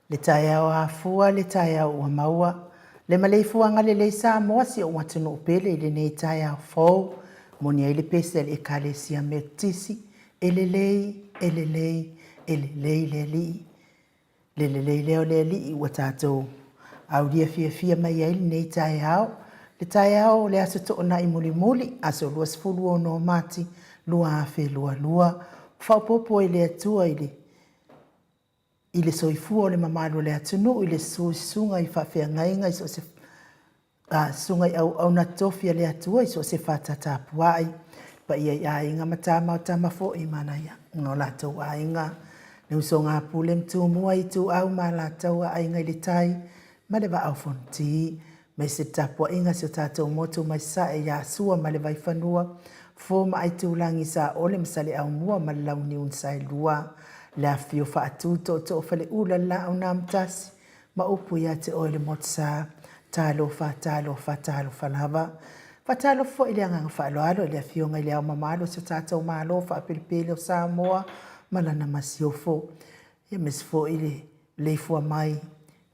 Le taeao afua, le taeao ua maua, le maleifuaga lelei Samoa si ou atunuu pele i lenei taeao fou, moni ai le pese a le Ekalesia Metotisi, e lelei, e lelei, e lelei le Alii. Le lelei lea o le Alii ua tatou aulia fiafia mai ai lenei taeao, le taeao o le Aso Toonai mulimuli, aso 26 o Mati 2022, faaopoopo e le Atua i le soifua o le mamalu o le atunuu, i le susu i susuga i faafeagaiga i so o se susuga i auauna totofi a le Atua i so o se fata tapuai, paia i aiga ma tama o tama foi ma o latou aiga, le usoga a Pule ma Tumua, Ituau ma Alataua, Aiga i le Tai ma le Vaa o Fonoti, aemaise le tapuaiga a si o tatou motu mai Sasae ia Sua ma le Vaifanua, Fofo ma Aitulagi, Saole ma Saleaaumua ma le Launiu na Saelua, le afifio Faatu, Tootoo o Faleula, le Laau na Amotasi ma upu ia te oe le Motusa. Talofa, talofa, talofa lava. Faatalofa foi i le agaga faaaloalo i le Afioga i Le Ao Mamalu o si o tatou Malo faapelepele o Samoa ma lana Masiofo, aemaise foi le maleifua mai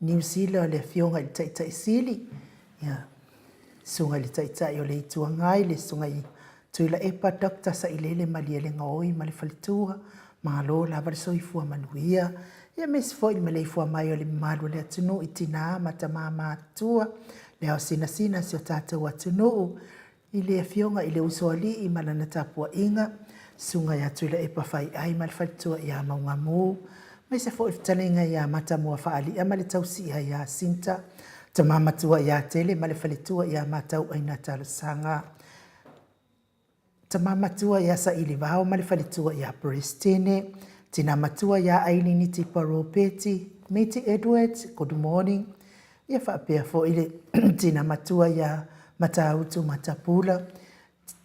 Niu Sila o le Afioga i le Taitai Sili, ia, Susuga i le Taitai o le Itu Agai, le Susuga i Tuilaepa Dr. Sailele Malielegaoi ma le faletua, malo lava le soifua manuia. Ia, aemaise foi le maleifua mai o le mamalu o le atunuu i tina ma tama matutua, le ao sinasina o si o tatou atunuu, i le Afioga i le Usoalii ma lana tapuaiga, Susuga ia Tuilaepa Faiai ma le faletua ia Maugamu, aemaise foi le fetalaiga ia Matamua Faalia ma le tausia ia Sinta, tama matua ia Tele ma le faletua ia Matauaina Talosaga, tama matua ia Sailivao ma le faletua ia Peresetene, tina matua ia Ailini Tipa Ropeti, Miti Edwards, good morning. Ia faapea foi le tina matua ia Matautu Matapula,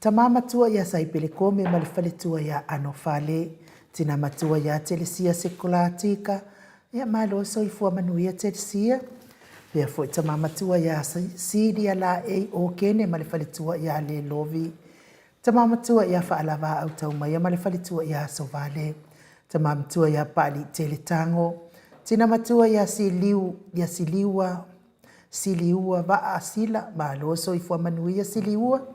tama matua ia Saipele Kome ma le faletua ia Anofale, tina matua ia Telesia Sekolatika, ia malo soifua manuia Telesia. Pea foi tama matua ia Silia Laei Okene ma le faletua ia Lelovi, Tama matua ia Faalava Taumaia ma le faletua ia Asovale. Tama matua ia Paaliitele Tago. Tina matua ia Siliu, ia Siliua, Siliua Vaa Sila, malo soifua manuia Siliua.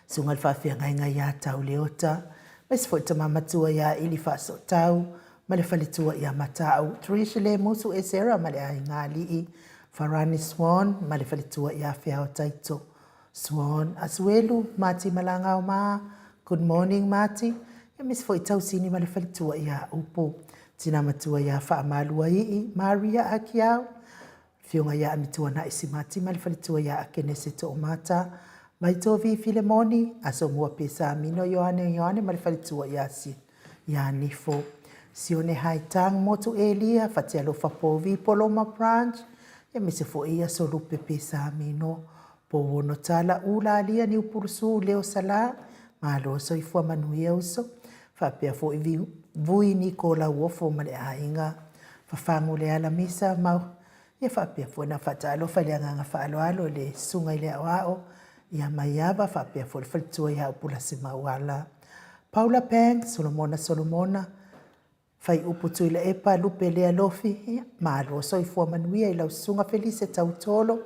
Susuga i le faafeagaiga ia Tauleota, aemaise foi tama matua ia Ili Faasootau ma le faletua ia Matau, Trish Lemusu Esera ma le aiga alii, Farani Swan ma le faletua ia Feao Taito. Swan, Asuelu, Mati Malagao mā, good morning Mati, aemaise foi Tausini ma le faletua ia Upu, tina matua ia Faamaluaii, Maria Akiau, afioga ia Amituanai Simati ma le faletua ia Akenese Toomata, Vaitovi Filemoni, Asomua Pesamino Ioane Ioane ma le faletua ia ia Nifo, Sione Haitang, Motu Elia, Fatialofa Povi, Poloma Branch, aemaise foi ia Solupe Pesamino, Pouono Tala, Ulalia Niupulusu, Leo Sala, malo soifua manuia uso, faapea foi Vui Niko Lauofo ma le aiga, Fafagu Leala Misa ma ia faapea foi na faatalofa i le agaga faaaloalo i le susuga i le aoao ia Maiava faapea foi le faletua ia Upulasi Mauala. Paula Pang, Solomona Solomona, Faiupu Tuilaepa, Lupe Lea Lofi, ia, malo soifua manuia i lau susuga Felise Tautolo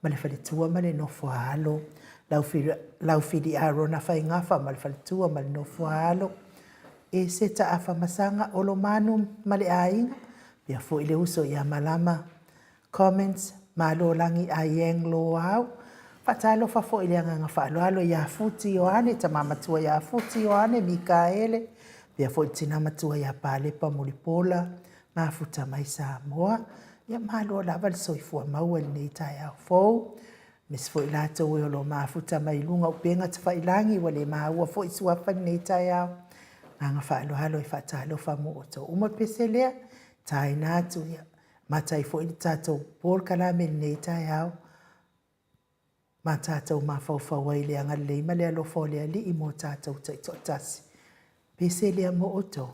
ma le faletua ma le nofo a alo. Laufili Arona Faigafa ma le faletua ma le nofo a alo. Ese Taafa Masaga Olomanu ma le aiga, pea foi le uso ia Malama Comments, Malo lagi Aieng Loau. Faatalofa foi i le agaga faaaloalo ia Futi Ioane, tama matua ia Futi Ioane Mikaele, pea foi le tina matua ia Palepa Mulipola, mafuta mai Samoa. Ia malo lava le soifua maua i lenei taeao fou. Aemaise foi latou e o lo o mafuta mai luga o upega tafailagi ua le maua foi suafa i lenei taeao. Agaga faaaloalo e faatalofa mo outou uma pese lea, taina atu ia Matai foi le tatou polokalame i lenei taeao, ma tatou mafaufau ai i le agalelei ma le alofa o le Alii mo tatou taitoatasi. Pese lea mo outou.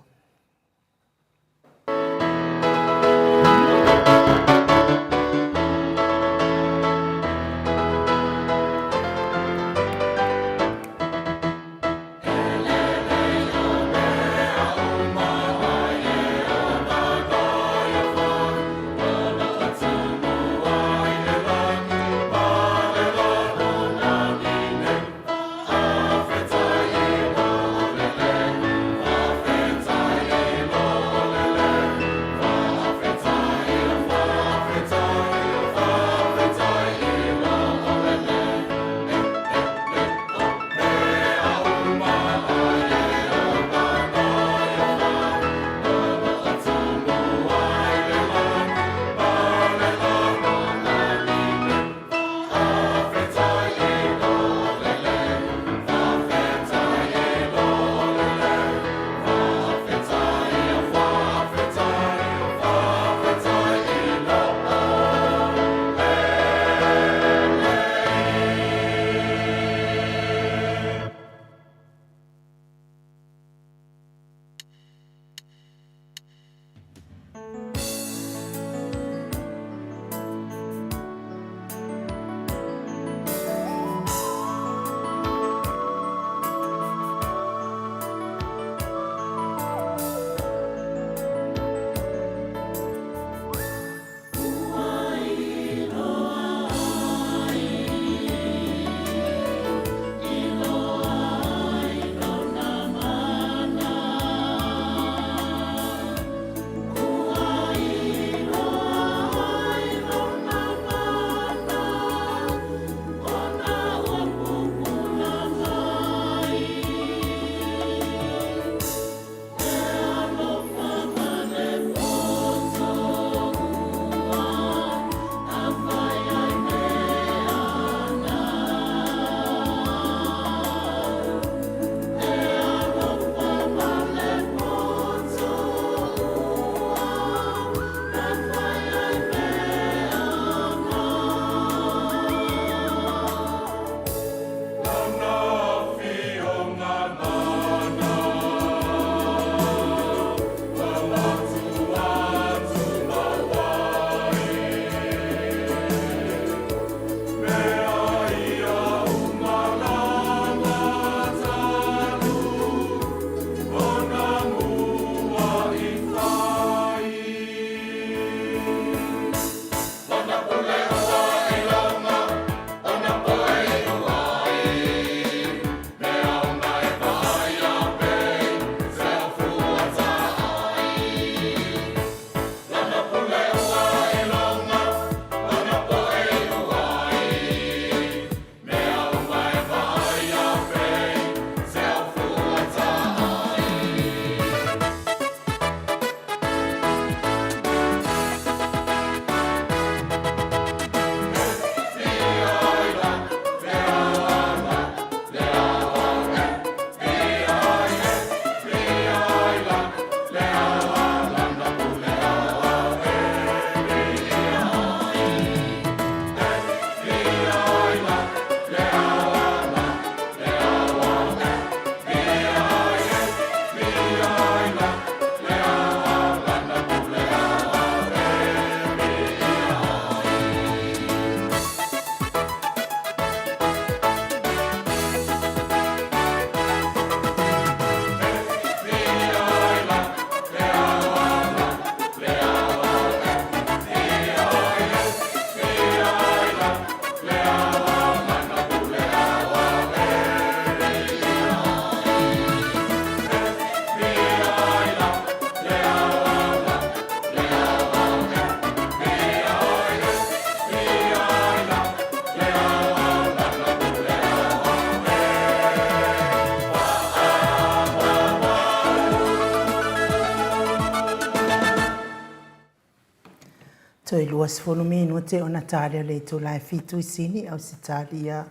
Toe 20 minute ona ta lea o le itula e fitu i Sini, Ausetalia.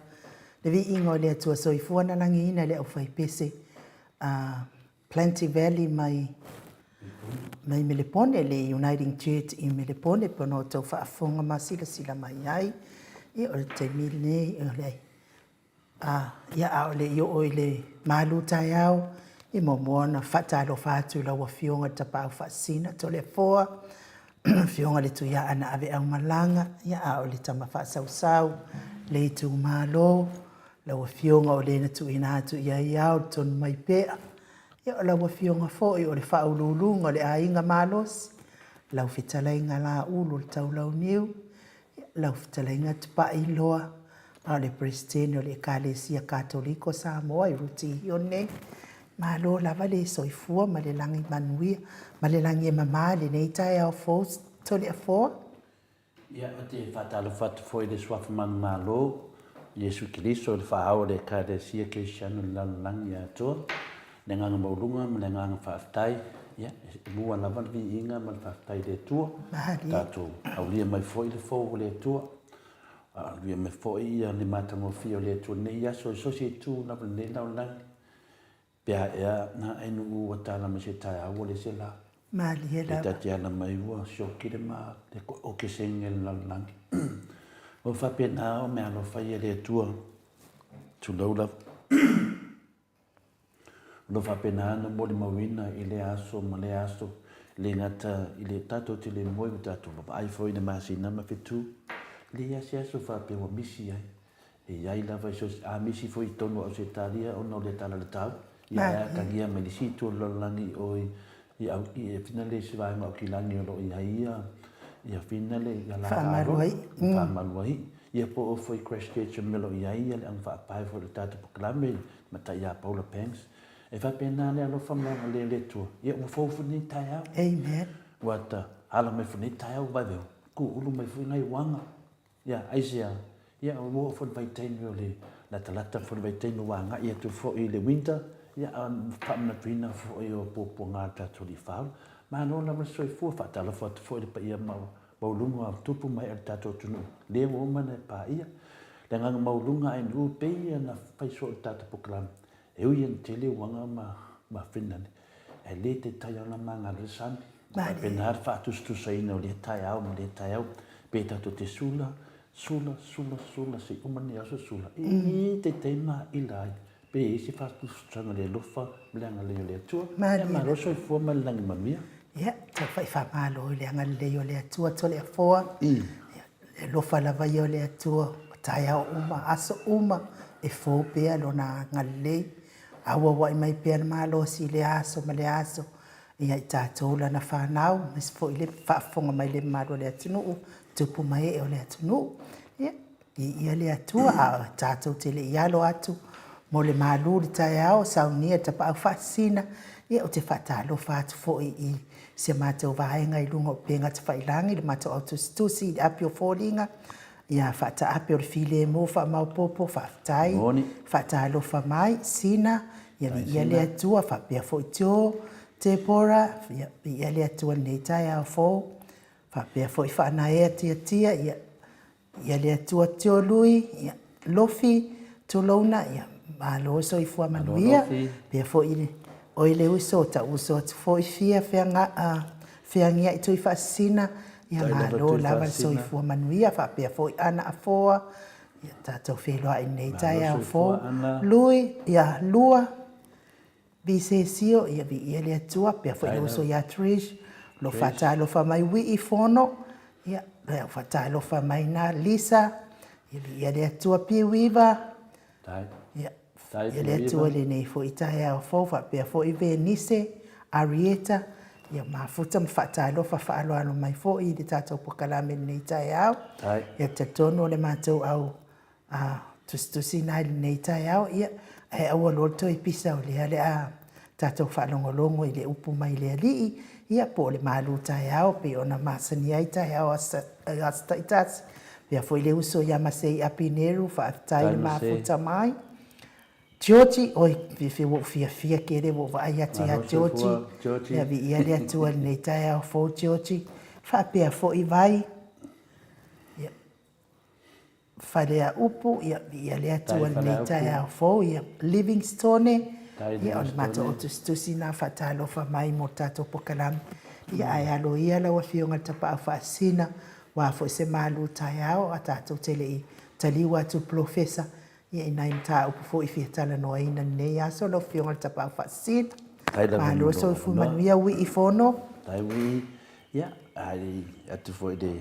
Le viiga o le Atua Soifua na lagiina e le aufaipese a Plenty Valley mai mai Melepone, le Uniting Church i Melepone, pe ona outou faafofoga ma silasila mai ai. Ia, o le taimi lenei, o le A, ia, a o le i oo i le malu taeao, e muamua ona faatalofa atu i lau Afioga i le Tapaau Faasisina Toleafoa, Afioga i le Tuiaana Aveaumalaga, ia, a o le Tama Faasausau, le itumalo, lau Afioga o le na tuuina atu i ai ao le tonu mai pea, ia, o lau Afioga foi o le Faauluuluga o le Aiga Malosi, lau Fetalaiga Laulu o le Taulauniu, Lau Fetalaiga Tupailoa, a o le Peresetene o le Ekalesia Katoliko Samoa i Rutihio nei. Malo lava le soifua ma le lagi manuia ma le lagi e mama i lenei taeao fou Toleafoa. Ia, ou te faatalofa atu foi i le Suafa Manumalo, Iesu Keriso, le Faaao o le Ekalesia Kerisiano i le lalolagi atoa. Le agaga maualuga ma le agaga faafetai, ia, e mua lava le viiga ma le faafetai i le Atua. Tatou aulia mai foi le fou o le Atua, aulia mai foi ia le matagofie o le Atua i lenei aso i so o se itu lava i lenei lalolagi. Pe a ea na ainuu ua tala mai se taeao ua le se la. Malie lava. E ta te ala mai ua sioki le ma le okesenge o le lalolagi. Ua faapena o meaalofa ia le Atua. Tulou lava. O lo o faapena ona molimauina i lea aso ma lea aso. Le gata i le tatou te le moe ua tatou vaavaai foi i le masina ma fetu, e leai lava se aso faapea ua misi ai. E i ai lava i so o se, a misi foi i totonu o Ausetalia ona o le tala o le tau, ia ae atagia mai le isi itu o le lalolagi i o i i au i e fina le isi vaega o Aukilani o lo o i ai ia ia fina le ia la Faamalu ai. Faamalu ai. Ia po o foi Christchurch o mea o lo o i ai ia le augafaapae foi o le tatou polokalame i le matai ia Paula Banks. E faapena le alofa ma le agalelei o le Atua. Ia ua fou foi lenei taeao. Amen. Ua ta ala mai foi lenei taeao vave kuulu mai foi nai uaga. Ia, aisea? Ia, ua oo foi le vaitaimi o le latalata foi le vaitaimi ua agai atu foi i le winter, ia, a faamanatuina foi o puapuaga a le tatou alii faaola. Malo lava le soifua, faatalofa atu foi i le paia maualuga o tupu ma ee o le tatou atunuu, lea ua uma ona e paia. Le agaga maualuga a NU pei ona fai soo i le tatou polokalame, E ui ina tele uaga ma ma Finland, ae le taitai ona magalo le sami. Faapena le faatusatusaina o lea taeao ma lea taeao. Pe tatou te sula, sula, sula, sula se i uma lenei aso sula, e taitai maila ai. Pe i ai se faatusatusaga i le alofa ma le agalelei o le Atua. Ia malo soifua ma le lagi manuia. Ia, tau fai faamalo i le agalelei o le Atua Toleafoa. Ia, Le alofa lava ia o le Atua, o taeao uma, aso uma, e fou pea Lona agalelei. Auauai mai pea le malosi i lea aso ma lea aso ia i tatou Lana fanau, aemaise foi le faafofoga mai le mamalu o le atunuu, tupu ma ee o le atunuu. Ia, viia le Atua, a o tatou te le i alo atu mo le malu i le taeao, saunia le tapaau faasisina, ia ou te faatalofa atu foi i si a matou vaega i luga o upega tafailagi, le matou au tusitusi i le api o foliga, ia faataape o le filemu faamaopoopo, faafetai, faatalofa mai, Sina, ia viia le Atua, faapea foi Joe, Deborah, ia viia le Atua i lenei taeao fou, faapea foi Faanaea Tiatia, ia Ia le Atua Tiolui, ia Lofi, tulouna, ia malo soifua manuia, pea foi oe le uso, tau uso atu foi fia feaga, feagiai tui faasisina, ia malo lava le soifua manuia, faapea foi Ana Afoa, ia tatou feiloai i lenei taeao fou, Lui, ia Lua, Visesio, ia viia le Atua, pea foi le uso ia Trish, o lo o faatalofa mai Wii Fono, ia, o faatalofa mai na Lisa, ia viia le Atua Piuiva, ia, viia le Atua i lenei foi taeao fou, faapea foi Venise, Arieta, ia mafuta ma faatalofa faaaloalo mai foi i le tatou polokalame i lenei taeao. Ia talitonu o le matou au a tusitusi na i lenei taeao, ia, ae aua loa le toe pisa o lea le a tatou faalogologo i le upu mai le Alii, ia, po o le malu taeao pei ona masani ai taeao aso taitasi. Pea foi le uso ia Masei Apineru, faafetai le mafuta mai. Georgie, oi, fiafia ua ou fiafia tele ua ou vaai atu ia Georgie. Ia viia le Atua i lenei taeao fou Georgie. Faapea foi Vai. Ia, Faleaupu, ia, viia le Atua i lenei taeao fou, ia, Livingstone, ia, o le matou tusitusi na faatalofa mai mo le tatou polokalame. Ia, ae alo ia lau Afioga i le Tapaau Faasisina, aua foi se malu taeao a tatou te le i taliu atu i le Polofesa, ia, i nai mataupu foi e fia talanoaina i lenei aso lau Afioga i le Tapaau Faasisina. Malo le soifua manuia, Wii Fono. Tai Wii, ia, haere atu foi i le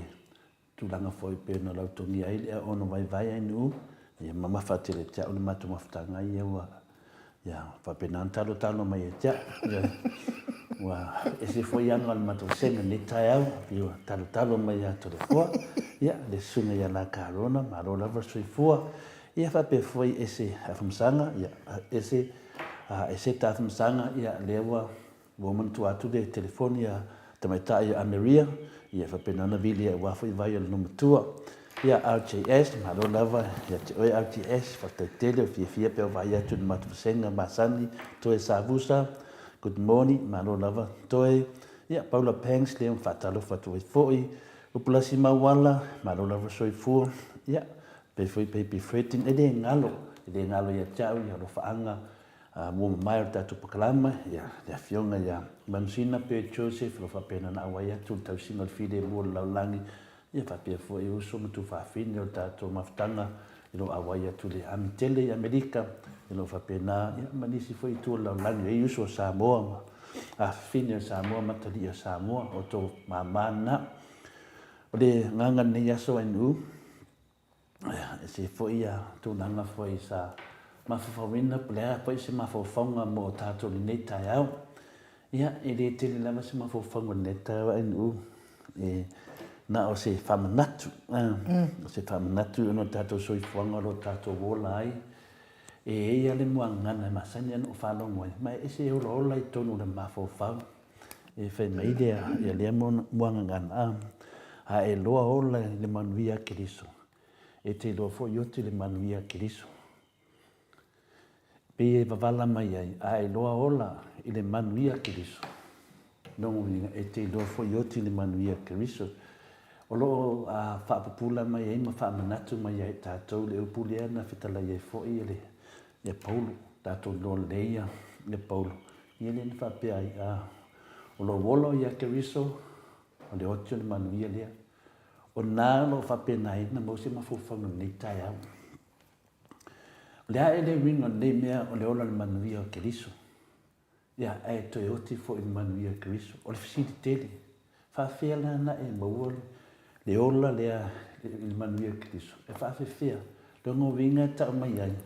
Tulaga foi pei ona lautogia ai le aono vaivai ai nuu, ia mamafa tele te au le matou mafutaga ia ua ia faapena ona talotalo mai ia te au. Ia, ua ese foi aga o le matou vasega i lenei taeao, pei ua talotalo mai ia Toleafoa, ia le susuga ia La Carona, malo lava le soifua. Ia faapea foi ese Afamasaga, ia ese Eseta Afamasaga, ia lea ua Ua manatua atu le telefoni a tamaitai ia Ameria, ia faapena ona vili ai aua foi vai o le nuu-matua. Ia RJS, malo lava ia te oe RJS, faafetai tele, o fiafia pea o vaai atu i le matou vasega masani, Toe Savusa, good morning, malo lava Toe. Ia Paula Pangs lea ua faatalofa atu ai foi, Upulasi Mauala, malo lava soifua. Ia pei foi Baby Fredin, e le galo, e le galo ia te au ia alofaaga Mua mamae o le tatou pakalama, ia, le Afioga ia Manusina Pei Joseph, o lo o faapena ona auai atu le tausiga o le filemu o le lalolagi, ia faapea foi uso ma tuafafine o le tatou mafutaga i lo auai atu le ami tele i Amerika, i lo faapena, ia, ma nisi foi itu o le lalolagi, e i ai uso o Samoa ma Afafine o Samoa ma atalii o Samoa, o outou mama na. O le agaga i lenei aso NU, e ese foi ia tulaga foi sa mafaufauina, po o le a foi se mafaufauga mo tatou i lenei taeao. Ia, e le tele lava se mafaufauga i lenei taeao NU, e na o se faamanatu, o se faamanatu ona o le tatou soifuaga o lo o tatou ola ai. E i ai lava le muagagana e masani ona ou faalogo ai, ma e ese e olaola i totonu o le mafaufau. E fai mai lea, ia lea muagagana, a e loa ola i le manuia a Keriso, e te iloa foi oti le manuia a Keriso. Pei e wavala mai ai, a e loa ola i le manuia a Keriso, lona uiga e te iloa foi oti le manuia a Keriso. O lo o faapupula mai ai ma faamanatu mai ia i tatou le upu lea na fetalai ai foi e le Paulo, tatou iloa lelei ia Paulo, ia lea na faapea ai, a, o lou ola ia Keriso, o le oti o le manuia lea. O na o lo o faapena ai ona maua se mafaufauga i lenei taeao. O le a ea le uiga o lenei mea o le ola o le manuia o Keriso? Ia, ae toe oti foi i le manuia o Keriso. O le fesili tele, faafefea la na e maua le ola lea i le manuia o Keriso? E faafefea? Lona uiga e tau mai ai,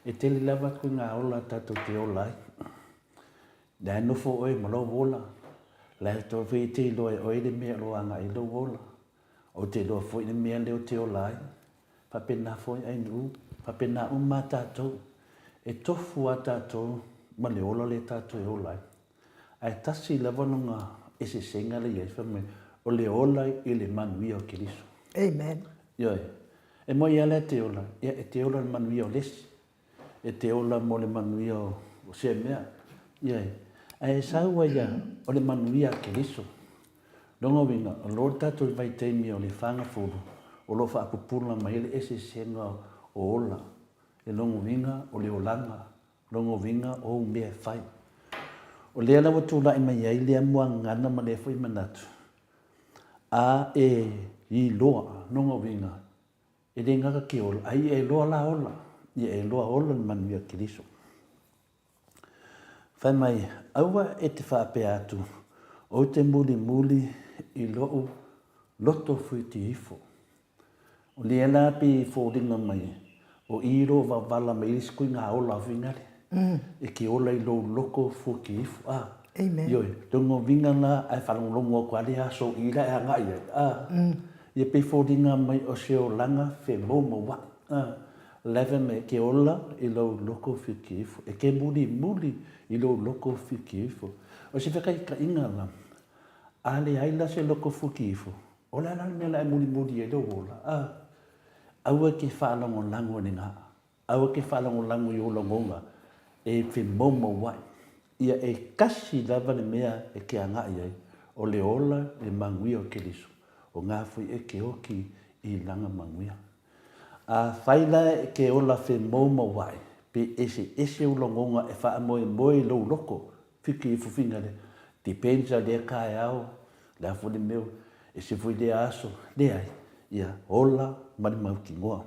e tele lava ituaiga ola tatou te ola ai. La e nofo oe ma lou ola, la e foi e te iloa e oe le mea o lo o agai i lou ola. Ou te iloa foi le mea lea ou te ola ai. Faapena foi Ainuu, faapena uma a tatou. E tofu a tatou ma le ola lea tatou e ola ai. Ae tasi lava lona eseesega lea e i ai, fai mai, o le ola i le manuia o Keriso. Amen. Ioe. E moi lava la e te ola, ia e te ola i le manuia o le isi. E te ola mo le manuia o sea mea. Ioe. Ae sau ai ia, o le manuia a Keriso. Lona uiga, o lo tatou i vaitaimi o le fagafulu, o lo o faapupula mai ai le eseesega o ola, le lona uiga o le olaga, lona uiga o ou mea e fai. O lea la ua tulai mai ai lea muagagana ma lea foi manatu, a e iloa, lona uiga, e le gata ke ola, a ia e loa la ola, ia e loa ola le manuia o Keriso. Fai mai, Aua e te faapea atu, Ou te mulimuli i lou loto fuitiifo. O lea la pei e foliga mai, o i lo wavala mai ai isi koiga ola fingale. E ke ola i lou loko fuitiifo. A. Amen. Ioe, lona uiga la ae faalogologo atu a le aso i la e agai ai. A. Ia pei foliga mai o se olaga femoumouai. A. 11 e ke ola i lou loko whiti ifo, e ke mulimuli i lou loko whiti ifo. O se whakaitaiga la, a leai la se loko whiti ifo, o le a la le mea la e mulimuli ai lou ola? A, aua e ke whaalagolago i le nga, aua e ke whaalagolago i ou lagona e whemaumauai. Ia e kasi lava le mea e ke agai ai, o le ola i le manuia o Keriso, o nga foi e ke oki i langa manuia. Afai la e ke ola femoumouaʻe, pe eseese ou lagona e faamoemoe i lou loko, whiti i fufinga lea, depends a lea taeao, le a foi le mea, ese foi lea aso, leai, ia ola ma le mautinoa.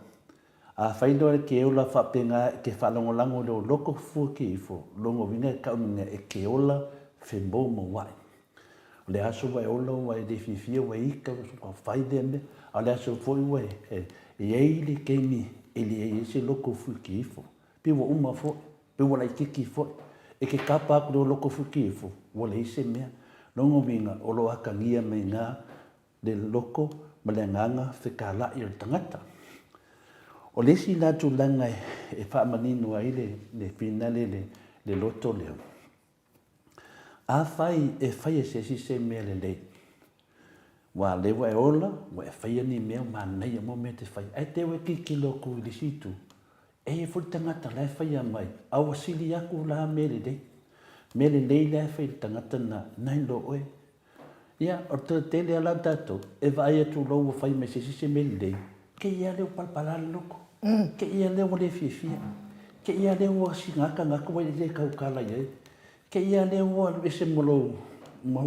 Afai loa e ke ola faapena e te faalagolago i lou loko fua ke ifo, lona uiga e tau mea e ke ola femoumouaʻe. O le aso ua e ola ua e le fiafia ua e ita ua fai lea mea, a o le aso foi ua e i ai le taimi e leai ai se loko fuki ifo, pei ua uma foi, pei ua laitiiti foi. E te kapa atu i lou loko fuki ifo, ua leai se mea. Lona uiga, o lo o atagia mai i ina le loko ma le agaga fekala'i o le tagata. O le isi la tulaga e faamanino ai le finale le loto lea, Afai e fai e se isi se mea lelei, ua lea ua e ola, ua e faia ni mea manaia mo mea e te fai, ae te ua e tilotilo atu i le isi itu, e i ai foi le tagata la e faia mai, a ua sili atu la mea lelei. Mea lelei la e fai e le tagata lena, nai lo oe. Ia, o le toatele lava la o tatou, e vaai atu loa ua fai mai e se isi se mea lelei, te i lava lea ua palapala le loto, te i lava lea ua le fiafia, te i lava lea ua siga tagata ua le tautala i ai, te i lava lea ua alu ese ma lou, ma,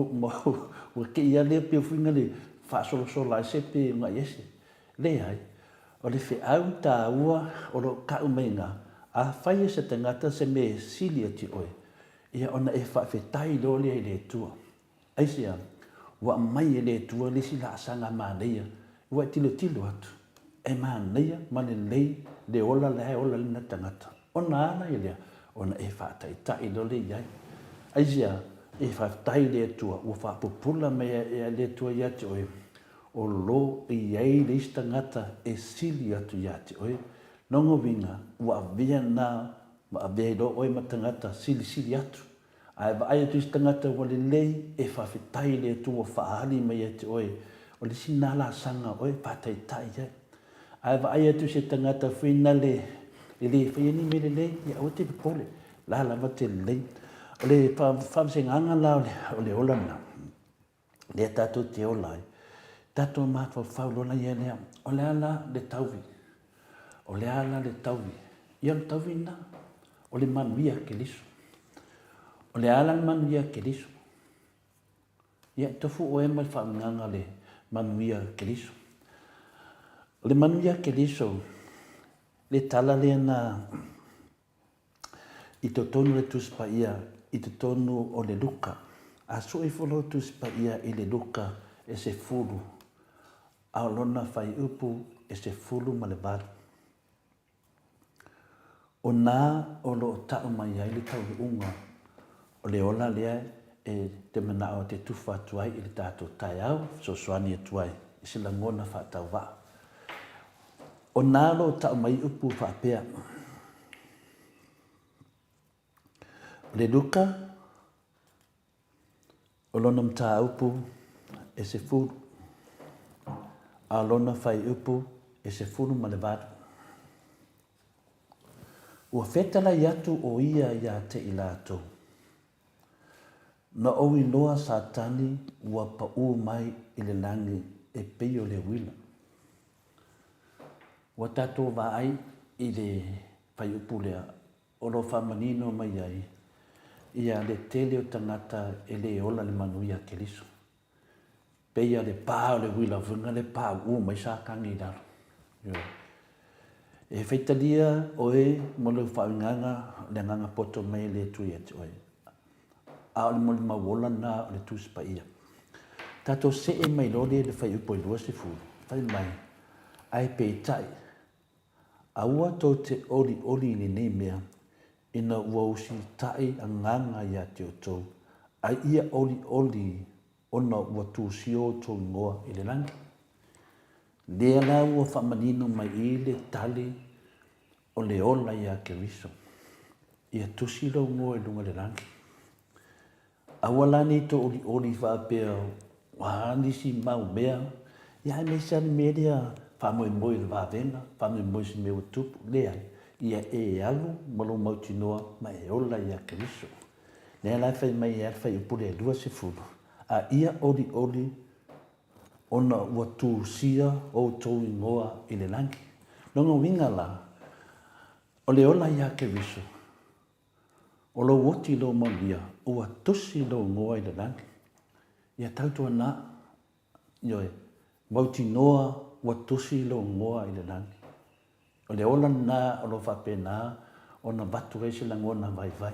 ua te i lava lea pei foi na le faasolasola ese pe agai ese. Leai, o le feau taua o lo o tau mai i ina, afai e se tagata se mea e sili atu i oe, Ia ona e faafetai loa lea i le Atua. Aisea? Ua aumai e le Atua le isi laasaga manaia, ua e tilotilo atu, e manaia ma lelei le ola la e ola lena tagata. Ona a lea? Ona e faataitai loa lea i ai. Aisea? E faafetai i le Atua ua faapupula mai e le Atua ia te oe, o lo o i ai le isi tagata e sili atu ia te oe. Lona uiga, ua avea lena ma avea ai loa oe ma tagata silisili atu. A e vaai atu i se tagata ua lelei, e faafetai i le Atua ua faaali mai ia te oe, o le isi lena laasaga o oe e faataitai ai. A e vaai atu i se tagata fuainale e le faia ni mea lelei, ia aua te popole, o la lava te lelei. O le faavasegaga la o le ola lena, lea tatou te ola ai, tatou mafaufau loa ia lea, o le a la le tauvi? O le a la le tauvi? Ia o le tauvi lena, o le manuia Keriso. O le a la le manuia Keriso? Ia, tofu oe ma le faauigaga o le manuia Keriso. O le manuia Keriso, le tala lea na I totonu o le Tusi Paia, i totonu o le Luka. A sue ifo lau Tusi Paia i le Luka e 10, a o lona fuaiupu e 18. O nā o lo o ta'u mai ai le taunuuga o le ola lea e te mana'o te tufa atu ai i le tatou taeao, fesoasoani atu ai i se lagona faatauvaa. O nā o lo o ta'u mai upu faapea, O le Luka, o lona mataupu e 10, a o lona fuaiupu e 18. Ua fetalai atu ʻo ia iā te i lātou. Na ou iloa Satani ua paʻū mai i le lagi e pei o le uila. Ua tatou vaai i le fuaiupu lea o lo o faamanino mai ai ia le tele o tagata e le ola le manuia Keriso. Pei a le pā o le uila fuinga le pāuʻu mai Satani i lalo. Ioe. E faitalia oe mo lou faauigaga o le agaga poto mai e le Atua ia te oe. A o le molimau ola lena o le Tusi Paia. Tatou see mai loa lea i le fuaiupu e 20, fai mai, Ae peitai, aua tou te olioli i lenei mea, ina ua usitai agaga ia te outou, a ia olioli ona ua tusia outou igoa i le lagi. Lea la ua faamanino mai i le tali o le ola iā Keriso, ia tusi lou igoa i luga i le lagi. Aua la nei tou olioli faapea ua a nisi mau mea, ia aemaise lava le mea lea faamoemoe i le vavega, faamoemoe i se mea ua tupu. Leai, ia e alu ma lou mautinoa ma e ola iā Keriso. Lea la e fai mai ai le fuaiupu lea e 20, A ia olioli ona ua tusia outou igoa i le lagi. Lona uiga la, o le ola iā Keriso, o lou oti i lou manuia, ua tusi lou igoa i le lagi. Ia tautuana, ioe, mautinoa ua tusi lou igoa i le lagi. O le ola lena o lo o faapena ona avatu ai se lagona vaivai.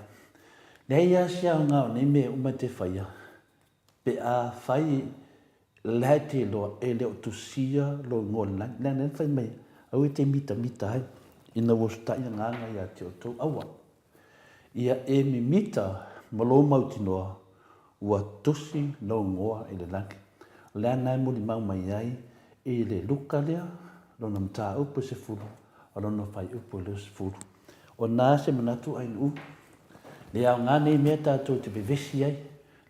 Leai lava se aoga o nei mea uma e te faia, pe a fai la e te iloa e le o tusia lou igoa i le lagi. Leaga lea na fai mai, aua e te mitamita ai ina ua usutai agaga ia te outou. Aua. Ia e mimita ma lou mautinoa ua tusi lou igoa i le lagi. O le a lena e molimau mai ai i le Luka lea, lona mataupu e 10, o lona fuaiupu e 20. O na se manatu ainuu, le aoga nei mea tatou te vevesi ai,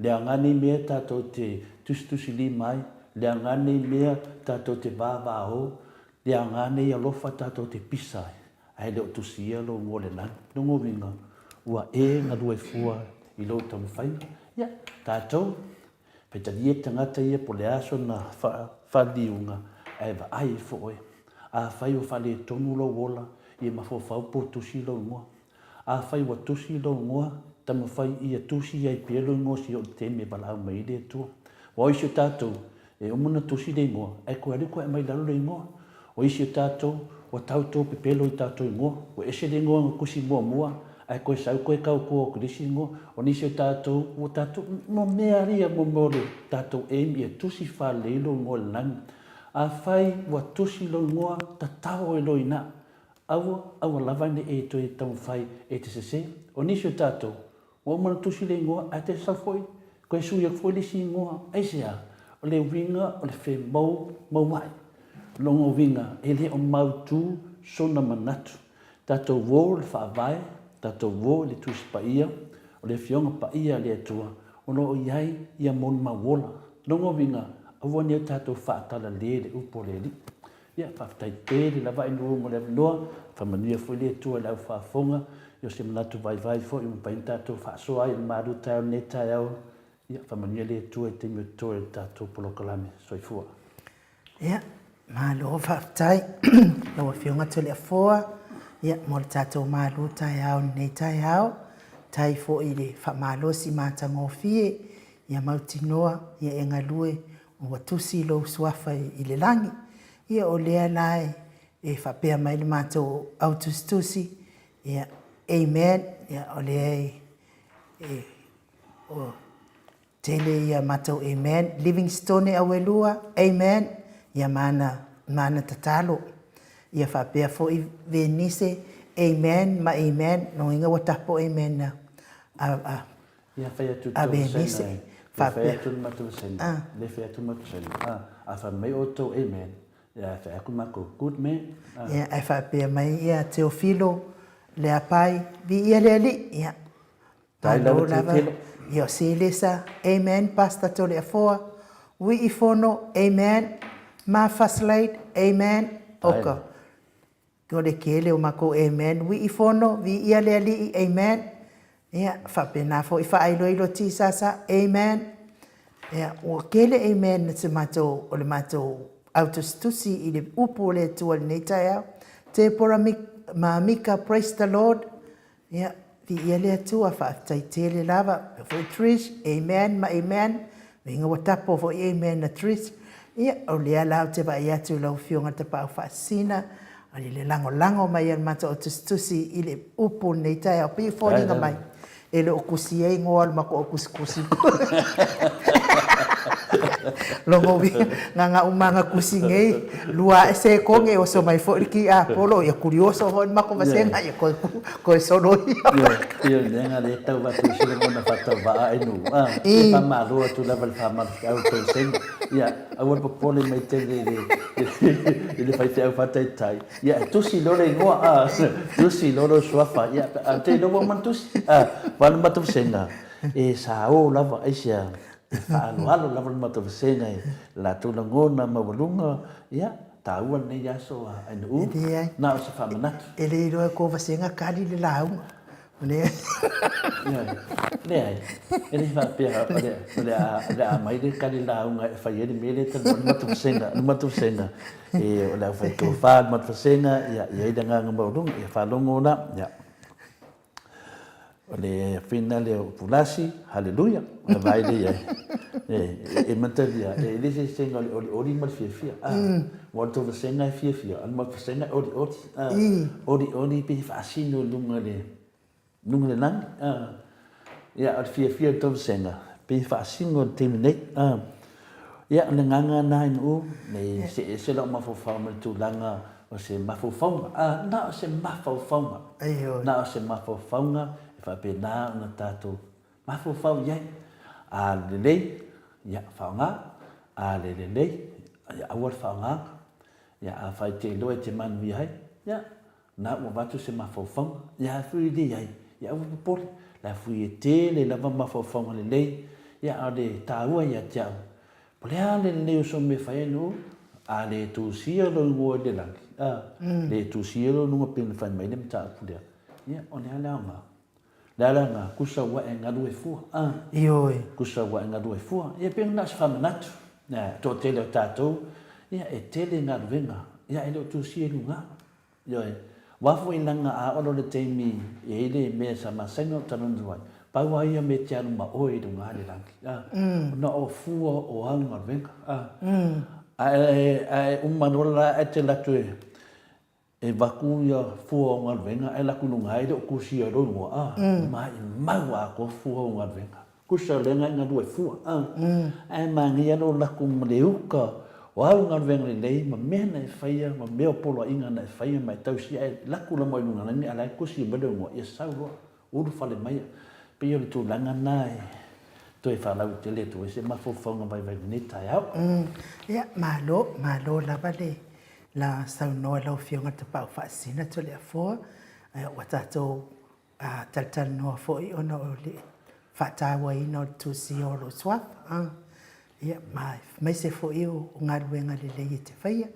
le aoga nei mea tatou te tusitusilima ai, le aoga nei mea tatou te vavao, le aoga nei alofa tatou te pisa ai, ae le o tusia lou igoa i le lagi. Lona uiga, ua e galue fua i lou taumafaiga. Ia, tatou, Faitalia tagata ia po o le a sona faaliliuga ae vaai ifo oe. Afai ua faaletonu lou ola, ia mafaufau po o tusi lou igoa. Afai ua tusi lou igoa, taumafai ia tusi ai pea lou igoa seia oo i le taimi e valaau mai ai le Atua. Aua o isi o tatou, e uma ona tusi le igoa, ae toe alu toe aumai i lalo le igoa. O isi o tatou, ua tau tou pepelo i tatou igoa, ua ese le igoa na tusi muamua, Ae koe sau koe tautua o le isi igoa. O nisi o tatou, ua tatou, mo mea ia mo mea o le tatou aim ia tusi faalelei lou igoa i le lagi. Afai ua tusi lou igoa, tatao oe loa i ina. Aua, aua lava ne i e toe taumafai e te sese. O nisi o tatou, ua uma ona tusi le igoa ae toe sau foi, toe sui atu foi le isi igoa. Aisea? O le uiga o le femou mauae. O lona uiga, e le o mautu sona manatu. Tatou o i le Faavae, tatou o i le Tusi Paia, o le Afioga Paia a le Atua, o lo o i ai ia molimau ola. O lona uiga, aua ne i o tatou faatalale le upu a le Alii. Ia, faafetai tele lava i nuu mo le avanoa, faamanuia foi le Atua i le au faafofoga, ia o se manatu vaivai foi ua mafai ona tatou faasoa ai i le malu taeao i lenei taeao. Ia, faamanuia le Atua i taimi o totoe o le tatou polokalame. Soifua. Ia, malo faafetai lau Afioga Toleafoa, ia, mo le tatou malu taeao i lenei taeao. Tai foi i le faamalosi matagofie, ia mautinoa ia e galue Ua tusi lou suafa i le lagi. Ia o lea la e faapea mai le matou au tusitusi, ia, Amen, ia o lea e, e o, tele ia matou amen. Livingstone Auelua, amen, ia ma ana, ma ana tatalo. Ia faapea foi Venise, amen ma amen, lona uiga ua tapo amen a, a, a Ia fai atu tou sena e, ia fai atu le matou sena, le fai atu matou sena, a, a fai mai outou amen, ia fai atu matou good man, a. Ia, ae faapea mai ia Teofilo Leapai, viia le Alii, ia, malo lava, ia o Silesa, amen, Pastor Toleafoa, Wii Fono, amen, Ma Faslade, amen, oka. O le tele o makou amen wii fono viia le alii amen ia faapena foi faailoilo tisasa amen ia ua tele amen na se matou o le matou au tusitusi i le upu o le Atua i lenei taeao Tepora ma Mika praise the Lord Ia, viia le Atua, faafetai tele lava. Faapea foi Trish, amen ma amen. Uiga ua tapo foi amen a Trish. Ia, o lea la ou te vaai atu i lau Afioga i le Tapaau Faasisina, i le lagolago mai a le matou au tusitusi i le upu o lenei taeao. Pei e foliga mai, e le o tusia igoa o le matou au tusitusi. Lona uiga, na na uma na tusi nei, lua ae sekone e oso mai foi le tiapolo, ia kurioso foi le matou vasega, ia toe toe solo ia. Ioe, ioe, leaga le tau atu i se lagona faatauvaa e nuu, a, e faamalo atu lava i le faamalosi o tou seni. Ia, aua le popole mai tele i le, i le faifeau faataitai. Ia, e tusi loa le igoa, a, tusi loa lou suafa, ia, a te iloa ua uma ona tusi, a, aua o le matou vasega, e sao lava, aisea, E faaaloalo lava le matou vasega i le latou lagona maualuga, ia, taua lenei aso a Ainuu, Leai. na o se faamanatu. E le iloa e kou vasega kali le lauga. O le. Ioe. Leai. E le faapea o le, o le a, o le a aumai le kali lauga e fai ai le mea lea e talanoa ai le matou vasega, le matou vasega, e, o le aufaitofa le matou vasega, ia, e i ai le agaga maualuga, ia faalogo la, ia. O le finale o Pulasi, haleluia, o le vai lea i ai. E, e matalia, e le se senga o le olioli ma le fiafia. Ah, ua o le tou vasenga e fiafia, o le matou vasenga e olioli. Ah, olioli pe faasino i luga le, luga le lagi. Ah, ia, o le fiafia o le tou vasenga, pe faasino i le taimi nei. Ah, ia, o le agaga lena i Nu'u, nei see ese lou mafaufau ma le tulaga o se mafaufauga, a, na o se mafaufauga, na o se mafaufauga e faapena ona tatou mafaufau i ai. A lelei, ia faaaoga, a le lelei, ia aua le faaaogaina. Ia afai e te iloa e te manuia ai, ia, na ua avatu se mafaufauga, ia afui e leai, ia aua popole, le afui e tele lava mafaufauga lelei, ia a o le taua ia te au, Po le a le lelei o sou mea fai ai nuu? A le tusia lou igoa i le lagi, a le tusia lou luga pei ona fai mai le mataupu lea, ia, o le a le aoga? Le a le aoga? Kusa ua e galue fua, a? Ioe. Kusa ua e galue fua. Ia, pei ona na o se faamanatu. Ia, toatele o tatou, ia, e tele galuega, ia, e le o tusia i luga. Ioe. Aua foi leaga a olo le taimi e i ai le mea sa masani ona talanoa ai, pau lava ia mea e te alu ma oe i luga le lagi, a, ona o fua o au galuega, a. Ae, ae uma loa la ae te alu atu e. E vaku ia fua o galuega ae laku luga ai le o kusia lou igoa a maimau atoa fua o galuega. Kusa lega i galue fua a ae manaia lou laku ma le uka o au galuega lelei ma mea na e faia ma mea o poloaiga na e faia ma e tausia ae laku lama i luga lagi a la e kusi mai lou igoa ia sau loa ulufale mai. Pei o le tulaga lena e toe faalautele atu ai se mafaufauga vaivai i lenei taeao. Ia, malo, malo lava le la saunoa lau Afioga Tapaau Faasisina Toleafoa. Ua tatou talatalanoa foi ona o le faatauaina o le tusia o lou suafa. Ia, ma aemaise foi o galuega lelei e te faia.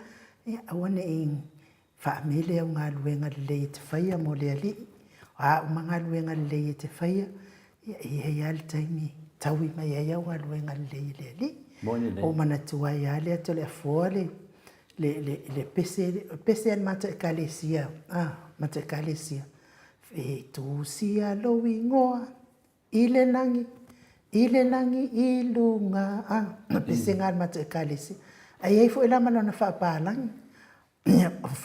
Ia, aua ne i faamele au galuega lelei e te faia mo le Alii. O a uma galuega lelei e te faia, ia, e i ai lava le taimi e taui mai ai au galuega lelei e le Alii. Ua ou manatua ai lava lea Toleafoa le le, le, le pese, le pese a le matou ekalesia, ah, matou ekalesia, e tusia lou igoa i le lagi, i le lagi i luga, ah, pese na a le matou ekalesia. Ae i ai foi la ma lona faapalagi,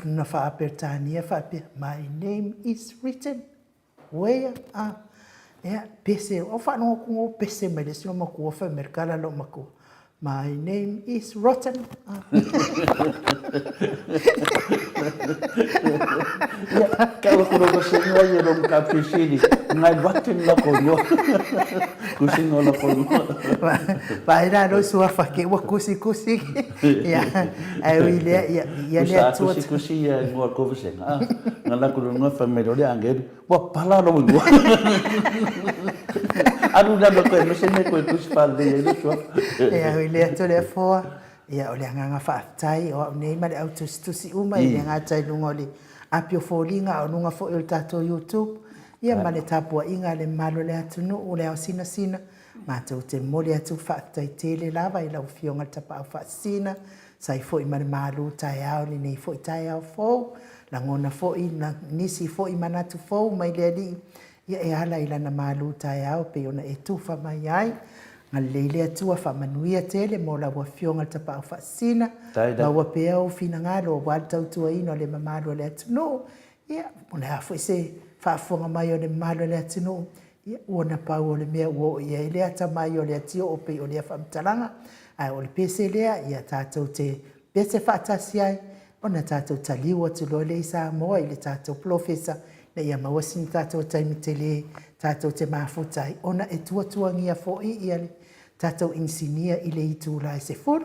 lona faa-Peretania faapea, my name is written Uea, a, ia, pese, o faalogo atu o pese mai le isi loomatua fai mai le tala a loomatua, My name is Rotten. Ia, tau atu lou vasenga ia lou mataupu fesili, ngai rotten la koingoa. Kusinga o la koingoa. Vaai la lou suafa ke ua kusi kusi. Ia, ae ui lea, ia, ia le Atua. Kusi kusi ia ingoa ko vasenga. Ah, nga la kulunga fai mai lea angelu, ua pala lou ingoa. Alu lalo koe mese me koe kusi whalelei ai le suafa. Ia, ui lea Toleafoa, ia, o le agaga faafetai o au nei ma le au tusitusi uma i le gata i luga o le api o foliga a o luga foi o le tatou YouTube, ia ma le tapuaiga a le mamalu o le atunuu, le ao sinasina, matou te momoli atu le faafetai tele lava i lau Afioga i le Tapaau Faasisina, sai foi ma le malu taeao i lenei foi taeao fou, lagona foi nisi foi manatu fou mai le Alii, ia e ala i lana malu taeao pei ona e tufa mai ai. Galilei le Atua faamanuia tele mo lau Afioga i le Tapaau Faasisina, maua pea ou finagalo aua le tautuaina o le mamalu o le atunuu, ia, po o le a foi se faafofoga mai o le mamalu o le atunuu, ia, ua na pau o le mea ua oo i ai le atamai o le atioo pei o lea faamatalaga, ae o le pese lea, ia tatou te pese faatasi ai, ona tatou taliu atu loa lea i Samoa i le tatou polofesa ina ia maua sina tatou taimi tele tatou te mafuta ai, ona e tuatuagia foi ia le tatou inisinia i le itula e 10.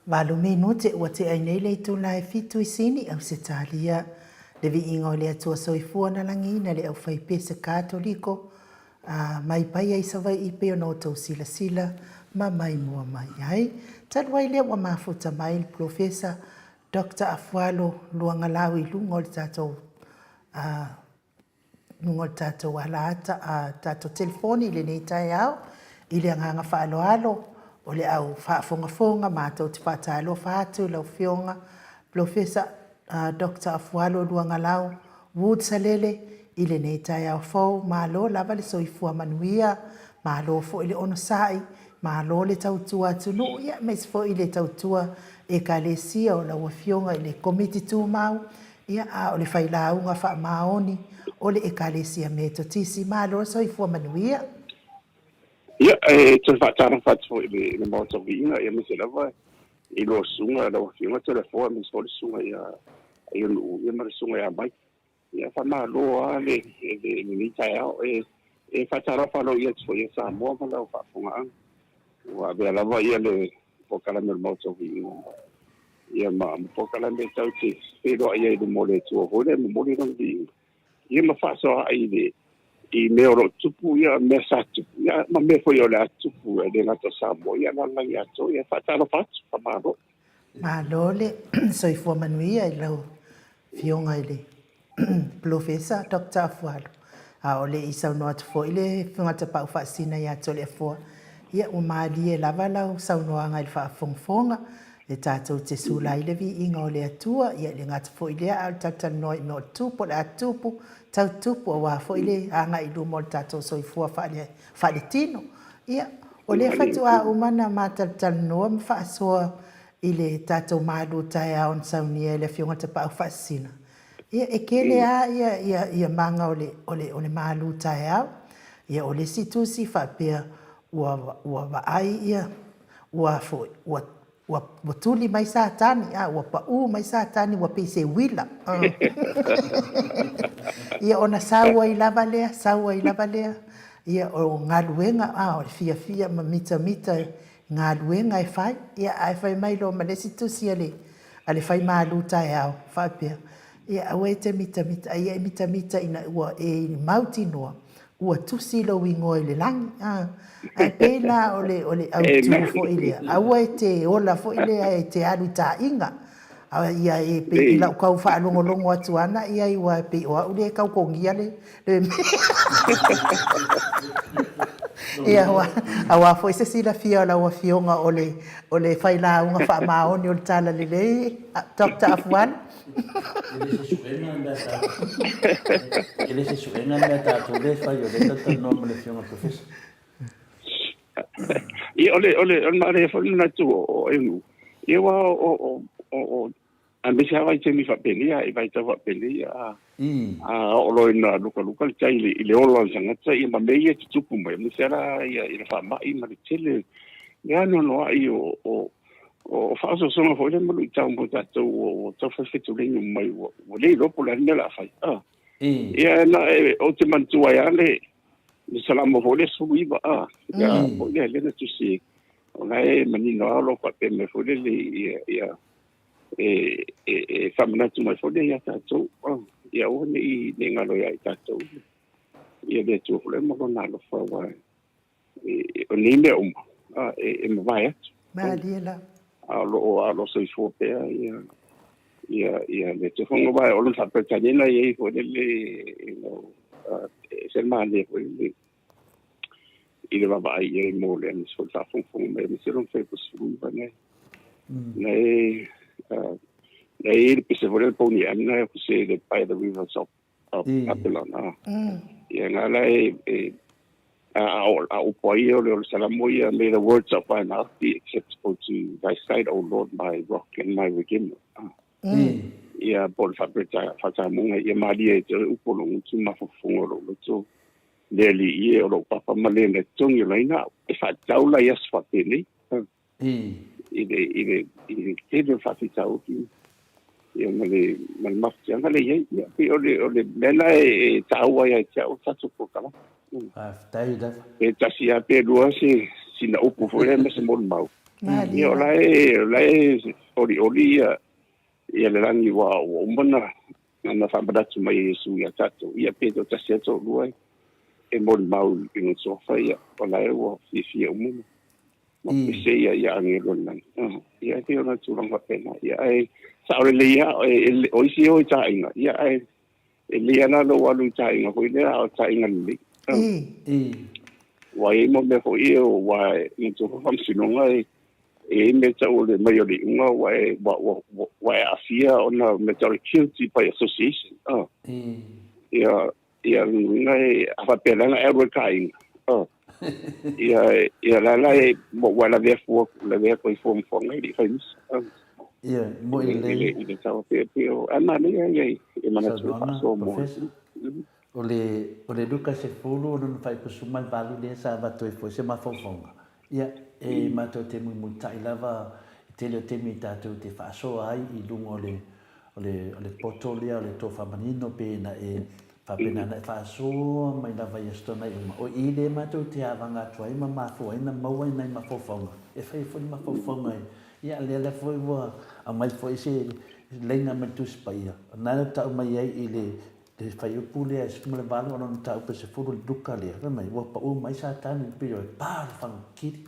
Valu minute ua tea ai nei le itula e fitu i Sini, Ausetalia. Le viiga o le Atua Soifua na lagiina le aufaipese Katoliko a mai paia i Savaii pei ona outou silasila ma maimoa mai ai. Talu ai lea ua mafuta mai le Polofesa Doctor Afualo Luagalau i luga o le tatou luga o le tatou alaata, a tatou telefoni i lenei taeao. I le agaga faaaloalo o le au faafogafoga, matou te faatalofa atu i lau Afioga Polofesa Doctor Afualo Luagalau Wood Salele i lenei taeao fou. Malo lava le soifua manuia, malo foi le onosai, malo le tautua atunuu, ia aemaise foi le tautua Ekalesia o lau Afioga i le Komiti Tumau, ia a o le failauga faamaoni o le Ekalesia Metotisi. Malo le soifua manuia. Ia, e toe faatalofa atu foi i le Maota o Viiga, aemaise lava i lua susuga, lau Afioga Toleafoa, aemaise foi le susuga ia Ionuu, ia ma le susuga ia Mike. Ia, faamalo lava lenei taeao. E faatalofa aloaia atu foi ia Samoa ma lau faafofogaaga. Ua avea lava ia le polokalame o le Maota o Viiga ia ma polokalame tatou te feiloai ai i luma o le Atua foi lea e momoli lona viiga ia ma faasoaai i le i mea o lo o tupu, ia mea sa tupu, ia ma mea foi o le a tupu, e le gata o Samoa, ia lalolagi atoa. Ia faatalofa atu, faamalo. Malo le soifua manuia i lau Afioga i le Polofesa Doctor Afualo. A o le i saunoa atu foi le Afioga Tapaau Faasisina ia Toleafoa, ia ua malie lava lau saunoaga i le faafogafoga e tatou te sula ai le viiga o le Atua, ia e le gata foi i lea a o le talatalanoa i mea o le tupu, o le a tupu, tau tupu aua foi le agai i luma o le tatou soifua faaletino. Ia, o lea faatoa uma ona ma talatalanoa ma faasoa i le tatou malu taeao na saunia e le Afioga Tapaau Faasisina. Ia, e tele lava ia, ia, ia maga o le, o le, o le malu taeao. Ia, o le isi tusi faapea ua, ua vaai ia, ua foi, ua, ua, ua tuli mai Satani, a, ua paʻū mai Satani, ua pei se uila. Ia, ona sau ai lava lea, sau ai lava lea, ia, o galuega, a, o le fiafia ma mitamita i galuega e fai. Ia, ae fai mai loa ma le isi tusi a le, a le faimalu taeao, faapea, Ia, aua e te mitamita, a ia e mitamita ina ua e mautinoa ua tusi lou igoa i le lagi. A, ae pei la o le, o le autu foi lea, aua e te ola foi lea e te alu i taaiga. A ia e pei i lau tau faalogologo atu ana i ai ua pei o au lea e tau togia le, le mea. Ia, aua, aua foi se silafia o lau Afioga o le, o le failauga faamaoni o le Talalelei, Doctor Afualo. E le se suega le mea tatou, e le se suega le mea tatou lea e fai o lea e talatalanoa ma le Afioga i le Professor. Ia, o le, o le, o le manaia foi le manatu o Eunu'u, ia aua o, o, o, o, aemaise lava vaitaimi faapenei, i vaitau faapenei, a, a oo loa ina lukaluka le tai i le ola o le tagata, ia ma mea ia e tutupu mai, aemaise lava la ia, i le faamai ma le tele, le anoanoai o, o, o faaosoosoga foi lea ma luitau mo tatou ua tau fai fetuleni uma mai, ua le iloa po o le a le mea o le a fai. Ia, na, ou te manatua ai lava le Salamo foi lea 19, a, ia, foi lea, lea na tusi, o la e manino lava o lo o faapea mai foi lele, ia, ia, e, e, e faamanatu mai foi lea ia tatou, ia aua ne i, ne i galo ia i tatou, ia le Atua foi lea ma lona alofa, aua o nei mea uma, e mavae atu. Malie la. A o lo o, a o lo o soifua pea ia, ia, ia le tofoga aua o lona faa-Peretania e i ai foi lele, you know, e ese le manaia foi lele i le vaavaai i ai mo le aemaise foi le faafogafoga mai aemaise lona 19 nei. Na e, na e i ai le pese foi lea le Boney M na e se le By the Rivers of Babylon. Ia na la e, e a a upu ai o le o le Salamo ia, May the words of my mouth be acceptable to thy sight, O Lord, my rock and my redeemer. Ia po o le faatamuga ia malie e te oe upu o lou gutu ma mafaufauga o lou loto, le Alii e o lou papa ma le na togi olaina au, e faatatau la i aso faapenei. I le, i le, i le tele o faafitauli ia ma le, ma le mafatiaga lea e i ai. Ia, pei o le, o le mea lena e taua ia te au le tatou polokalame. Faafetai lava. Pe tasi lava pe lua se, sina upu foi lea ma se molimau. Ia, o la e, o la e olioli ia, ia le lagi ua, ua uma na, na faamanatu mai e Iesu ia tatou, ia pe toatasi lava toalua e molimau i lona suafa, ia, o la e ua fiafia uma ma, ma pese ia, ia agelu o le lagi. Ia, e pei ona tulaga faapena. Ia, ae sao lelei lava, o isi e o i taaiga, ia, ae e lelei lava la lou alu i taaiga foi lea, a o taaiga lelei. Ua i ai mo mea foi ia, ua manatua foi faamasinoga e i ai mea tau o le mai o le iuga ua e, ua, ua, ua e aafia ona o mea tau o le guilty by association. Ia, ia lona uiga e, a faapea leaga e alu ai le taaiga. Ia, ia la la e, ua lavea fua, lavea koe fua ma fuaga e le i fai misa. Ia, mo i le. I le tau pea pea o, a manaia ia e manatu e faasoa mo. Professor, o le, o le Luka 10 o lona faaipusu ma le 8 lea sa avatu ai foi se mafaufauga. Ia, e matou te muimuitai lava i tele o taimi tatou te faasoa ai i luga o le, o le, o le poto lea o le tofa manino pe na e faapena na e faasoa mai lava i aso tonai uma. O i lea matou te avaga atu ai ma mafua ai na maua ai nai mafaufauga. E fai ai foi le mafaufauga e, ia lea lea foi ua aumai foi se laina mai le Tusi Paia. O lena na tau mai ai i le Le fuaiupu lea e 18 o lona mataupu e 10 i le Luka lea, fai mai, ua pau mai Satani i le pili o le pa o le fagukili.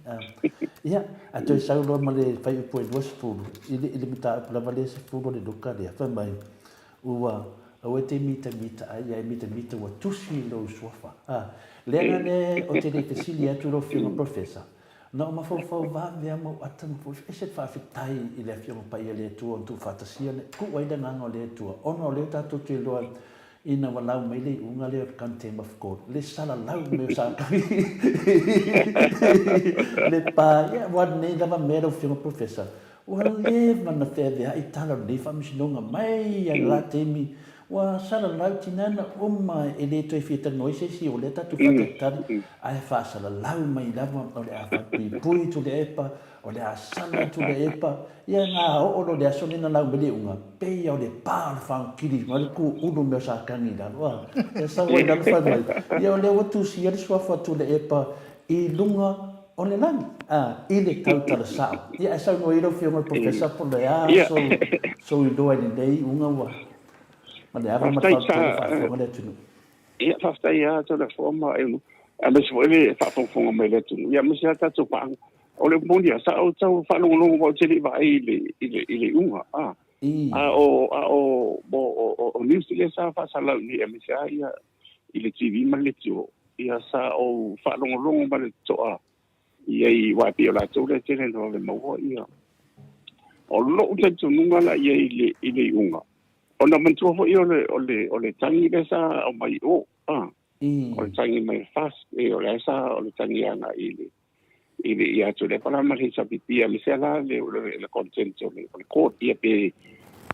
Ia, ae toe sau loa ma le fuaiupu e 20 i le, i le mataupu lava lea e 10 o le Luka lea, fai mai, ua, aua e te mitamita ai, ia e mitamita ua tusi i lou suafa. Leaga lea ou te le i fesili atu i lau Afioga Professor, Na ou mafaufau vave lava ma ou ata ma foi, ese le faafetai i le Afioga Paia le Atua ona tuufaatasia le, tuu ai le Agaga o le Atua, ona o lea tatou te iloa ina ua lau mai le iuga lea o le Contempt of Court, le salalau mai o Satani le pa, ia aua lenei lava mea lau Afioga Professor, ua leva ona feaveai tala o lenei faamasinoga mai lava i le la taimi Ua salalau tinana uma e le toe fia talanoa ai se isi o lea tatou faatalitali ae faasalalau mai lava o le a falepuipui Tuilaepa, o le a sala Tuilaepa, ia na oo loa i le aso lea na lau mai le iuga, pei lava o le pa o le fagokili i le kūulu mea o Satani i lalo a. Ia sau ai lalo fai mai, ia o lea ua tusia le suafa o Tuilaepa i luga o le lagi, a, i le tautala sao. Ia ae saunoa ia lau Afioga i le Professor po o le a sou iloa i lenei iuga ua ma le ava ma le fautua i le faafofoga le atunuu. Ia, faafetai lava Toleafoa ma aemaise foi le faafogafoga mai le atunuu, ia aemaise lava tatou paaga. O le upu moni lava, sa ou tau faalogologo aua ou te le i vaai i le, i le, i le iuga, a. A o, a o, o, o news lea sa faasalalau nei aemaise lava ia i le TV ma le leitio, ia sa ou faalogologo ma le totoa i ai, aua e pei o latou lea e tele ina vave maua ia. O lou talitonuga la i ai i le, i le iuga, ona manatua foi o le, o le, o le tagi lea sa aumai i o, a, o le tagi mai le FAST, e, o lea sa, o le tagi agai i le, i le, ia Tuilaepa la ma le HRPP, aemaise la le, le, le content o le, o le court, ia pe,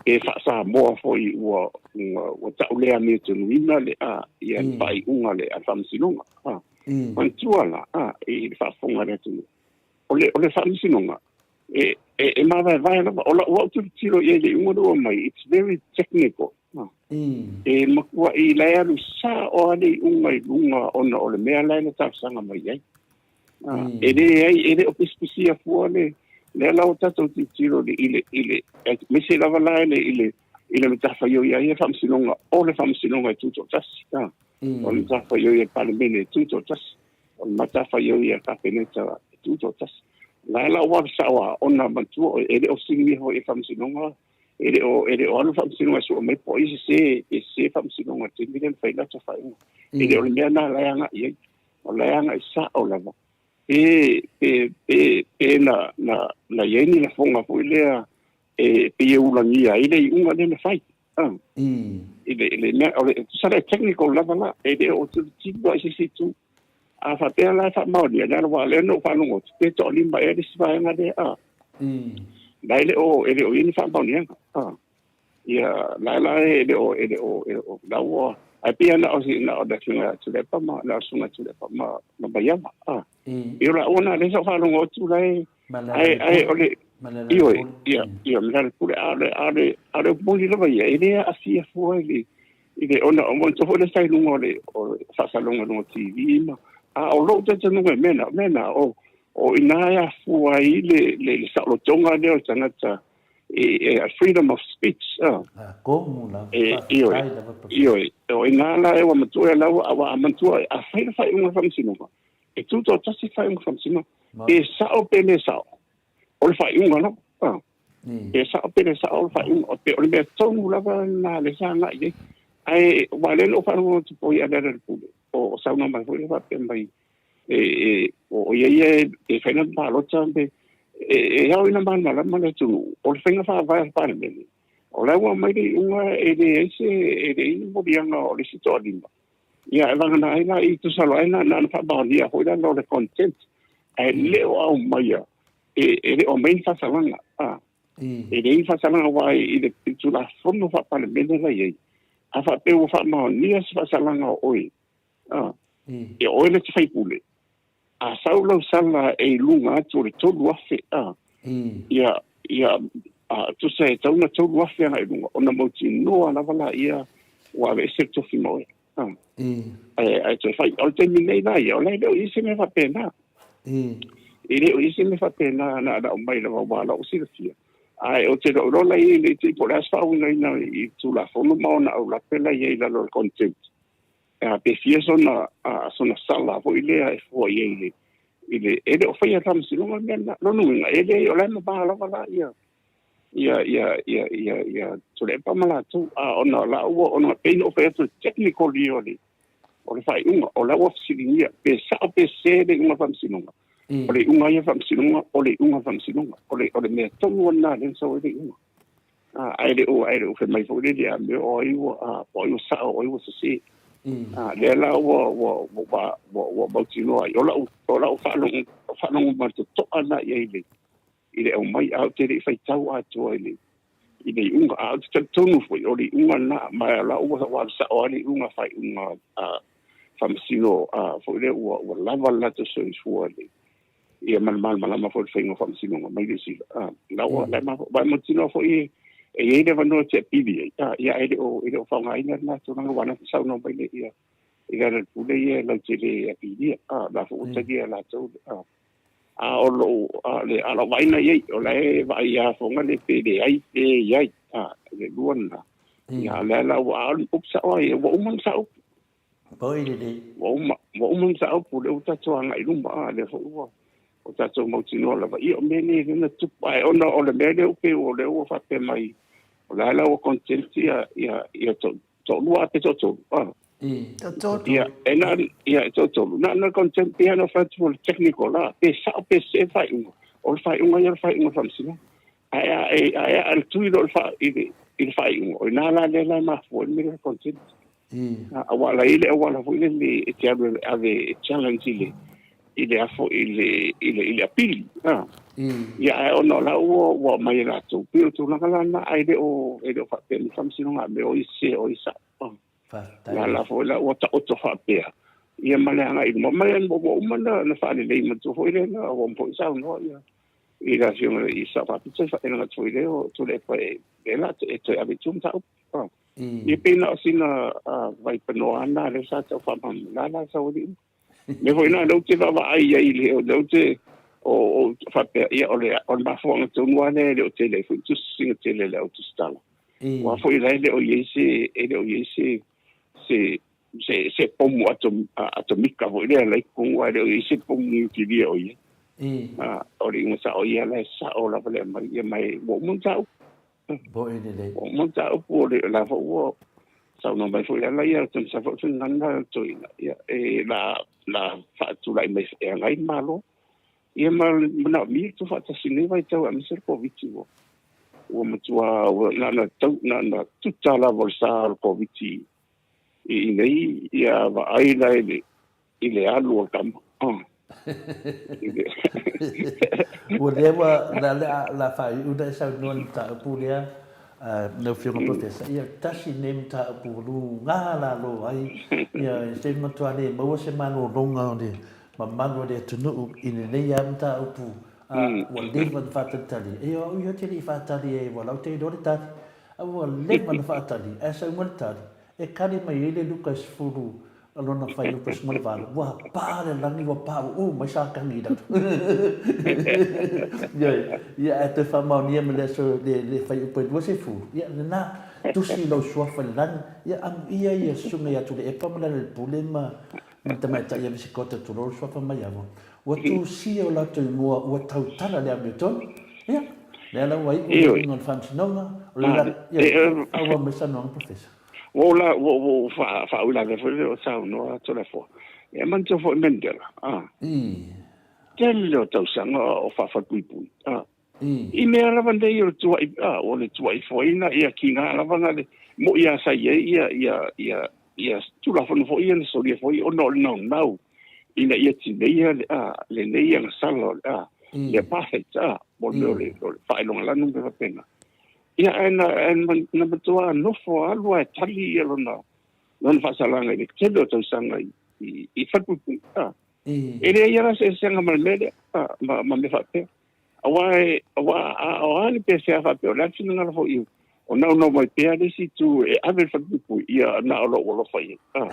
pe faa-Samoa foi ua, ua, ua tau le amiotonu le, a, ia le faaiuga le, a le faamasinoga, a. Manatua la, a, i le faafofoga a le atunuu, o le, o le faamasinoga, e, e, e mavaevae lava. O lau au tilotilo i ai i le iuga lea ua aumai, it's very technical. A. E matuai la e alu sao lava le iuga i luga ona o le mea la e na talosaga mai ai. E leai, e le o pisipisia fua le, lea la ua tatou tilotilo i le, i le, aemaise lava la i le, i le, i le matafaioi a ia faamasinoga, o le faamasinoga e tutoatasi, a. O le matafaioi a le Palemene e tutoatasi, o le matafaioi a le Kapeneta e tutoatasi. La la ua alu sao lava, ona manatua oe, e le o sinia foi e faamasinoga, e le o, e le o alu le faamasinoga e sue mai po o ai sese, pe sese faamasinoga i le taimi lea na fai ai lata faaiuga. E le o le mea lena la e agai i ai. O la e agai sao lava, pe, pe, pe, pe na, na, na i ai ni lafoga foi lea e pei e ulagia ai le iuga lea na fai. I le, i le mea, o le, tusa la e technical lava la, e le o tilotilo lava i se isi itu. A faapea la e faamaonia, leaga aua o lea na ou faalogo atu, pe toalima ea le isi vaega lea, a. La e le o, e le o i ai ni faamaoniaga, a. Ia, la la e le o, e le o, e le o, la ua, ae pei lava na o, na o le Afioga ia Tuilaepa ma, na o le Susuga ia Tuilaepa ma, ma Maiava, a. Ia o la ua lea sa ou faalogo atu la e, ae, ae o le, ioe, ia, ia, Malealepule, a o le, a o le, a o le upu moni lava ia, e le aafia fua i le, i le, ona, manatua foi lea sa i luga o le, o le faasalalauga i luga o TV ma, a o lou talitonuga i mea na, o mea na, o, O i ina e afua ai le, le, le saolotoga lea o le tagata e, e freedom of speech. Atonu lava, E, ioe, faafetai lava Professor. ioe, o ina la e ua matua e lau, ua a matua, a fai le faaiuga faamasinoga, e tutoatasi le faaiuga faamasinoga. Pe sao pe le sao, o le faaiuga lava. Ah. Pe sao pe le sao o le faaiuga, o, pe o le mea tonu lava na le sa agai i ai. Ae, ua lea na ou faalogo atu foi ia Lealailepule, o saunoa mai foi lea faapea mai, e, e, o ia ia e, e fai lana palota pe, e, e ao ina malamalama le atunuu, o le faiga faavae a le Palemene, o la ua aumai le iuga e leai se, e leai ni moliaga o le isi toalima. Ia, e vagana ai la i tusa loa ai na, na faamaonia foi la o le content, ae le o aumaia, e, e le o aumai ni faasalaga. Ah. E leai ni faasalaga aua i le Tulafono Faa-Palemene la i ai, a faapea ua faamaonia se faasalaga o oe, a, e oe le te faipule, a sau lau sala e i luga atu o le 3,000, a, ia, ia, a, tusa e tau na 3,000 agai i luga, ona mautinoa lava laia ua aveese le tofi ma oe. A, ae, ae toe fai. O le taimi nei la ia, o la e le o i ai se mea faapena. E le o i ai se mea faapena na na aumai lava aua o la ua silafia. Ae ou te le o iloa la i ai le po o le a se faauigaina i Tulafono ma ona aulape la i ai i lalo o le contempt. A pe fia sona, a, sona sala foi lea e fua i ai i le, i le, e le o faia e le Faamasinoga le mea lena. Lona uiga, e le, o la e mama lava la ia, ia, ia, ia, ia, ia Tuilaepa ma latou. A ona la ua, ona pei ona ou fai atu, technical ia o le, o le faaiuga, o la ua fesiligia pe sao pe sese le iuga o le Faamasinoga. O le iuga ia Faamasinoga, o le iuga o le Faamasinoga. O le, o le mea tonu lena lea na sau ai le iuga. Ae le o, ae le o fai mai foi lele a mea o ai ua, a, o ai ua sao, o ai ua sese. A, lea la ua, ua, ua, ua, ua mautinoa ai. O lau, o lau faalogo, faalogo ma le totoa lena i ai i le, i le aumai, a ou te le i faitau atoa i le, i le iuga. A ou te talitonu foi, o le iuga lena, ma o la ua, ua alu sao lava le iuga faaiuga a faamasino a, foi lea ua, ua lava le latou soifua i le, ia ma le malamalama foi i le faiga o faamasinoga mai le isi a, la ua, la e ma mautinoa foi e i ai le avanoa e te apili ai, a, ia e le o, e le o faaaogaina lena tulaga aua na saunoa mai le ia i le Lealailepule ia lautele e apilia, a, la foi ua talia e latou, a. A o lou, a, le, a lau vaaiga i ai, o la e vaai lava foga le pe leai pe i ai, a, le lua lena. Ia, o lea la ua, a o le upu sao ai, ua uma ona sao. Poi lelei. Ua uma, ua uma ona sao upu, lea ua tatou agai i luma, a, lea foi ua, ua tatou mautinoa lava. Ia, o mea nei lea na tupu, ae ona o le mea lea ua pei o lea ua faapea mai, o la la ua content ia, ia, ia to, toalua pe toatolu, a. Toatolu. Ia, e na, ia, e toatolu. Na na content pei ona fai atu o le technical la, pe sao pe sese le faaiuga. O le faaiuga ia o le faaiuga o le faamasinoga. Ae a e, ae a le tui loa i le, i le faaiuga, o i ina la lea la e mafua ai le mea lea o le content. Aua la e i ai le auala foi lele e te alu e ave e challenge i le, i le afo i le, i le, i le apili. Ia, ae ona o la ua, ua aumai e latou, pei o le tulaga la lena, ae le o, e le o faapea ni faamasinoga a mea o ai sese o ai sao. Faafetai. La foi la ua taoto faapea, ia ma le agai i luma. Ma ua uma na faalelei matua foi lea na ua uma foi saunoa ia i le afioga i Sao Faapito, faailoga atu foi lea o Tuilaepa e la e toe ave i tua mataupu. Ia pei na o sina vaipanoa lena lea sa tau faamalamalama la sau alii. Mea foi na lea ou te vaavaai ai i le o lea ou te o faapea ia o le o le mafuaaga tonu lava lea e le o tele ai foi tusitusiga tele a le au tusitala. Aua foi la e le o i ai se e le o i ai se se se se pomu atomika foi lea la i totonu ae le o i ai se pomu niukilia o i ai. O le iuga sao ia la e sao lava le aumai ia ma e ua uma ona mataupu. Poe lelei. Ua uma mataupu o le la foi ua saunoa mai foi ala ia te masa foi gagana le toeaina ia e la la faatulai mai e agai le Malo. Ia ma manaomia le tuufaatasi i lenei vaitau aemaise le Koviti ua ua matua ua na na tau na na tuta lava o le sa o le Koviti i inei ia vaai la i le i le alu o le tama. Ua leva la le la faaiu ona e saunoa i le mataupu lea, lau Afioga Professor, ia tasi lenei mataupu ua luga lalo ai, ia se matua le maua se malologa o le mamalu o le atunuu i lenei lava mataupu ua leva ona faatalitali. Ia o au ia ou te le i faatali ai aua o la ou te iloa le tali. A ua leva ona faatali ae sau ma le tali e kali mai ai le Luka 10. O lona fuaiupu e 18, ua pā le lagi, ua paʻuʻū mai Sākani i lalo. Ioe, ia ae toe faamaonia ma le aso le, le fuaiupu e 20, ia lena, tusi i lou suafa i le lagi, ia amuia ia susuga ia Tuilaepa ma Lealailepule ma, ma le tamaitai ia Visikota tulou le suafa Maiava, ua tusia o latou igoa ua tautala le amiotonu. Ia, lea la ua iu le Ioe. uiga o le faamasinoga, o le la, E, ia, faaauau mai le saunoaga Professor. Ua ou la, ua ou faauilavea foi lea o saunoa Toleafoa. E manatua foi Mandela, a. Tele o tausaga o faafapuipui, a. I mea lava nei o le tuai, a, o le tuai foaiina ia kiga lava na le mo'i a sa i ai ia, ia, ia, ia Tulafono foi ia na solia foi ona o le naunau ina ia tineia le, a, lenei agasala o le, a, le apartheid, a, mo le mea o le, o le faailogalanu ma mea faapena. Ia, ae na, ae na matua nofo alu ae tali ia lona, lona faasalaga i le tele o tausaga i, i, i falepuipui. A. E leai lava se eseesega ma le mea lea, a, ma, ma mea faapea. Aua e, aua a, o a ni pea faapea, o le a le finagalo foi i, o naunau mai pea le isi itu e ave le falepuipui, ia na o lou alofa i ai. A.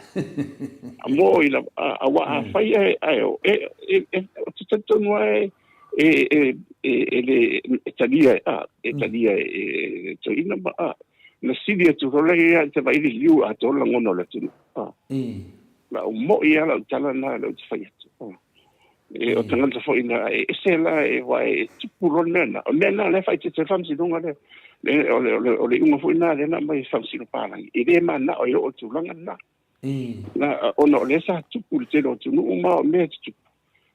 A mo i lava, a, aua afai ae, ae o, e, e, e, o te talitonu lava e, e, e, e, e le e talia a e talia e, e toeaina ma a na sili atu loa ia te vaai le liu atoa le lagona o le atunuu a la o mo'i lava lau tala na lea ou te fai atu a e o tagata foi na e ese la e wa e tupu loa le mea na o le mea na lea e faaeteete ai le faamasinoga lea le o le o le o le iuga foi na lea na aumai e faamasino palagi e le manao e oo i le tulaga lena na ona o lea sa tupu i le tele o atunuu ma o mea e tutupu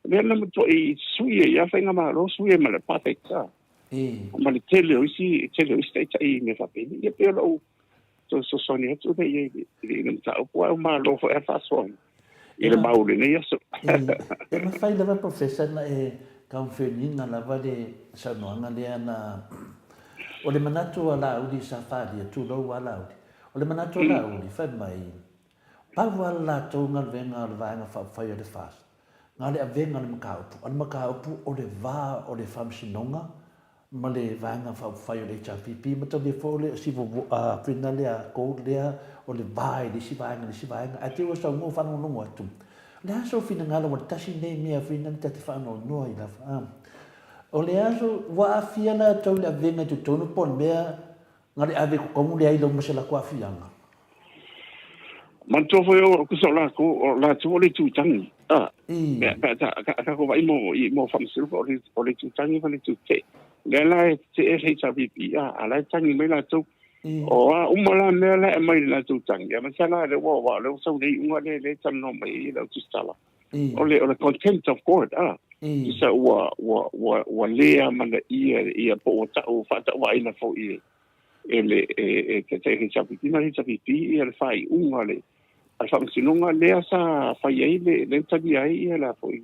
Lea na matuai sui ai lava faigamalo, sui ai ma le apartheid, sa. Ma le tele o isi, tele o isi taitai i mea faapeni. Ia pei o lou fesoasoani atu lea i ai i le mataupu, ae ua malo foi lava le faasoa i le mau i lenei aso. E mafai lava Professor na e confirm-ina lava le saunoaga lea na, o le manatu a Laauli sa faaalia, tulou a Laauli, o le manatu a Laauli fai mai, Pau lava le latou galuega o le Vaega Faaupufai o le FAST, na o le avega o le mataupu. O le mataupu o le va o le Faamasinoga ma le Vaega Faaupufai o le HRPP, matalia foi o le Civil War, fina lea, Code lea, o le va i le isi vaega i le isi vaega. Ae te i ua saunoa faalogologo atu, o le a sou finagalo ua le tasi lenei mea fina ta te faanoanoa ai lava. O le a sou, ua aafia latou i le avega i totonu po o le mea Na le ave i totonu leai lau ma se latou aafiaga. Manatua foi o kusa o latou, o latou o le itu tangi. A, pe, pe, ta, ta, tatou vaai mo, i, mo faamasinoga o le, o le itu tangi ma le itu tetee. O lea la e tetee le HRPP, a, a la e tangi mai latou. O a uma la mea la e aumai i le latou tangi, a masala la lea ua, ua, lea ua sau nei iuga lea, lea e talanoa mai ai le au tusitala. O le, o le contempt of court, a, tusa ua, ua, ua, ua le amanaia ia po ua ta'u faatauaina foi e, e le e, e Taitai HRPP ma le HRPP ia le faaiuga a le a le Faamasinoga lea sa fai ai le lea na talia ai ia la foi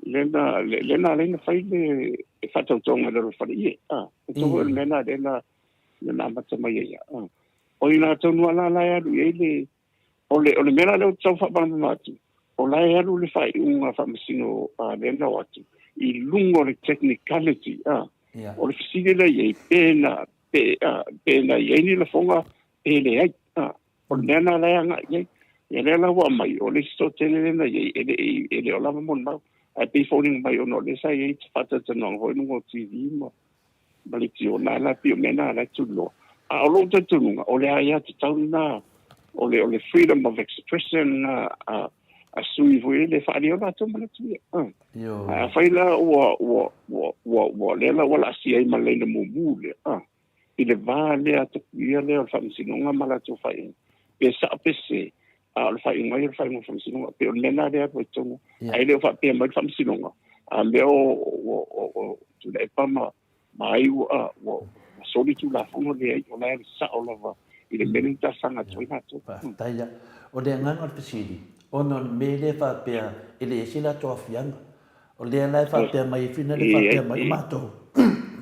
lea na lea na ala ai na fai le faatautoga i lalo o le faleie a e tau foi o le mea lena lea na lea na amata mai ai a o i latou lava la la e alu i ai le O le, o le mea la lea ou te tau faamalamalama atu, o la e alu le faaiuga faamasino a lea na o atu i luga o le technicality, a. Yeah. O le fesili lea i ai, pe na, pe, a, pe na i ai ni lafoga, pe leai, a. O le mea lena la e agai i ai. Ia lea la ua aumai, o le isi toatele lea na i ai, e le i, e le o lava molimau. Ae pei e foliga mai ona o lea sa i ai faatalatalanoaga foi i luga o TV ma, ma leitio, na la pei o mea na la e tuliloa. A o lou talitonuga, o le aiatatau lena, o le, o le freedom of expression a, a, a sui foi lele e faaalia ai o latou manatu ia. A. Ioe. Afai la ua, ua, ua, ua, ua lea la ua laasia ai ma le laina mumu lea, a, i le va lea tapuia lea o le faamasinoga ma latou faaiuga, pe sao pe sese, a o le faaiuga ia o le faaiuga o le faamasinoga. Pei o le mea lena lea e tonu, ae le o faapea mai le faamasinoga, a mea o, o, o, o Tuilaepa ma, ma ai ua, ua, ua soli tulafono, leai, o la e sao lava i le mea lea na talosaga atu ai latou. Faafetai lava. O le agaga o le fesili, ona o le mea lea faapea e le ese latou aafiaga. O lea la e faapea mai e Fina le faapea mai, o matou,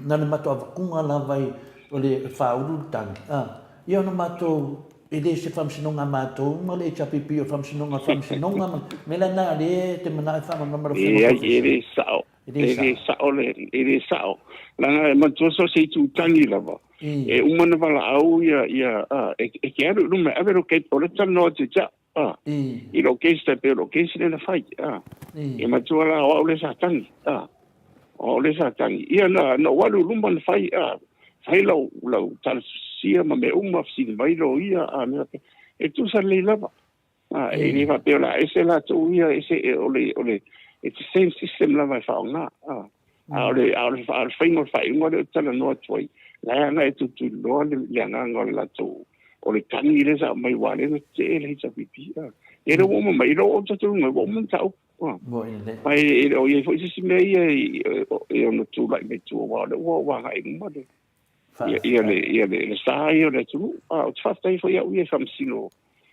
na o le matou avatuga lava i, o le faaulu le tagi, a, ia ona matou, e le se faamasinoga a matou ma le HRPP, o le faamasinoga o le faamasinoga ma, mea la na lea e te manao e faamalamalama lau Afioga Leai, e le sao. E le E le sao le, e le sao. Leaga e manatua so o se itu tagi lava. E uma ona valaau ia, ia, a, e, e te alu i luma e ave lou keiki, o lea e talanoa atu ia te au. A, i lou case tai pei o lou case lea na fai. A, ia matua la o au lea sa tagi. A, o au lea sa tagi. Ia na, na ou alu i luma na fai, a, fai lau, lau talasusia ma mea uma, fesili mai loia, a, mea faapea. E tusa lelei lava. A, e le faapea o le a ese latou ia, ese, e, o le, o le, it's the same system lava e faaaoga. A, a o le, a o le, a o le faiga o le faaiuga lea ou te talanoa atu ai, la e agai e tulituliloa le, le agaga o le latou, o le tagi lea sa aumai aua lea na tetee le HRPP. A, ia lea ua uma mai, i lou ou talitonuga, ua uma le mataupu. A, ma e, e le o i ai foi se isi mea ia i, e ono tulai mai tua, aua o lea ua, ua agai i luma le, ia, ia le, ia le, le sa ia o le atunuu. A, ou te faafetai foi au ia i faamasino,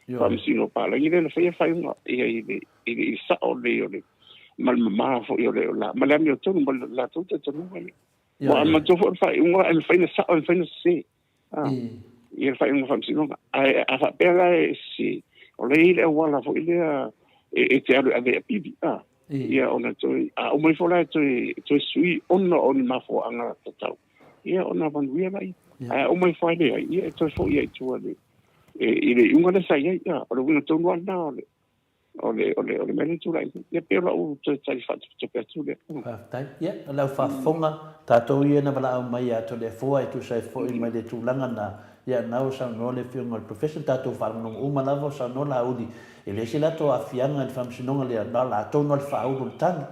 faamasino palagi lea na faia faaiuga ia i le, i le, i le sao lelei o le, ma le mamā foi o le, o la, ma le amiotonu ma le latou talitonuga ia. Ua manatua foi o le faaiuga e mafai ona sao e mafai ona sese. A, ia le faaiuga faamasinoga. Ae a faapea la e sese, o lea e i ai le auala foi lea e, e te alu e ave e apili. A, ia ona toe, a uma ifo la e toe, toe sui ona o ni mafuaaga tatau, ia ona manuia laia. Ae a uma ifo lava e leai, ia e toe foi lava i tua i le, i le iuga lea sa i ai. A, o le uiga tonu lava lena o le, o le, o le, o le mea lea e tulai mai. Ia pei o lau toe tali faatopetope atu lea. Faafetai. Ia, o lau faafofoga, tatou ia na valaau mai ia Toleafoa e tusa ai foi ma le tulaga na, ia na ua saunoa le Afioga i le Professor, tatou faalogologo uma lava o saunoa Laauli, e leai se latou aafiaga i le faamasinoga lea, na o latou na o le faaulu o le tagi.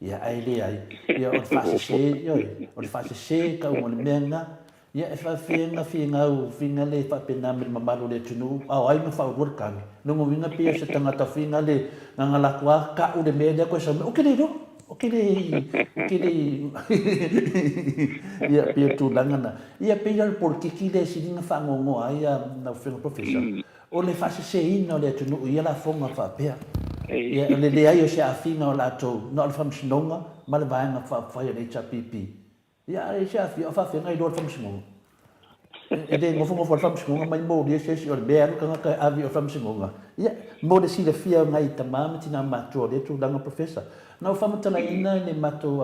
Ia, ae leai, ia o le faasese, ioe, o le faasese tauga o le mea lena. Ia, e faafia finau finga le faapena ma le mamalu o le atunuu, a o ai na faaulua le tagi? Lona uiga pei o se tagata finga le gagala atu a ka'u le mea lea koe sau mai, ou te le iloa, ou te le, ou te le, ia, pei o le tulaga na. Ia, pei la o le polokiki lea e sili ona faanoanoa ai lau Afioga Professor, o le faaseseina o le atunuu i ia lafoga faapea. Ia, o le leai o se aafiga o latou, na o le Faamasinoga ma le Vaega Faaupufai a le HRPP. Ia, a e se afia, o faafeagai loa le faamasinoga. E le nofonofo le faamasinoga mai molia se isi o le mea e alu tagata e ave i o le faamasinoga. Ia, mo le silafia o nai tama ma tina matutua o lea tulaga Professor, na ou faamatalaina i le matou,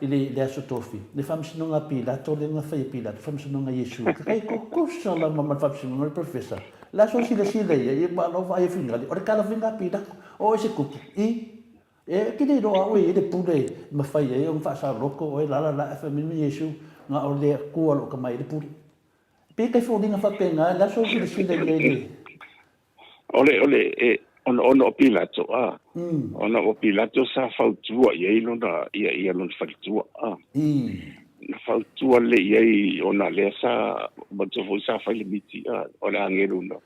i le Aso Tofi, le faamasinoga a Pilato lea na fai e Pilato, faamasinoga a Iesu. Kai tutusa lava ma le faamasinoga le Professor. Le aso silasila ia, ia ma lou vaai e fingali, o le kalafiga a Pilato, o oe se kupu, i. E te le iloa oe i le pule e mafai ai ona faasaoloto oe la la la fai mai ma Iesu, na o le Atua o lo o tamai ai le pule. Pe kai foliga faapena, le aso silasila i ai le. O le, o le, e, ona, ona o Pilato, a. Ona o Pilato sa fautua i ai lona, ia, ia lona faletua, a. Na fautua lelei i ai ona lea sa, manatua foi sa fai le miti, a, o le agelu na,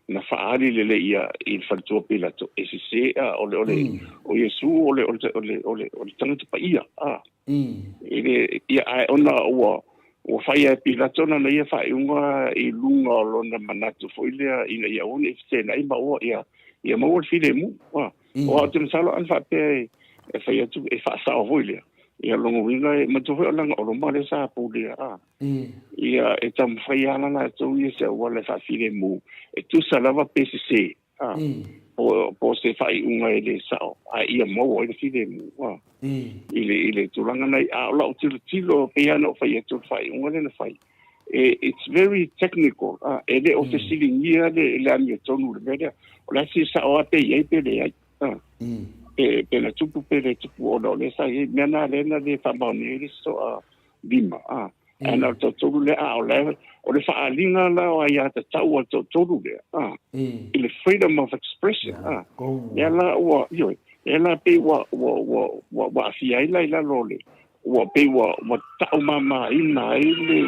na faaali lelei ia i le faletua Pilato e sese a o le o le o Iesu o le o le o le o le o le tagata paia a e le ia ae ona ua ua fai e Pilato lana ia faaiuga i luga o lona manatu foi lea ina ia aua ne i feteenai ma ua ia ia maua le filemu a O au te masalo ana faapea e fai atu e faasao foi lea ia lona uiga e manatua foi o lana o Roma lea sa pulea a ia e taumafai lava latou ia se auala e faafilemu e tusa lava pe sese a po o se faaiuga e le sao ae ia maua ai le filemu a i le tulaga na a o lau tilotilo pei lava ona ou fai atu o le faaiuga lea na fai e, it's very technical a e le o fesiligia le le amiotonu le mea lea o le a se sao a pe i ai pe leai a pe pe na tupu pe le tupu ona o lea sa i ai mea na lea na le faamaonia ai le soa lima a ae na o le toatolu lea a o le o le faaaliga la o aiatatau a le toatolu lea a i le freedom of expression a lea la ua ioe lea la pei ua ua ua ua aafia ai la i lalo o le ua pei ua ua taumamaina ai le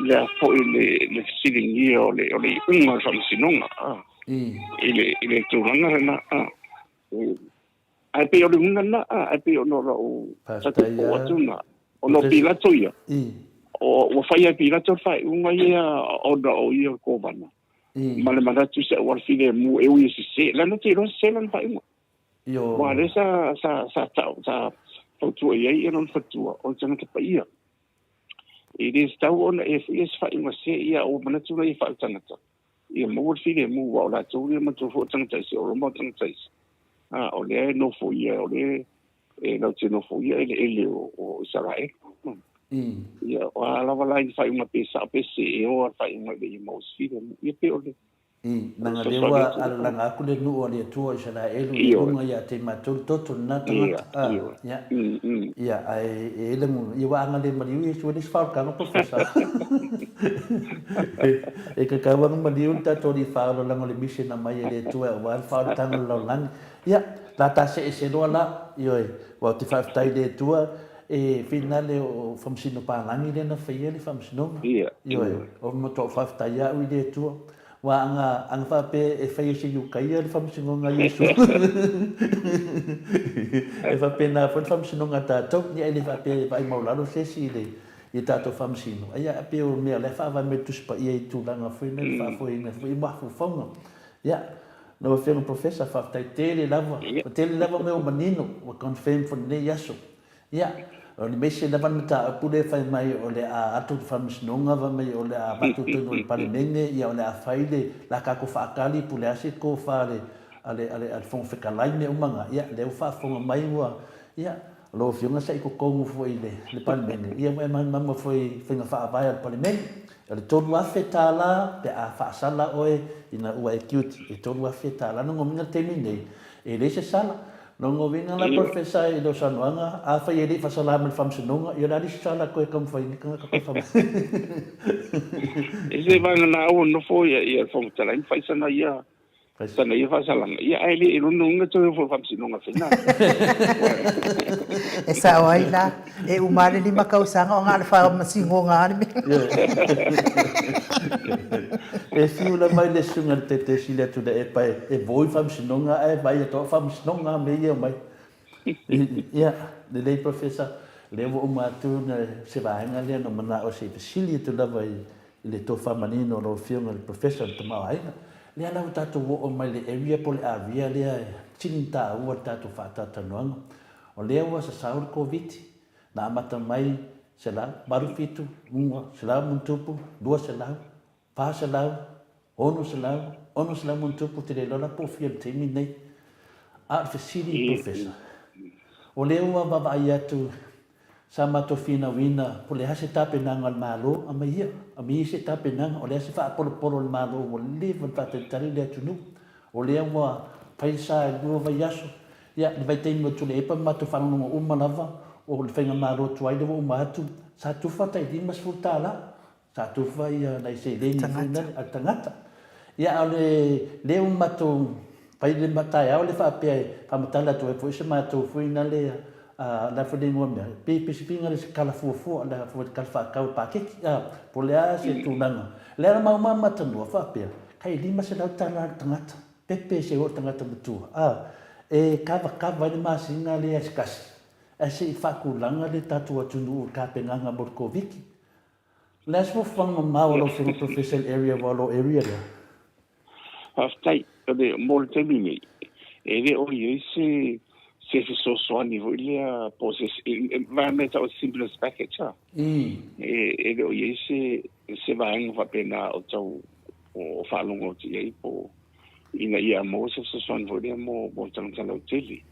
le a foi le le fesiligia o le o le iuga o le faamasinoga a i le i le tulaga lena a ae pei o le uiga lena a ae pei ona o lau tatupu atu na ona o Pilato ia o ua fai e Pilato le faaiuga ia ona o ia o le kovana ma le manatu i se auala filemu e ui e sese leaga te iloa sese lana faaiuga. Aua o lea sa, sa, sa tau, sa fautua i ai lona faletua, o le tagata paia. E le tatau ona e faia se faaiuga sese, ia ua manatu la ia faaletagata, ia maua le filemu, aua o latou ia manatua foi o tagata ese, o Roma o tagata ese. A, o lea e nofo ia, o lea e latou te nofoia eleele o Isaraelu. Ia, o a lava la ni faaiuga pe sao pe sese, e o lava le faaiuga ina ia maua se filemu. Ia pei o le. I, leaga lea ua alalaga atu le nuu a le Atua o Isaraelu i luga ia te matou le toto lena tagata. A, ia. Ia, ae e i ai lagona, ia ua aga le maliu Iesu e le isi faaolataga Professor. E tatau lava ona maliu le tatou Alii Faaola leaga o le mission na aumai e le Atua aua le faaolataga o le lalolagi. Ia, la ta see ese loa la, ioe, aua ou te faafetai i le Atua, e finale o Faamasino Palagi lea na faia le faamasinoga. Ioe, o matuai faafetai lava au i le Atua. Aua ana, ana faapea e fai e se Iukaia le faamasinoga a Iesu, e faapena foi le faamasinoga a tatou. Ia e le faapea e vaai maualalo se isi i le i tatou faamasino, ae ia pei o mea o la e faavae mai i le Tusi Paia i tulaga foi lea i le faafoeina foi i mafaufauga. Ia, lau Afioga Professor, faafetai tele lava, ua tele lava mea ua manino, ua confirm foi i lenei aso. Ia, o le aemaise lava le mataupu lea e fai mai o le a atu le Faamasinoga fai mai o le a avatu i totonu o le Palemene, ia o le a fai le la tatou faatali po o le a se tofa a le a le a le Fofoga Fetalai mea uma na. Ia, lea ua faafofoga mai ua, ia, lau Afioga sa i totonu foi i le Palemene, ia ua e malamalama foi i faiga faavae a le Palemene. O le $3,000 pe a faasala oe ina ua e guilty, e $3,000. Lona uiga i le taimi nei, e leai se sala. Lona uiga la Professor i lau saunoaga, afai e le i faasala mai le Faamasinoga, ia o le a le isi sala e toe taumafai ai le tagata toe faamasino? E se vagana ua nofo ia le Fofoga Fetalai ma fai sana ia sana ia faasalaga, ia ae le i lona uiga toe o foi i le Faamasinoga fena. E sao ai la, e uma lava le 5 tausaga o na o le faamasinoga lava le mea. E fiu lava i le susuga i le Taitaiesili atu le epa e voi faamasinoga ae vaai atu au faamasinoga lava mea ia e omai. Ia, lelei Professor, lea ua uma atu se vaega lea na manao se i fesili atu lava i le tofa manino o lau Afioga i le Professor o le Tamaoaiga. Lea la ua tatou oo mai i le area po o le area lea e sili ona taua i le tatou faatalatalanoaga. O lea ua sasao le Koviti, na amata mai 187, 100+, 200, 400, 600, 600+, ou te le iloa la po o fia i le taimi lenei. A o le fesili i le Professor, o lea ua vaavaai atu sa matou finauina po o le a se tapenaga a le Malo, aumai ia, aumai ia se tapenaga, o le a se faapolopolo a le Malo ua leva ona faatalitali le atunuu, o lea ua fai le sa i le 2 vaiaso, ia le vaitaimi o Tuilaepa ma matou faalogologo uma lava, o le faigamalo tuai lea ua uma atu, sa tufa tai $50. Sa tufa ia nai seleni foi nale a le tagata. Ia a o le lea ua matou fai le taeao le faapea e faamatala atu ai foi se matou foi nale a la foi le igoa mea pe pisipiga le se kala fuafua le foi le kala faatau le paketi a po o le a se tulaga. Lea na mauma matanua faapea kai $500 le tagata pepe se o le tagata matua a e kavakava ai le masina lea se tasi ae se i faatulaga le tatou atunuu i le tapenaga mo le Koviti. O le a se fuafuaga mamao a lau Afioga Professor i le area aua o lou area lea? Faafetai. O le, mo le taimi nei, e le o i ai se, se fesoasoani foi lea po o se, vaea mea e tau o se stimulus package a. E, e le o i ai se, se vaega faapena o tau o faalogo atu i ai po o ina ia maua se fesoasoani foi lea mo, mo tagata lautele.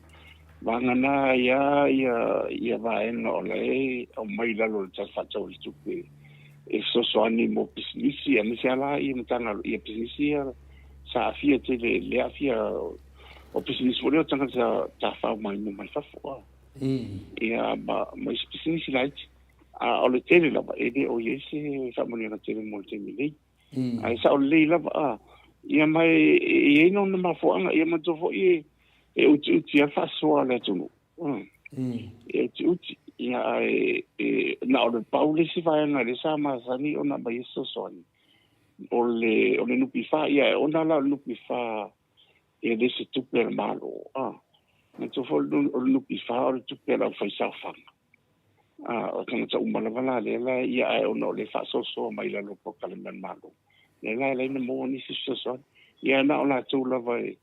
Vagana ai lava ia, ia vaega o la e aumai i lalo o le Tala Faatatau o le Tupe e fesoasoani mo pisinisi, aemaise lava la ia matagaluega, ia pisinisi ia sa aafia tele i le aafia o pisinisi foi lea o tagata tafafao maimoa mai fafo. A. Ia, ma, ma isi pisinisi laiti. A o le tele lava, e le o i ai se faamanuiaga tele mo le taimi nei. Ae sao lelei lava a. Ia ma e i ai lona mafuaaga, ia manatua foi e, e utiuti lava le faasoa a le atunuu. E utiuti. Ia ae e, na o le pau le isi vaega lea sa masani ona aumai ai se fesoasoani, o le, o le NPF, ia e ona la o le NPF e le se tupe a le Malo. A. Manatua foi o le NPF o le tupe a le aufaisaofaga. A, o tagata uma lava la lea la ia ae ona o le faasoasoa mai lalo o polokalame a le Malo, lea la e ala ai ona maua nisi fesoasoani. Ia na o latou lava e,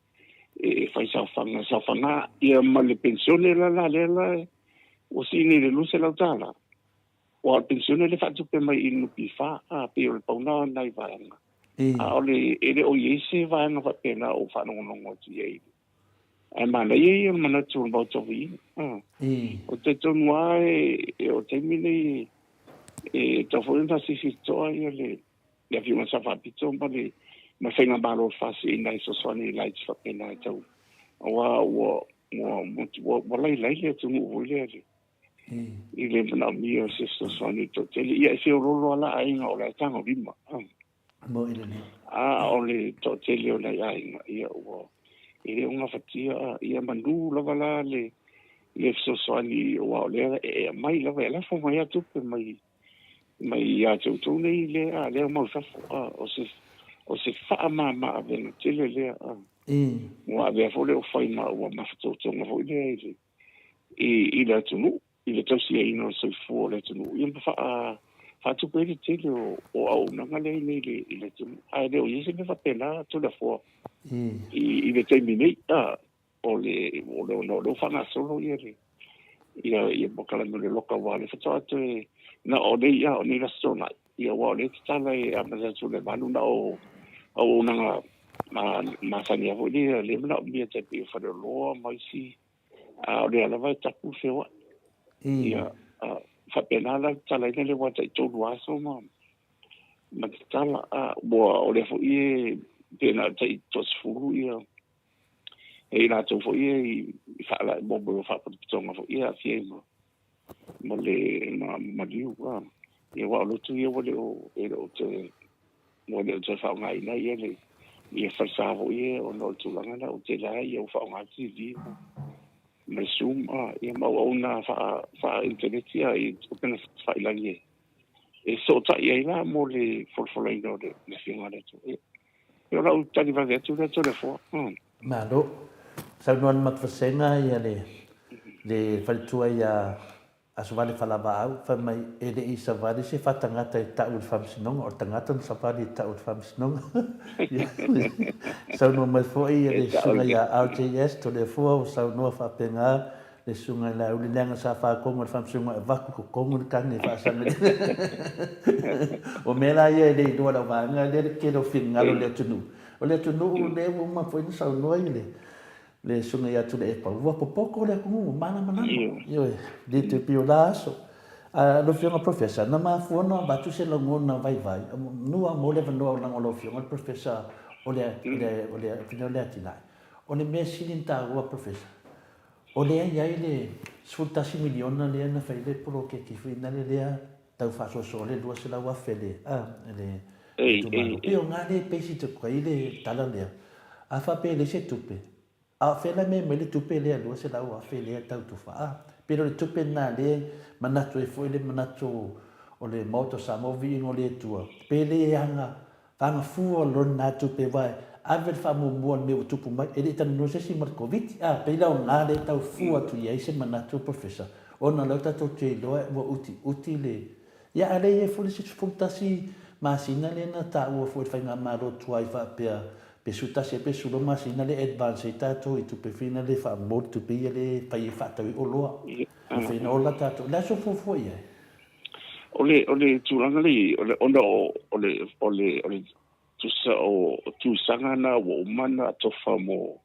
e fai saofaga, saofaga ia ma le penisione la la lea la ua sii nei i le $200. Aua o le penisione lea e faatupe mai i le NPF, a, pei o le pau lena o nai vaega. A o le, e le o i ai se vaega faapena o faalogologo atu i ai. Ae manaia ia o le manatu o le Maota o Viiga. O te talitonu lava e, o le taimi nei e tatau foi ona faasilasila totoa ia le, le Afioga i le Sao Faapito ma le ma faigamalo faasiiina e fesoasoani i laiti faapena e tau auā ua ua ua ua lailai le atunuu foi lea i le i le manaomia o se fesoasoani i le toatele. Ia e feoloolo lava la aiga o la e tagolima. Mo i lenei. A o le toatele o nai aiga, ia ua e le o gafatia, ia manu lava la le le fesoasoani aua o lea e aumai lava, e lafo mai lava tupe mai mai ia te outou nei lea lea mau i fafo. A o se o se faamama avega tele lea. A ua avea foi lea o fai ma ua mafatotoga foi lea i le i le atunuu i le tausiaina o le soifua o le atunuu, ia ma faa faatupe ai le tele o o auaunaga lea i nei i le atunuu. Ae le o i ai se mea faapena Toleafoa i le taimi nei. A o le o le ona o lea ua faagasolo ia le ia ia polokalame o le loka aua o lea faatoa toe na o nei a o nei le Aso Toonai ia aua o lea e tatala e amata atu i le 8 na o auaunaga ma masani lava foi lea lea e manaomia tai pei o faleoloa ma isi a o lea lava e tapu le feoai. Ia faapena la le tatalaina lea aua e tai 3 aso ma ma tatala a ua o lea foi e pe na o le tai 30 ia e i latou foi ia i faala mo mo faaputaputoga foi ia aafia ai ma ma le ma maliu a ia aua o lotu ia ua le o e le o toe ua le o toe faaaogaina ia le ia falesa foi ia ona o le tulaga lena ua tele lava ia ua faaaoga le TV ma ma le Zoom a ia ma auauna faa faa initaneti a i upega tafailagi e e fesootai ai la mo le folafolaina o le Afioga a le Atua. Ia, o lau tali vave atu lea Toleafoa. Malo. Saunoa le Matavasega ia le le faletua ia Asovale Falavaau fai mai e le i savali se faatagata e tau i le faamasinoga, o le tagata na savali e tau i le faamasinoga. Saunoa mai foi ia le susuga ia RJS Toleafoa ua saunoa faapena Le susuga i Laauli leaga sa fakogo i le faamasinoga e avatu totogi le tagi e faasaga i O mea la ia e le iloa e lau vaega lea le tele o finagalo o le atunuu. O le atunuu lea ua uma foi ona saunoa i le le susuga ia Tuilaepa ua popoto le atunuu ua malamalama. Ioe, le toe pei o la aso. A lau Afioga Professor, na mafua ona avatu se lagona vaivai, nua mo le avanoa leaga o lau Afioga le Professor o le o le o le atinae. O le mea sili ona taua Professor, O lea e i ai le 11 miliona lea na fai le poloketi foi nale lea tau faasoasoa le 200,000 le a le itumalo. Pei o na lea e basic atu ai le tala lea. A faapea e leai se tupe, a o fea la e mea mai le tupe lea 200,000 lea tau tufa a? Pe le o le tupe lena lea e manatu ai foi le manatu o le Maota o Samoa viiga o le Atua, pe le aga Ana fua lona tupe aua e ave le faamuamua i le mea ua tupu mai. E le i talanoa se isi ma le Koviti. A, pei la o na lea e tau fua atu i ai se manatu o Professor, ona o lea ua tatou te iloa ua utiuti le, ia a lea e i ai foi le 11 masina lea na taua foi e le Faigamalo tuai faapea pe 11 ea pe 12 masina lea e advance ai tatou i tupe foi na le faamoa le tupe ia lea e fai e faatau ai oloa. Mafai ona ola tatou. O le a sou fuafua i ai? O le, o le tulaga lea i ai, o le, ona o, o le, o le, o le tusa o tuisaga na ua uma ona tofa mo,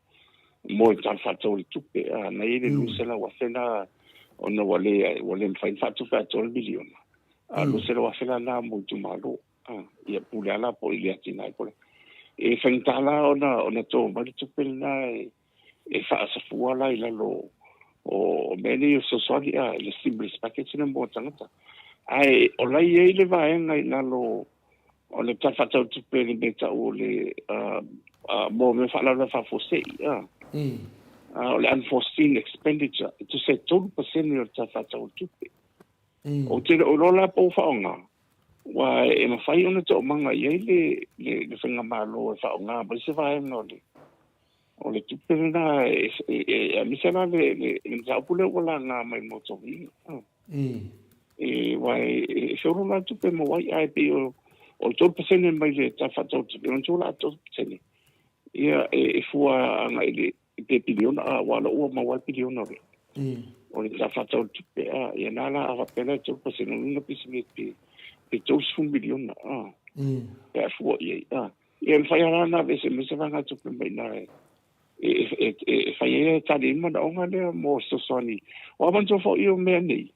mo le Tala Faatatau o le Tupe, a, na i ai le $200,000 la, ona ua le, ua le mafai ona faatupe atoa le miliona, a, $200,000 la na mo itumalo, a, ia pule lava la po i le atinae po o le a. E faigata la ona, ona to mai le tupe lena e, e faasafua la i lalo o mea nei o fesoasoani a le stimulus package lea mo tagata. Ae o la i ai le vaega i lalo o le Tala Faatatau Tupe le mea tau o le mo mea faalavelave faafuasei a. O le unforeseen expenditure e tusa e 3% o le Tala Faatatau o le Tupe. Ou te le o iloa la po ua faaaoga, aua e mafai ona toomaga i ai le le faigamalo e faaaoga mai se vaega o le O le tupe lena e aemaise la le le mataupu lea ua laga mai mo toviga. E aua e feolo la le tupe maua ai ae pei o o le 3% mai le Tala Faatatau o le Tupe, manatua la 3% ia e fua agai i le pe piliona aua o lea ua maua ai le piliona o le o le Tala Faatatau o le Tupe a ia na la a faapea la e 3% lona uiga pe pe 30 miliona pe a fua i ai a. Ia e mafai lava la ona aveese mai se vaegatupe mai i ina e fai ai e tali ai le manaoga lea mo fesoasoani. Aua manatua foi o mea nei,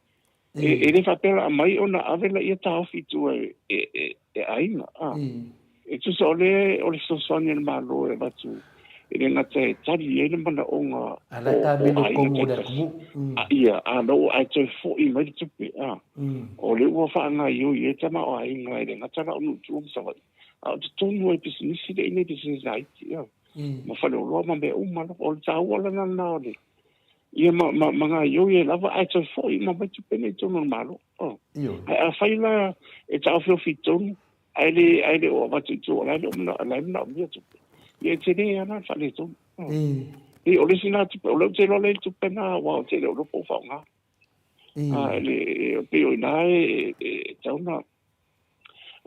e le faapea la aumai ona ave laia taofi i tua e aiga. E tusa o le o le fesoasoani a le Malo e avatu e le gata e tali ai le manaoga A la o ta o mele aiga tonu o le taitasi. atunuu. A ia, a na ua ae toe foi mai le tupe, a. O lea ua faagaoioi ai tamaoaiga e le gata la o nuu i tua ma Savaii, a o totonu ai pisinisi lea i nei pisinisi laiti, a, ma faleoloa ma mea uma lava. O le taua la lena o le ia ma, ma, ma gaoioi ai lava ae toe foi uma mai tupe nei i totonu o le Malo. A. Ioe. Ae afai la e taofiofi i totonu, Ae le, ae le o avatu i tua, o la e le o mana, la e manaomia tupe. Ia e tele lava la le faaletonu. E, o le isi lena tupe, o lea ou te iloa lea i le tupe lena, aua ou te le o iloa po o faaaoga. A, le, e pei o i ina e, e, e tatau ona,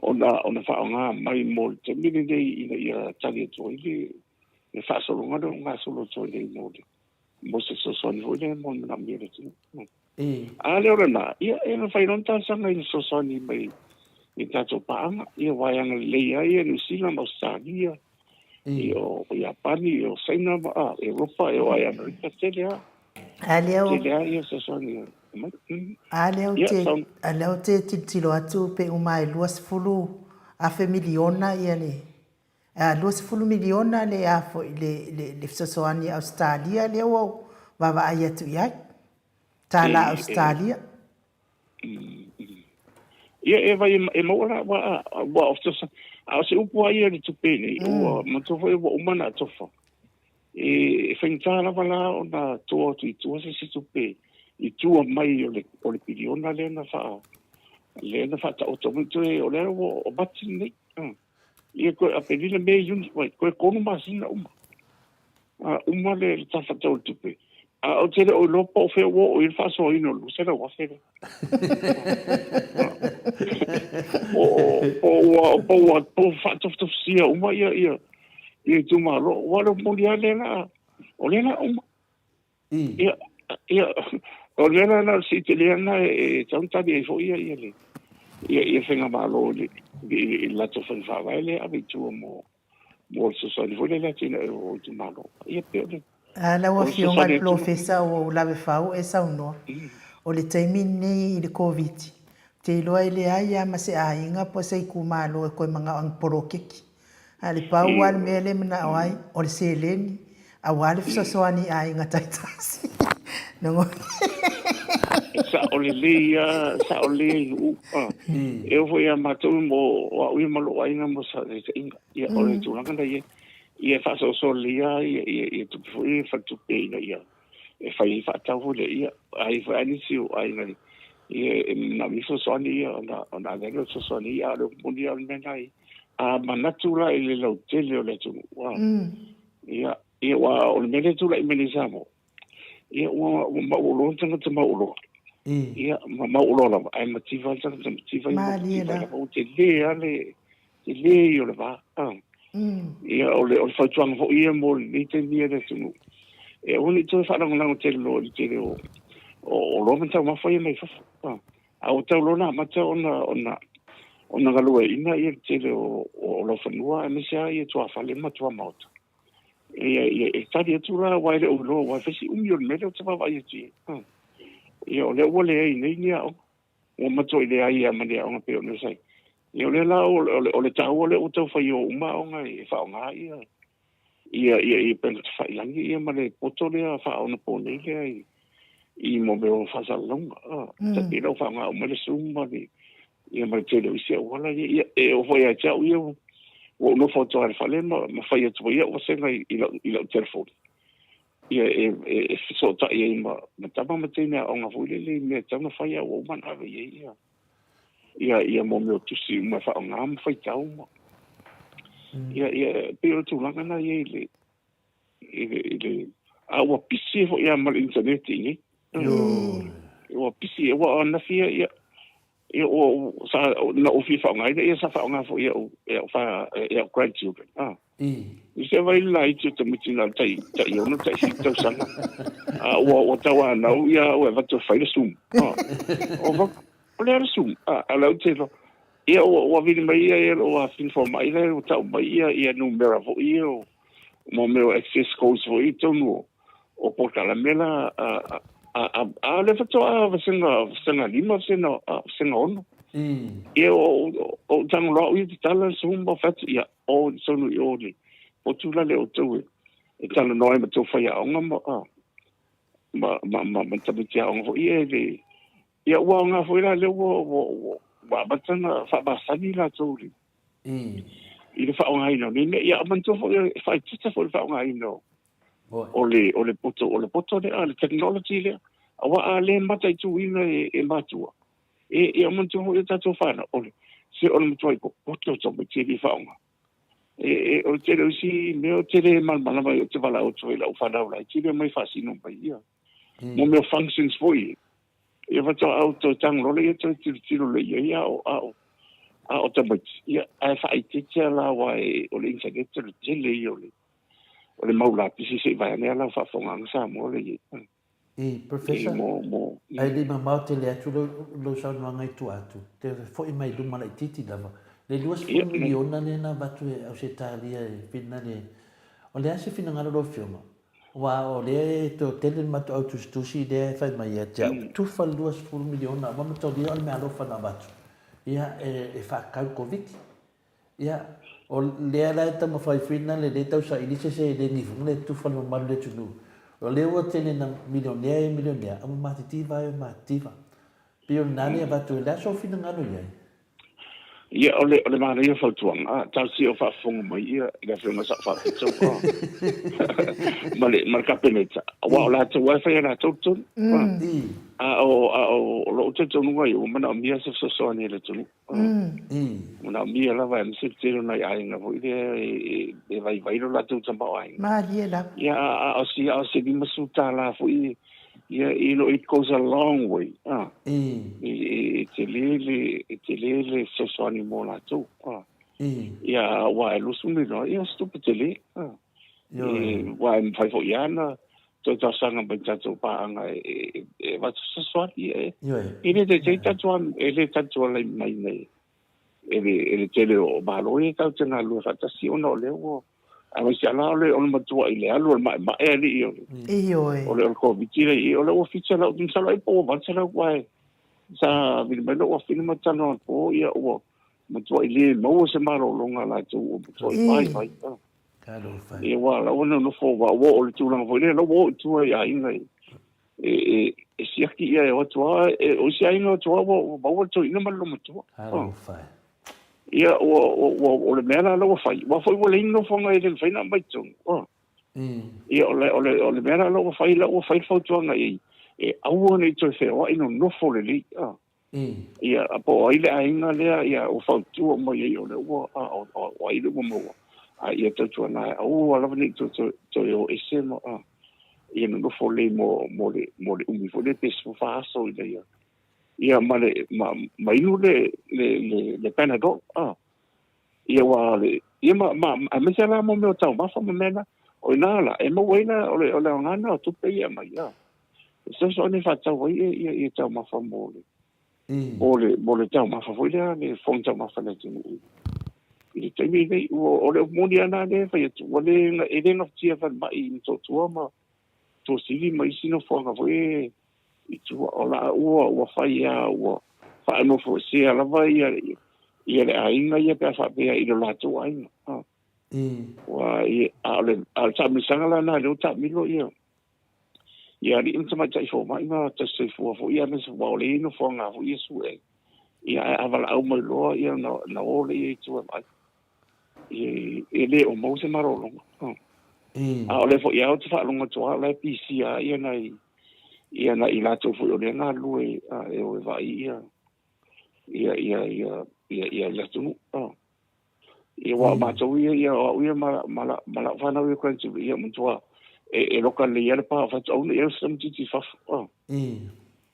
ona, ona faaaoga mai mo le taimi lenei ina ia tali atu ai le, le faasologa lea o gasolo atu ai nei mo le, mo se fesoasoani foi lea mo le manaomia o le atunuu. A lea o lena, ia e mafai loa ona talosaga i le fesoasoani mai i tatou paaga, ia aua e agalelei ai ia Niu Sila ma Ausetalia, ia o Iapani, ia o Saina ma a, Europa, ia o ai Amerika, tele lava. A lea o, Tele lava ia fesoasoani e aumai. A lea ou Ia, te, sau. a lea ou te tilotilo atu pe uma e 20 afe miliona ia le, a 20 miliona le a foi le, le, le fesoasoani a Ausetalia lea ua ou vaavaai atu i ai. Tala Ausetalia. Ia e vai e maua la ua ua o fesoasoani. A o se upu lava ia i le tupe nei, ua manatua foi ua uma ona atofa. E faigata lava la ona toa atu i tua se isi tupe i tua mai o le o le piliona lea na faa lea na faataoto mai toe o lea ua o Mati lenei. Ia toe Aperila, Me, Iuni, uai, toe 3 masina uma. Uma le Tala Faatatau o le Tupe. A ou te le o iloa po o fea ua oo i ai le faasoaina o le 200,000 lea. Po ua po ua po ua faatofutofusia uma ia ia ia itumalo. Aua o le moni lava lea la o lea la uma. Ia ia o le mea la na se tele lena e tatau ona tali ai foi ia ia le ia ia faigamalo i le i le latou faiga faavae lea e ave i tua mo mo le fesoasoani foi lea i le atinae o itumalo. Ia pei o le A lau o le Afioga i fesoasoani le atu lena. Polofesa ua ou lave fau e saunoa, o le taimi lenei i le Koviti, ou te iloa e leai lava ma se aiga po o se itumalo e toe manao i ni poloketi. A o le pau lava le mea lea e manao ai, o le seleni, aua le fesoasoani i aiga taitasi. E sao lelei lava, sao lelei ai Nu'u. E oo foi ia matou mo o au ia ma lou aiga mo Sasa'iga. Ia o le tulaga lena e i ai. Ia e faasoasoa lelei lava ia ia ia tupe foi ia faletupe ina ia e fai ai faatau foi lea. Ia ai foi lava nisi o aiga ia e manaomia fesoasoani ia ona ona ave ai lea o le fesoasoani ia, a o le upu moni lava o le mea lena e a manatu la i le lautele o le atunuu. Ia ia aua o le mea lea e tulai mai nei i Samoa, Ia, ua, ua mauoloa le tagata mauoloa. Ia, ma mauoloa lava, ae mativa le tagata mativa, ia Malie mativa la. lava. Ua tele lava le tele ia o le va. Ah. Ia, o le, o le fautuaga foi ia mo lenei taimi ia le atunuu. E aua ne i toe faalagolago tele loa i le tele o, o oloa ma taumafa ia mai fafo. Ah. A ua tau loa ona amata ona, ona, ona galueaiina ia le tele o, o laufanua, aemaise lava ia tuafale ma tuamaota. Ia, ia, e tali atu la, aua e le o iloa, aua e fai si umi o le mea lea ou te vaavaai atu i ai. Ia, o lea ua leai nei ni aoga. Ua matuai leai lava ma ni aoga pei ona sa i ai. Ia, o lea la, o, o, o le taua lea ua tau fai o uma aoga e faaaoga ia, ia, ia, ia upega tafailagi ia ma le poto lea faaonaponei lea i, i mo mea o faasalalauga. Tai pei la ua faaaoga uma le Zoom ma le, ia ma le tele o isi auala ia, ia e oo foi ia te au ia, ua ou nofo atu lava i le fale ma, ma fai atu ai au vasega i, i lau, i lau telefoni. Ia e, e, e fesootai ai ma, ma tama ma teine aoga foi lele i mea e tatau ona fai a ua uma ona ave i ai ia, ia, ia mo mea o tusi uma e faaaoga ma faitau ma. Ia, ia, pei o le tulaga lena e i ai i le, i le, i le, a ua pisi foi lava ma le internet i inei. Ua pisi, ua anafi ia, ia, ia ua, sa, na ou fia faaaogaina, ia sa faaaoga foi e au, e au, fa, e au grandchildren. Ah. I se vai le laiti o tamaiti na o le tai, tai 6, tai 7 tausaga. A ua, ua tauanau ia au e avatu e fai le Zoom. Ah. O va, o le a le Zoom? Ah, a o lea ou te iloa. Ia ua, ua vili mai ia e lou afafine fomai lea ua tau mai ia, ia numera foi ia o, mo mea o access codes foi i totonu o, o polokalame la a a a a o lea faatoa vasega vasega 5 vasega vasega 6. Ia o O tago loa au ia tatala le Zoom ma fai atu, ia, o i totonu i o i le potu la lea o outou e talanoa ai ma tou faiaoga ma, ma, ma, ma, ma tamaiti aoga foi ia e le, ia ua aoga foi la lea ua, ua, ua, ua amata ona faamasani latou i le, i le faaaogaina o nei mea. Ia, manatua foi e faaitiita foi le faaaogaina o, o le, o le poto, o le poto lea, le technology lea. Aua a le mataituina e, e matua, e, ia manatua foi o tatou whanau, o le, se o le matua i popoto tamaiti e le faaaoga. E, e, o le tele o isi mea o tele malamalama i o te valaau atu ai i lau fanau laiti lea mai faasino mai ia. Mo mea o functions foi. Ia faatoa au toe tago loa lea toe tilotilo loa i ai a o, a o, a o tamaiti. Ia, ae faaitiitia la aua e, o le internet o le tele ia o le, o le mau lapisi se i vaeane lava lau faafofogaaga Samoa lea i ai. I, Professor, mo, mo, ae le i mamao tele atu lou, lou saunoaga i tua atu, te foi mai luma laitiiti lava, le 20 miliona lea na avatu e Ausetalia e Finland e, o le a se finagalo lau Afioga? Aua o lea e toatele le matou au tusitusi lea e fai mai ia te au, tufa le 20 miliona, aua mataulia o le meaalofa na avatu, ia, e, e faatatau le Koviti. Ia, o lea la e taumafai foi lena le tau saili se seleni foi le tufa le mamalu le atunuu. O lea ua tele na milionea e milionea, a ua matitiva ai o matitiva. Pei o lena le avatu ai, o le a sou finagalo i ai? Ia, o le, o le manaia fautuaga, a, talosia o faafofoga mai ia le Afioga Sao Faapito, a, ma le, ma le Kapeneta, aua o latou lava e fai a latou tonu, a, a o, a o, o lou talitonuga ia, ua manaomia se fesoasoani a le atunuu. Manaomia lava aemaise le tele o nai aiga foi lea e vaivai lo latou tamaoaiga. Malie lava. Ia, a o se, a o se $50 foi, ia, you know, it goes a long way. Ah. E, e tele le, e tele le fesoasoani mo latou. Ah. Ia, aua e 20 miliona, ia, o se tupe tele. Ah. E, aua e mafai foi lava ona toe talosaga mai i tatou paaga e, e avatu fesoasoani. E, e le taitai tatou, e le tatou alai mai nei e le, e le tele o Malo ia tatou te galulue faatasi ona o lea ua aemaise lava o le, o le matua i le alu o le maemae alii o le, Ioe. o le, o le Koviti lea i, o lea ua 700, masalo ai po ua 800 aua e sa vili mai lou afine ma talanoa anapo, ia ua matuai le maua se malologa a latou ua matuai vaivai. Talofa. Ia aua la ua nonofo aua ua oo i le tulaga foi lea la ua oo i tua i aiga e e e siaki ia e o atu lava e o isi aiga o atu lava ua maua le toeaina ma le loomatua. Talofa. Ia ua ua o le mea la la ua fai aua foi ua leai ni nofoaga e le mafai ona aumai i totonu. Ia o le o le o le mea la la ua fai la ua fai le fautuaga i ai e aua ne i toe feoai nonofo lelei. Ia, po o ai le aiga lea, ia, ua fautua mai ai o lea ua, a, o, o, o ai lea ua maua. A ia tautuana e aua lava ne i toe, toe, toe o ese ma, a, ia nonofo lelei mo, mo le, mo le umi foi lea pe 14 aso ina ia, ia ma le, ma, ma inu le, le, le, le Panadol, a. Ia aua le, ia ma, ma, aemaise la mo mea o taumafa ma mea na, o ina la, e maua ai la, o le, o le aoga lena o tupe ia e aumai, a. E fesoasoani e faatau ai ia, ia, ia taumafa mo le, mo le, mo le taumafa foi lea, le fofoga taumafa a le atunuu. I le taimi lenei, ua, o le upu moni lava lena lea e fai atu, ua le, e le gafatia e falemai i Motootua ma Tuasivi ma isi nofoaga foi e, i tua, o la ua, ua fai lava, ua faanofoesea lava ia, ia le aiga ia pe a faapea i lo latou aiga. Ua, a o le, a o le taamilosaga la lena lea ua taamilo ia, ia alii ma tamaitai fomai ma tausisoifua foi ia aemaise aua o lea e i ai nofoaga foi ia sue ia ae a valaau mai loa ia ona ona o lea i tua e vaai. E, e le o maua se malologa. A o lea foi lava ou te faalogo atu lava o la e pisi lava ia nai ia nai latou foi o lea e galulue e o e vaai ia ia ia ia ia ia le atunuu. Ia aua o matou ia ia o au ia ma ma la ma lau fanau ia grandchildren ia matua e e loka lelei lava le pa o faitoau ia o se tamaitiiti i fafo.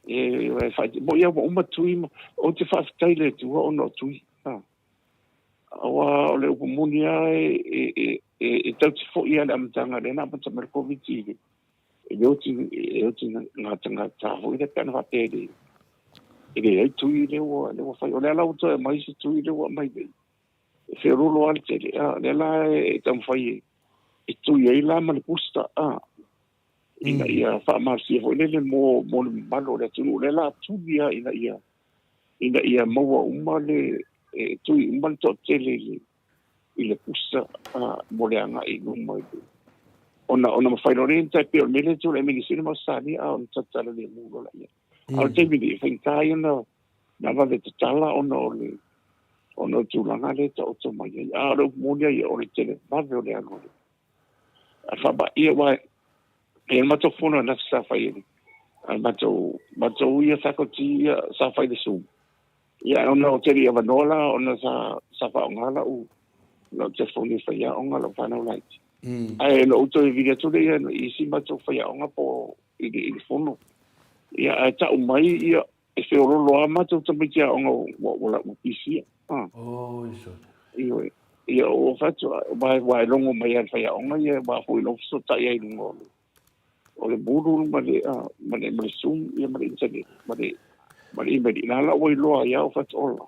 E e fai mo ia ua uma tui ma ou te faafetai i le Atua ona o tui. Aua o le upu moni lava e e e e tau te foi lava i le amataga lea na amata mai le Koviti i le e le oti e oti gatagata foi lea pe ana faapea e le e leai tui lea ua lea ua fai. O lea la ua toe aumai se tui lea ua aumai nei e feoloolo lava le tele a lea la e taumafai e e tui ai la ma le booster a ina ia faamalosia foi lele mo mo le mamalu o le atunuu. O lea la tuli lava ina ia ina ia maua uma le e tui uma le toatele i le i le pusa mo le agai i luma i le ona ona mafai loa lea ona tai pei o le mea lea e tulai mai Niu Sila ma Ausetalia a ona tatala lemu loa laia. A o le taimi nei, e faigata ia ona na vave tatala ona o le ona o le tulaga lea e taoto mai ai. A o le upu moni lava ia, o le televave o le alu a le a faamai. Ia aua e le matou fono ananafi sa fai e le a matou matou ia faculty ia sa fai i le Zoom. Ia ona ou te le i avanoa la ona sa sa faaaoga lau lau telefoni e faiaoga lau fanau laiti. Ae na ou toe vili atu lea i isi matou faiaoga po i le i le fono. Ia ae tau mai ia e feololo lava matou tamaiti aoga ua ua ua pisia. Ah. Oi sole. Ioe. Ia ua fai atu aua e logo mai lava e le faiaoga ia aua foi na ou fesootai ai i luga o le o le Moodle ma le, ma le, ma le Zoom ia ma le internet ma le, ma le email. I la la ua iloa ai au fatu ola.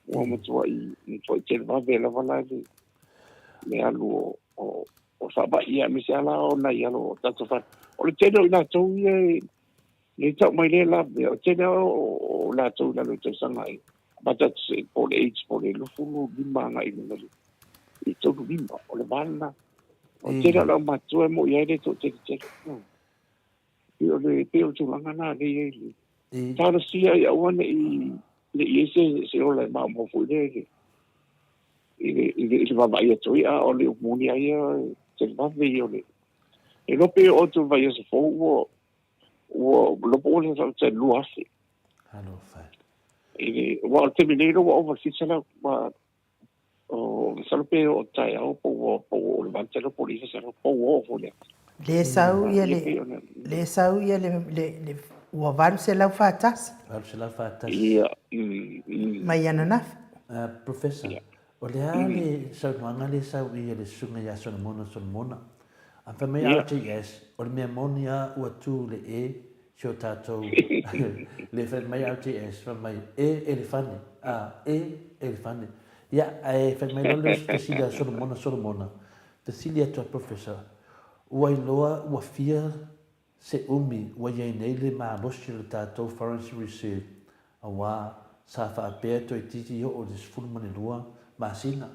Ua matuai, matuai televave lava la le, le alu o, o, o faamai ia aemaise lava la ona i alo o tatou fa. O le tele o i latou ia e, le tau mai lea la mea, o le tele o, o latou i lalo i tausaga e, amata atu se, po o le age po o le 25 agai i luga i le i 35, o le va lena. O le tele o le aumatutua e moni ai le toateletele. Pei o le, pei o le tulaga lena lea e i ai le talosia ia aua ne i, ne i i ai se, se ola e maomao foi lea i le, i le, i le, i le vaavaai atu ai, a o le upu moni lava ia, e televave ia o le, e iloa pe oo atu i le vaiaso fou ua, ua lopo ua le faafetai 2,000. Alofa. I le, aua o le taimi nei ua ova i le 700, ma o masalo pe oo taeao po ua po ua oo i le 800 po o le 900 po ua oo foi lea. Le sau ia le le sau ia le le le ua 841. 841. Ia. Mm, mm. Mai ananafi. Professor, o le a le saunoaga lea e sau i le susuga ia Solomona Solomona? A fai mai RTS, o le mea moni a ua tu le e si o tatou le fai mai RTS fai mai e elefane a e elefane ia ae fai mai loa le fesili a Solomona Solomona fesili atu a Professor ua iloa ua fia se umi ua i ai nei le malosi o le tatou foreign reserve aua sa faapea toeitiiti oo i le 12 masina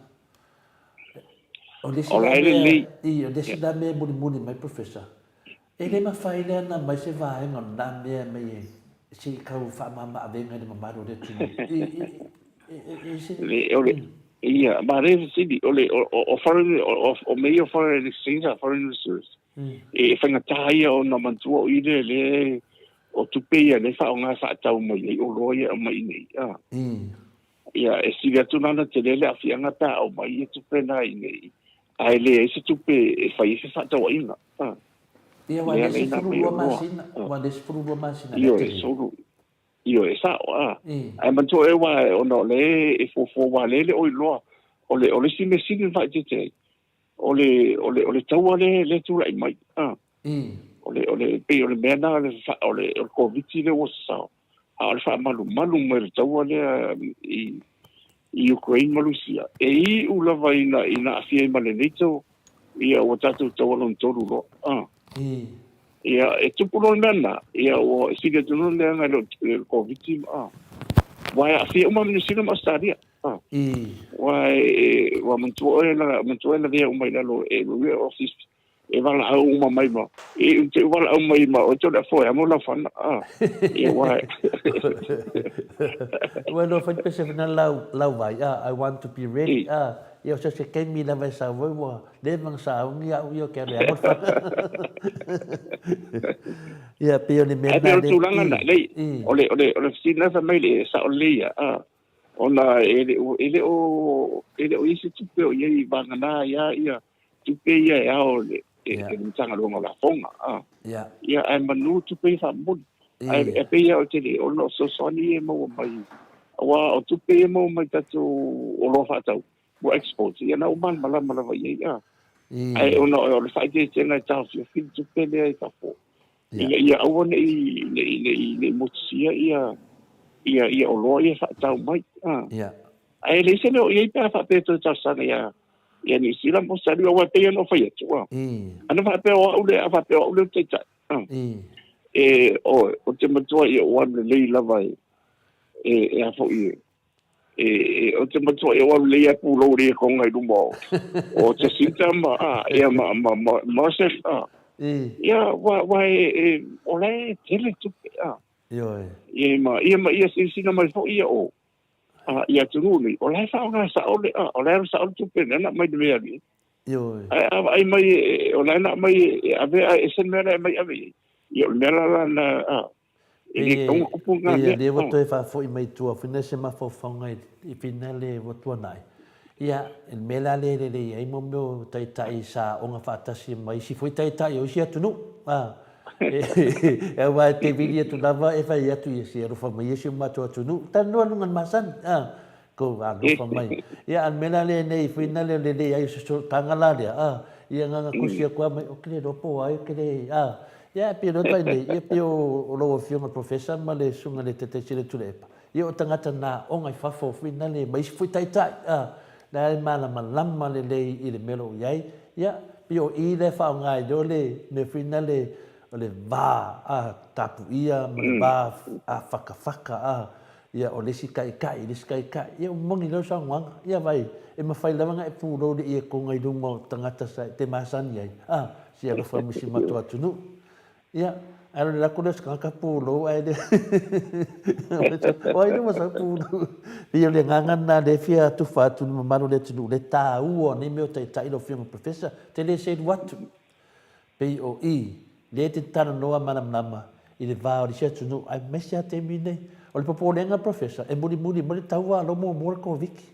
o le isi la mea i o le isi la mea e mulimuli mai Professor E le mafai lea ona aumai se vaega o lena mea mai e se i tau faamama-avega i le mamalu o le atunuu. I, i, i, i, se... Le, o le, ia, ma le fesili, o le, o, o, o foreign, o, o, o mea ia o foreign exchange a foreign reserves, e faigata ia ona manatua o i lea, lea, o tupe ia lea e faaaoga e faatau mai ai oloa ia e aumai i nei, a. Ia, e sili atu la ona tele le aafiaga pe a aumai ia tupe na i nei, ae leai se tupe e fai ai se faatauaiga. A. Ia, ua le 12 masina, ua le 12 masina lea tele. Ioe, ioe, e sao, a. Ae manatua ea aua ona o lea e fuafua aua o lea e le o iloa, o le, o le isi mea sili ona faaeteete ai, o le, o le, o le taua lea, lea e tulai mai, a. O le, o le, pei o le mea lena o le, o le, o le Koviti lea ua sasao, a o le faamalumalu mai o le taua lea i, i Ukraine ma Rusia, e iu lava ina, ina aafia ai ma le NATO, ia ua tatou taua lona tolu loa. A. Ia, e tupu loa le mea lena, ia ua sili atu loa le leaga i le Koviti, a. Aua e aafia uma Niu Sila ma Ausetalia. A. Aua e, ua manatua oe, manatua oe lavea uma i lalo e office e valaau uma mai ma e te valaau mai ma oe tole afoe amo lau fana a ia wa Ua no fai pese fana lau lau vai a I want to be ready a ia o se se kemi lava e sa voi ua le mang sa ungi au ia ke ale amo fana ia pe o le mea na le tulaga na le o le o le o le sina sa mai le sa o le ia a ona e le o e le o e le o isi tupe o ia i vagana ia ia tupe ia e ao le e le Matagaluega o Lafoga a. Ia ae manu tupe ia faamomoli. Ae e pei lava o te le ona o fesoasoani ia e maua mai aua o tupe ia e maua mai tatou oloa faatau mo exports ia na ua malamalama lava i ai a. Ae ona o le faaeteetega e taofiofi le tupe lea i fafo ina ia aua ne i ne i ne i ne i motusia ia ia ia oloa ia e faatau mai a. Ae leai se mea o i ai pe a faapea e toe talosaga ia ia Niu Sila mo se alu aua e pei ona ou fai atu a. Ana faapea o au lea, a faapea o au lea ou te taitai. E o, o te matua ia o alu lelei lava e, e, e a foi e, E, o te matua e walu lei apu lou le konga i luma o, o Jacinta ma, a, ia ma, ma, ma, Moses, a. Ia, wa, wa e, e, o la e tele tupe, a. Ioe. Ia ma, ia ma ia silasila mai foi ia o, a, i atunuu nei, o la e faaaoga sao le, a, o la e alu sao le tupe lea na aumai le mea nei. Ioe. Ae a vaai mai, o la e na aumai e ave, ae ese le mea la e aumai ave i ai. Ia o le mea la la na, a, e le tatau ona kupu na mea. Pei o lea ua toe faafoi mai tua foi se mafaufauga i finale ua tuanai. Ia, le mea la lea e lelei ai mo mea o taitai sa aoga faatasi ma isi foi taitai o isi atunuu. A, aua e te vili atu lava e fai atu ia se alofa mai ia si o matou atunuu. Talanoa luga o le masani. A, kou alofa mai. Ia, a o le mea la lenei foi na lea o le leai o se sootaga la lea, a, ia na ona tusi atu lava mai, ou te le iloa po o ai, ou te le, a. Ia, e pei o lea taimi nei, ia pei o lau Afioga i le Professor ma le Susuga i le Taitaisili o Tuilaepa, ia o tagata na aoga i fafo foi na le, ma isi foi taitai, a, la e malamalama lelei i le mea o lo o i ai. Ia, pei o i lea e faaaoga ai loa le mea foi na le, o le va a tapuia ma le va a fakafaka, a, Ia, o le isi taitai, le isi taitai. Ia, ua moni lau saunoaga. Ia, vaai, e mafai lava ona e pulou le iekoga i luma o tagata sa e te masani ai, a, se alofa ma si matou atunuu. Ia, ae o le lako lea o se tagata pulou ae le o ai lea ua sau pulou. Pei o le agaga lena lea e fia tufa atu i le mamalu o le atunuu, le taua o nei mea o taitai lau Afioga i le Professor, te le selu atu. Pei o i, lea e te talanoa malamalama i le va o le isi atunuu, aemaise lava taimi nei. O le popolega Professor, e mulimuli mai le taua a lo muamua le Koviti.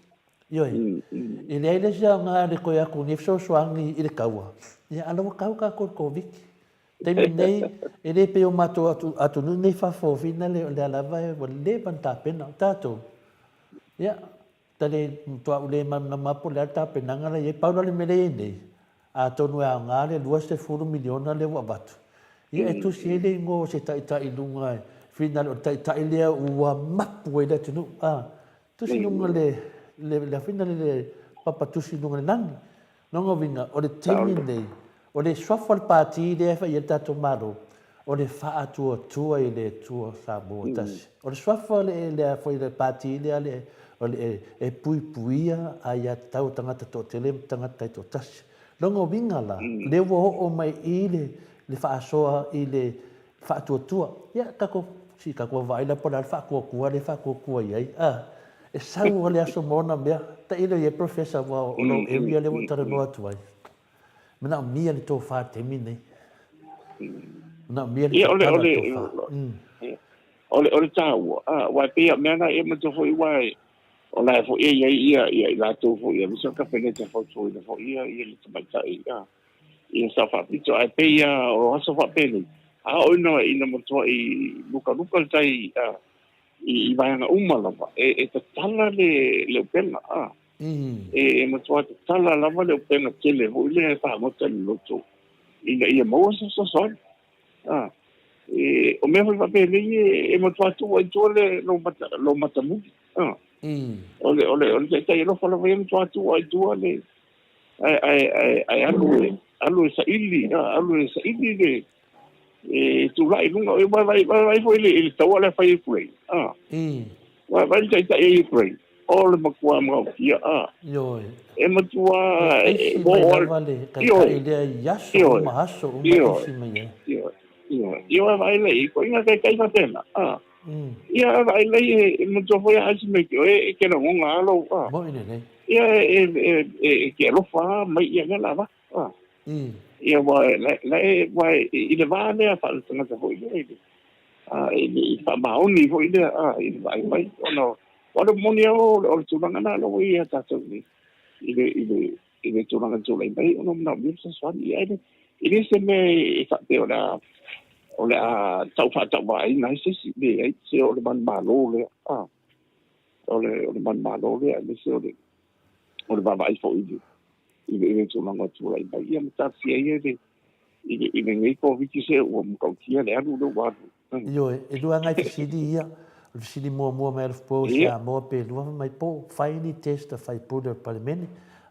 Ioe. E leai le isi aoga le toe atu nei fesoasoani i le taua, ia a la ua tau tatou i le Koviti. Taimi nei, e le pei o matou atunuu nei fafo finale o lea lava ua leva ona tapena. O tatou, ia, Ta le matuaʻu le malamalama po o le a le tapenaga la i ai. Pau la le mea lea e i ai nei, atonu e aoga le 20 miliona lea ua avatu, ia e tusi ai le igoa o se taitai i luga e finale o le taitai lea ua mapu ai le atunuu. A, tusi i luga le, le, le finale le papa tusi i luga le lagi. Lona uiga, o le taimi lenei, o le suafa o le Pati lea e fai ai le tatou Malo, o le faatuatua i le Atua Samoa tasi. O le suafa o le, le, foi le Pati lea le, o le, e puipuia aiatatau a tagata toatele ma tagata taitoatasi. Lona uiga la, lea ua oo mai i le, le faasoa i le faatuatua. Ia, tatou, si tatou vaavaai la po o le a le faatuatua lea e faatuatua i ai, a. E sau lava le aso ma ona mea. Tailo i ai Professor aua o lou area lea ua ou talanoa atu ai. Manaomia le tofa i le taimi lenei. Manaomia le tatala o le tofa. O le taua, aua e pei o mea na e manatua foi aua o la e foi e i ai ia ia i latou foi aemaise o le Kapeneta fautuaina foi ia ia le tamaitai ia Sao Faapito ae pei lava o aso faapenei a oo ina ina matuai lukaluka le tai i vaega uma lava e tatala le le upega a e matua tatala lava le upega tele foi lea e fagota i le loto ina ia maua se fesoasoani a e o mea foi faapenei e matua tuu ai i tua le lou matamuli a o le o le o le taitai alofa lava ia matua tuu ai i tua le ae ae ae ae alu e alu e saili alu e saili le e tulai i luga, e vaai vaai foi i le taua lea fai e Ukraine, a. Vaai vaai le taitai e Ukraine, o le matua maokia, a. Ioe. E matua e aisi mai lava le taitai lea i aso uma, aso uma aisi mai ai. Ioe. Ioe. Ioe vaai lei, ko inga taitai faapena, a. Ia vaai lei e matua foi a aisi mai ke oe e ke lagonga a lou, a. Moi lelei. Ia e e e ke alofa mai ia lea lava. A. Ia ua la e ua i le va lea faaletagata foi lea i le a i le faamaoni foi lea a i le vaai mai ona o le moni lava o le tulaga lena lea ua i ai ia tatou nei i le i le i le tulaga e tulai mai ona manaomia fesoasoani ia e e le se mea e faapea o le a o le a tau faatauvaaina ai se isi leai se o le manumalo lea a o le o le manumalo lea aemaise o le o le vaavaai foi i le i le, i le tulaga o tulai mai. Ia ma talosia ia i le, i le, i lenei Koviti se ua matautia le alu lea ua alu. Ioe, e lua ngai fesili ia. O le fesili muamua mai Alofapo o Samoa pe lua fai mai po fai ni test a faipule o le Palemene.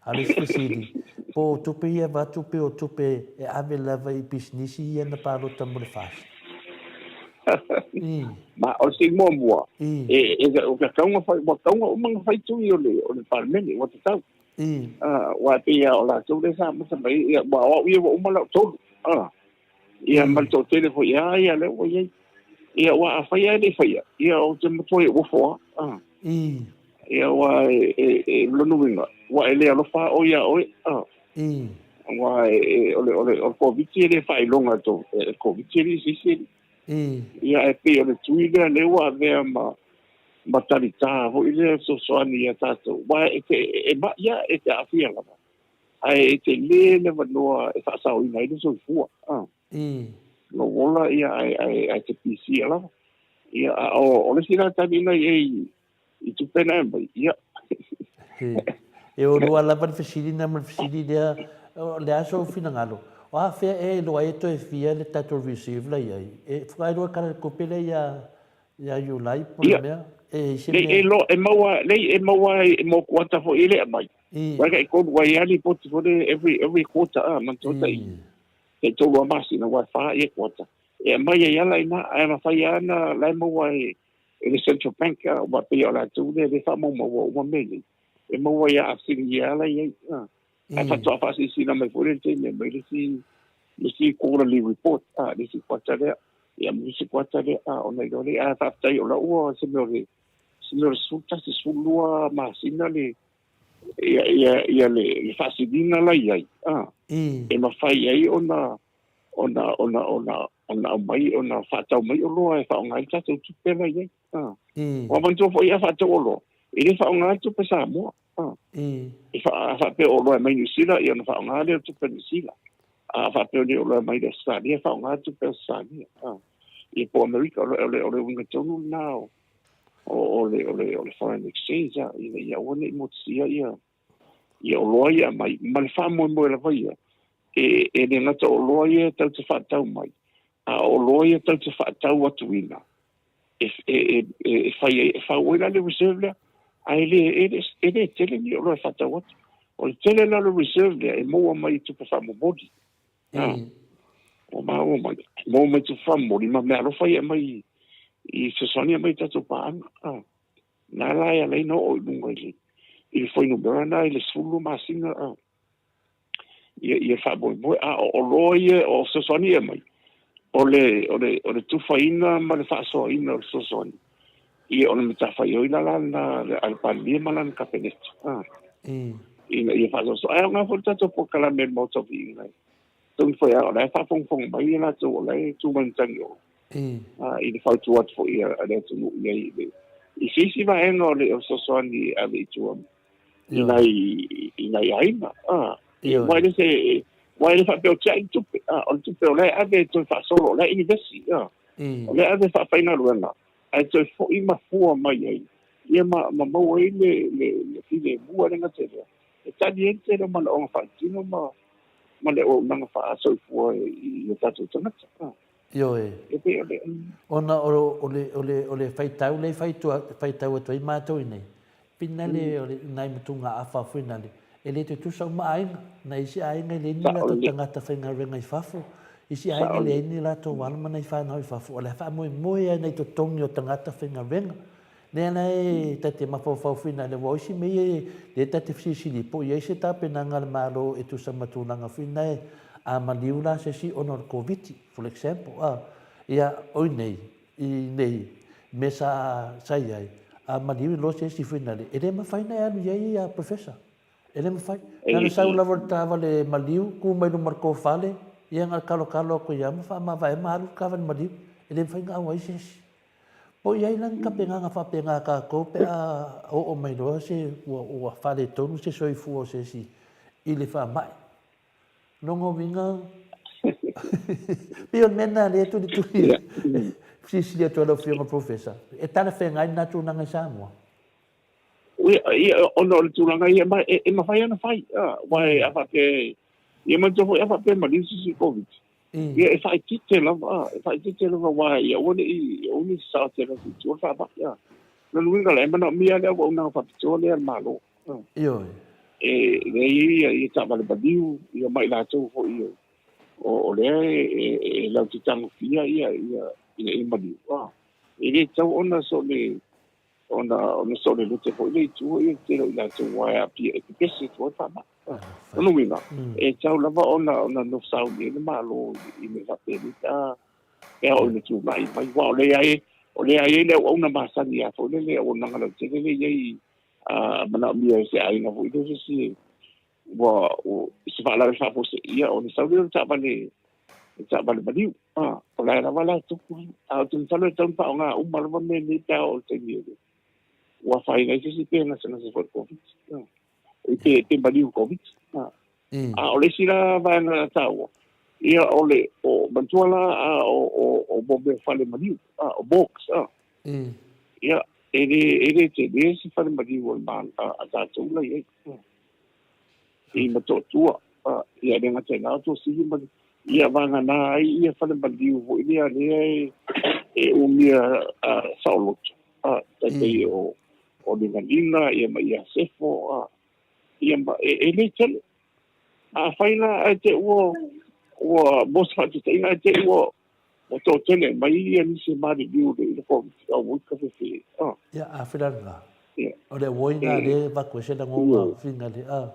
A o le isi fesili, po o tupe ia avatu pe o tupe e ave lava i pisinisi ia na palota mo le FAST. Ma o le fesili muamua, e, e, o ka taunga fai, ua taunga uma na fai tui o le, o le Palemene, ua tatau. Ua pei o latou lea sa amata mai, ia, ua o au ia ua uma lau tolu. Ia, ma le toatele foi, ia, ia, lea ua i ai. Ia, ua a fai lava e le i faia, ia, ou te matua i ofo lava. Ia, ua e, e, e, lona uiga, ua e le alofa lava oe ia oe. Aua e, e, o le, o le, o le Koviti e le faailoga e to, e, Koviti e le se isi alii. Ia, ae pei o le tui lea, lea ua avea ma, ma talitā foi lea fesoasoani ia tatou. Aua e te, e ma'i lava, e te aafia lava, ae e tele le avanoa e faasaoina ai le soifua. Lou ola, ia, ae, ae, ae te pisia lava. Ia, a o, o le isi la tali na i ai i tupe na e aumai, ia. E olua lava le fesili na ma le fesili lea, o le a sou finagalo? O a fea ea e iloa ai e toe fia le tatou reserve la i ai? E faatoa iloa e tala le tupe lea ia ia Iulai po o le mea? E i ai se mea? E iloa, e maua, leai e maua e mo kuata foi e le aumai. Uae tai tolu ai lava lipoti foi lea every, every quarter a, manatua tai, tai tolu lava masina uae fa ia kuata. E aumai ai lava la i ina, ae mafai lava ona la e maua e e le Central Bank, aua pei o latou lea e faamaumaua uma mea nei, e maua ia afisigia ala i ai. Ae faatoa faasilasila mai foi le taimi e aumai le isi, le isi quarterly report, le isi kuata lea, ia ma le isi kuata lea, ona iloa lea. Ae faafetai o lau ua se mea o le, se mea o le 11, 12 masina le, ia, ia, ia le, le faasiliga la i ai, e mafai ai ona, ona, ona, ona, ona aumai, ona faatau mai oloa e faaaoga ai le tatou tupe la i ai. Ua manatua foi a faatau oloa, e le faaaoga le tupe Samoa. E faapea o oloa e mai Niu Sila, ia ona faaaoga lea o le tupe Niu Sila. A faapea o oloa e mai Ausetalia, faaaoga le tupe Ausetalia. Ia po o Amerika, o le, o le, o le uiga tonu lena o, o, le, o le, o le foreign exchange, ina ia aua ne i motusia ia, ia oloa ia aumai, ma le faamoemoe lava ia, e, e le gata o oloa ia e tatou te faatau mai, a o oloa ia tatou te faatau atuina, e, e, e, e, fai ai, e fau ai la le reserve lea, ae le, e le, e le tele ni oloa e faatau atu. O le tele la o le reserve lea e maua mai i tupe faamomoli. Ua maua mai, maua mai tupe faamomoli ma meaalofa ia e aumai i fesoasoani e aumai i tatou paaga. Na la e ala ai ona oo i luga i le i le fuainumera na i le 12 masina a ia ia faamoemoe a o oloa ia o fesoasoani ia mai o le o le o le tufaina ma le faasoaina o le fesoasoani ia o le matafaioi la la lena a le Palemia ma lana Kapeneta a ina ia faasoasoa ae aoga foi le tatou polokalame i le Maota o Viiga tonu foi a o la e faafogafoga mai ia latou o la e tu mai matagi o i le fautua atu foi a le atunuu i ai i le i se isi vaega o le fesoasoani e ave i tua i nai i nai aiga. Aua e le se aua e le faapea o tiai le tupe, o le tupe o la e ave e toe faasolo, o la e inivesi, o la e ave e faafaigaluega, ae toe foi ma fua mai ai, ia ma, ma maua ai le, le, le filemu. Ae le gata i lea, e tali ai le tele o manaoga faaletino ma, ma le auaunaga faasoifua i o tatou tagata. Ioe. Ona o le, o le, o le faitau lea e faitau atu ai matou i inei, pinale o le, nai matugaafa foi nale, e le tutusa uma aiga. Nai isi aiga e leai ni latou tagata faigaluega i fafo, isi aiga e leai ni latou alo ma nai fanau i fafo, o le a faamoemoe lava i nai totogi o tagata faigaluega. Lea la e ta te mafaufau foi nale, aua o isi mea ia lea ta te fesilisili po o i ai se tapenaga a le Malo e tusa ma tulaga foi nae a maliu la se isi ona o le Koviti, for example, a. Ia, o i nei, i nei mea sa, sa i ai, a maliu loa se isi foi nale, e le mafai ona e alu i ai ia Professor. E le mafai. Na ona sau lava o le taavale maliu, tu mai luma o le tofale, ia na o le kalokalo atu ia ma faamavae ma alu le taavale maliu. E le mafai ona auai se isi. Po o i ai la ni tapenaga faapena a tatou pe a oo mai loa se ua faaletonu se soifua o se isi i le faamai. Lona uiga, pei o le mea lena lea e tulituli fesilisili atu ai lau Afioga i le Professor, e talafeagai lena tulaga i Samoa? Ia, ona o le tulaga ia, ma e mafai ona fai, aua a faapea, ia manatua foi a faapea e maliu se isi i le Koviti, ia e faaitiite lava, e faaitiite lava aua ia aua ne i, aua ne i sasao tele atu i tua le faamai. O lona uiga la, e manaomia le auaunaga faapitoa lea a le Malo. Ioe. E leai ia, ia taavale maliu, ia ma i latou foi o, o lea e, e, e latou te tagofia ia, ia, ina ia maliu. E le tatau ona sole ona ona sole lute foi le itu ia le tele o i latou aua e aafia e pepesi atu ai le faamai. O lona uiga, e tatau lava ona ona nofo sauni ai le Malo i mea faapenei pe a pe a oo ina tulai mai. Aua o lea e o lea e i ai le auauna masani lava foi lele, le auaunaga lautele lea e i ai a manaomia e se aiga foi lea se isi ua se faalavelave faafuasei, ona sau lea o le taavale le taavale maliu. O la e lava la e tupu. Ae ou te masalo e tatau ona faaaoga uma lava mea nei pe a oo i le taimi ua afaina ai se isi pe gasegase foi i le Koviti. Pe, pe maliu i le Koviti. A o le isi la vaega taua, ia o le, o, manatua la a o, o, o mo mea o fale maliu, a, o morgues, a. Ia, e le, e le tele se fale maliu o le a, a tatou la i ai. I Motootua, ia le gata i lena o Tuasivi ma ia vagana ai ia fale maliu foi lea lea e, e umia saoloto, tai pei o, o Ligalina ia ma ia Sefo, ia ma, e, e le tele. Afai la ae te ua, ua mo se faataitaiga ae te ua ua toatele mai ia nisi e maliliu i le Koviti au ka fefe. Ia, a fela lena. O le auoi na le avatu ai se lagona finagale a.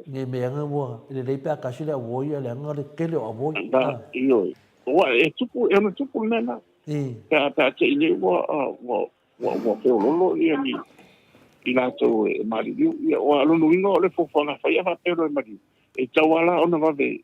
Nei mea ua lelei pe a tasi le auoi ae leaga le tele o auoi. Ioe. Ua e tupu, e ono tupu le mea lena. Pe a pe a te i nei ua ua ua ua feololo ia ni i latou e maliliu. Ia, aua o lona uiga o le fuafuaga fai a faapea loa e maliu, e tatau lava la ona vave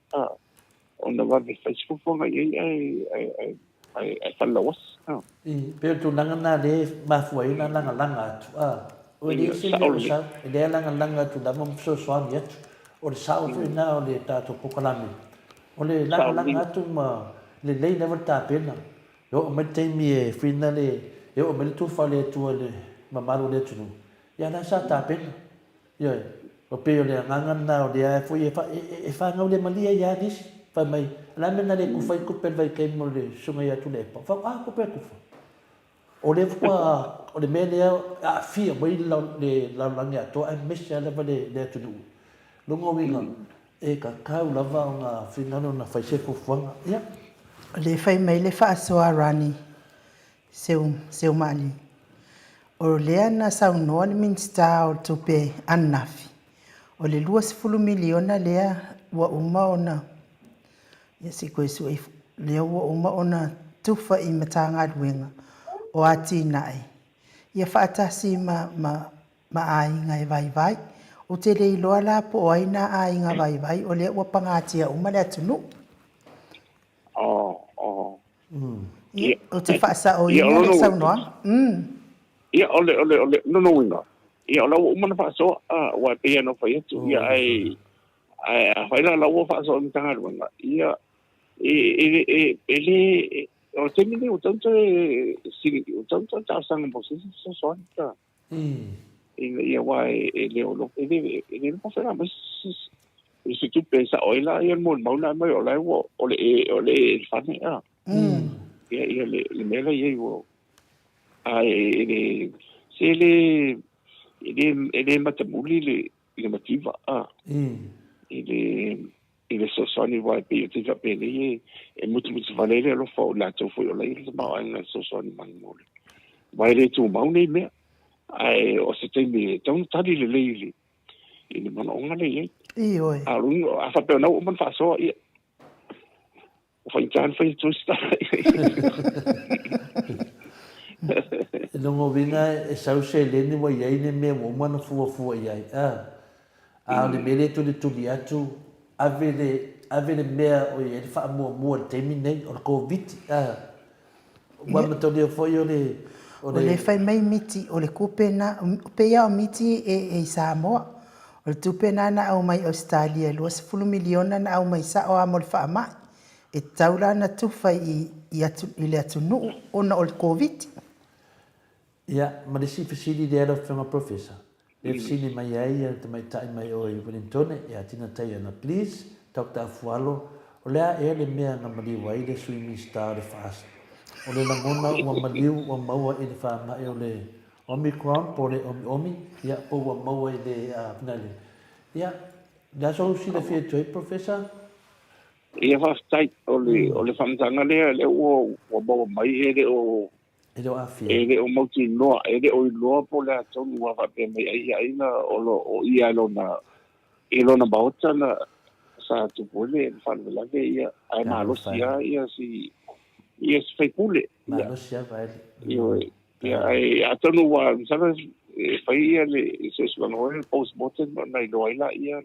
ona vave fai se fuafuaga i ai ae, ae, ae, ae, ae falelauasi. I, pei o le tulaga lena lea e mafua ai ona lagalaga atu, a, e leai se mea o sau, e leai lagalaga atu lava ma fesoasoani atu. O le sao foi lena o le tatou polokalame, o le lagalaga atu ma lelei lava le tapena. E oo mai le taimi e whina le, e oo mai le tufa a le Atua i le mamalu o le atunuu, ia la sa tapena. Ioe, e pei o le agaga lena o lea foi e fagaulemalie ai lava nisi, fai mai, o le a le mea na le tufa ai tupe i le vaitaimi o le Susuga ia Tuilaepa? Fai, a tupe e tufa? O lea faatoa, o le mea lea e aafia mai le lalolagi atoa aemaise lava le atunuu. Lona uiga, e tatau lava ona finagalo ona fai se fuafuaga. Ia. O lea e fai mai le faasoa a Rani Seumaalii, o lea na saunoa le Minisita o Tupe ananafi, o le $20 miliona lea ua uma ona, ia se i toe sue ifo, lea ua uma ona tufa i Matagaluega o Atinae, ia faatasi ma, ma, ma aiga e vaivai. Ou te le iloa la po o ai nā aiga vaivai o lea ua pagatia uma le atunuu. Ia, ou te faasaoina le saunoaga. Ia, o le, o le, o le, lona uiga, ia, o la ua uma ona faasoa, aua e pei lava ona ou fai atu, ia, ae, ae afai la o la ua faasoa e le Matagaluega, ia, e, e, e, e le, o le taimi lenei ua tatau ona toe sili, ua tatau ona toe talosaga mo se isi fesoasoani, ina ia aua e le o e le e le po fela mai se tupe e sao ai la ia le molimau na aumai o la e ua o le e o le e fane a ia ia le le mea la i ai ua a e le se le e le e le matamuli le le mativa a i le i le fesoasoani aua e pei o te faapenei e e musumusu vale ai le alofa o i latou foi o la e i ai le tamaoaiga e fesoasoani mai mo le aua e le tumau nei mea ae o se taimi e tatau ona tali lelei i le i le manaoga lea e i ai. Ioe. A o lona a faapea o lena ua uma ona faasoa, ia, ua faigata ona fai atu ai se tala. I lona uiga e sau seleni ua i ai le mea ua uma ona fuafua i ai, a. A o le mea lea e tulituli atu, ave le, ave le mea o i ai le faamuamua i le taimi lenei, o le Koviti, a. Ua manatua foi o le, o le. O lea fai mai miti, o le tupe na, pei lava o miti e i Samoa. O le tupe na na aumai i Ausetalia e 20 miliona na aumai sao lava mo le faamai. E tatau la ona tufa i, i le atunuu ona o le Koviti. Ia, ma le isi fesili lea lau Afioga Professor, lea fesili mai ai le tamaitai mai o i Wellingtone ia Tina Taiana, please, Doctor Afualo, o le a ea le mea na maliu ai le Sui Minisita o le FAST? O le lagona ua maliu ua maua i le faamai o le Omicron po o le omiomi, ia, po ua maua i le, a, finale. Ia, le a sou silafia atu ai, Professor? Ia faafetai o le o le faamatalaga lea lea ua ua maua mai e le o E le o aafia. E le o mautinoa, e le o iloa po o le a tonu ua faapea mai ai ia aiga o lo o ia lona i lona maota na sa tupu ai le faalavelave ia ae malosi lava ia si ia si faipule. Malosi lava Vaele. Ioe. Ia ae atonu ua masalo e fai ia le suesuega foi le post mortem ona iloa ai laia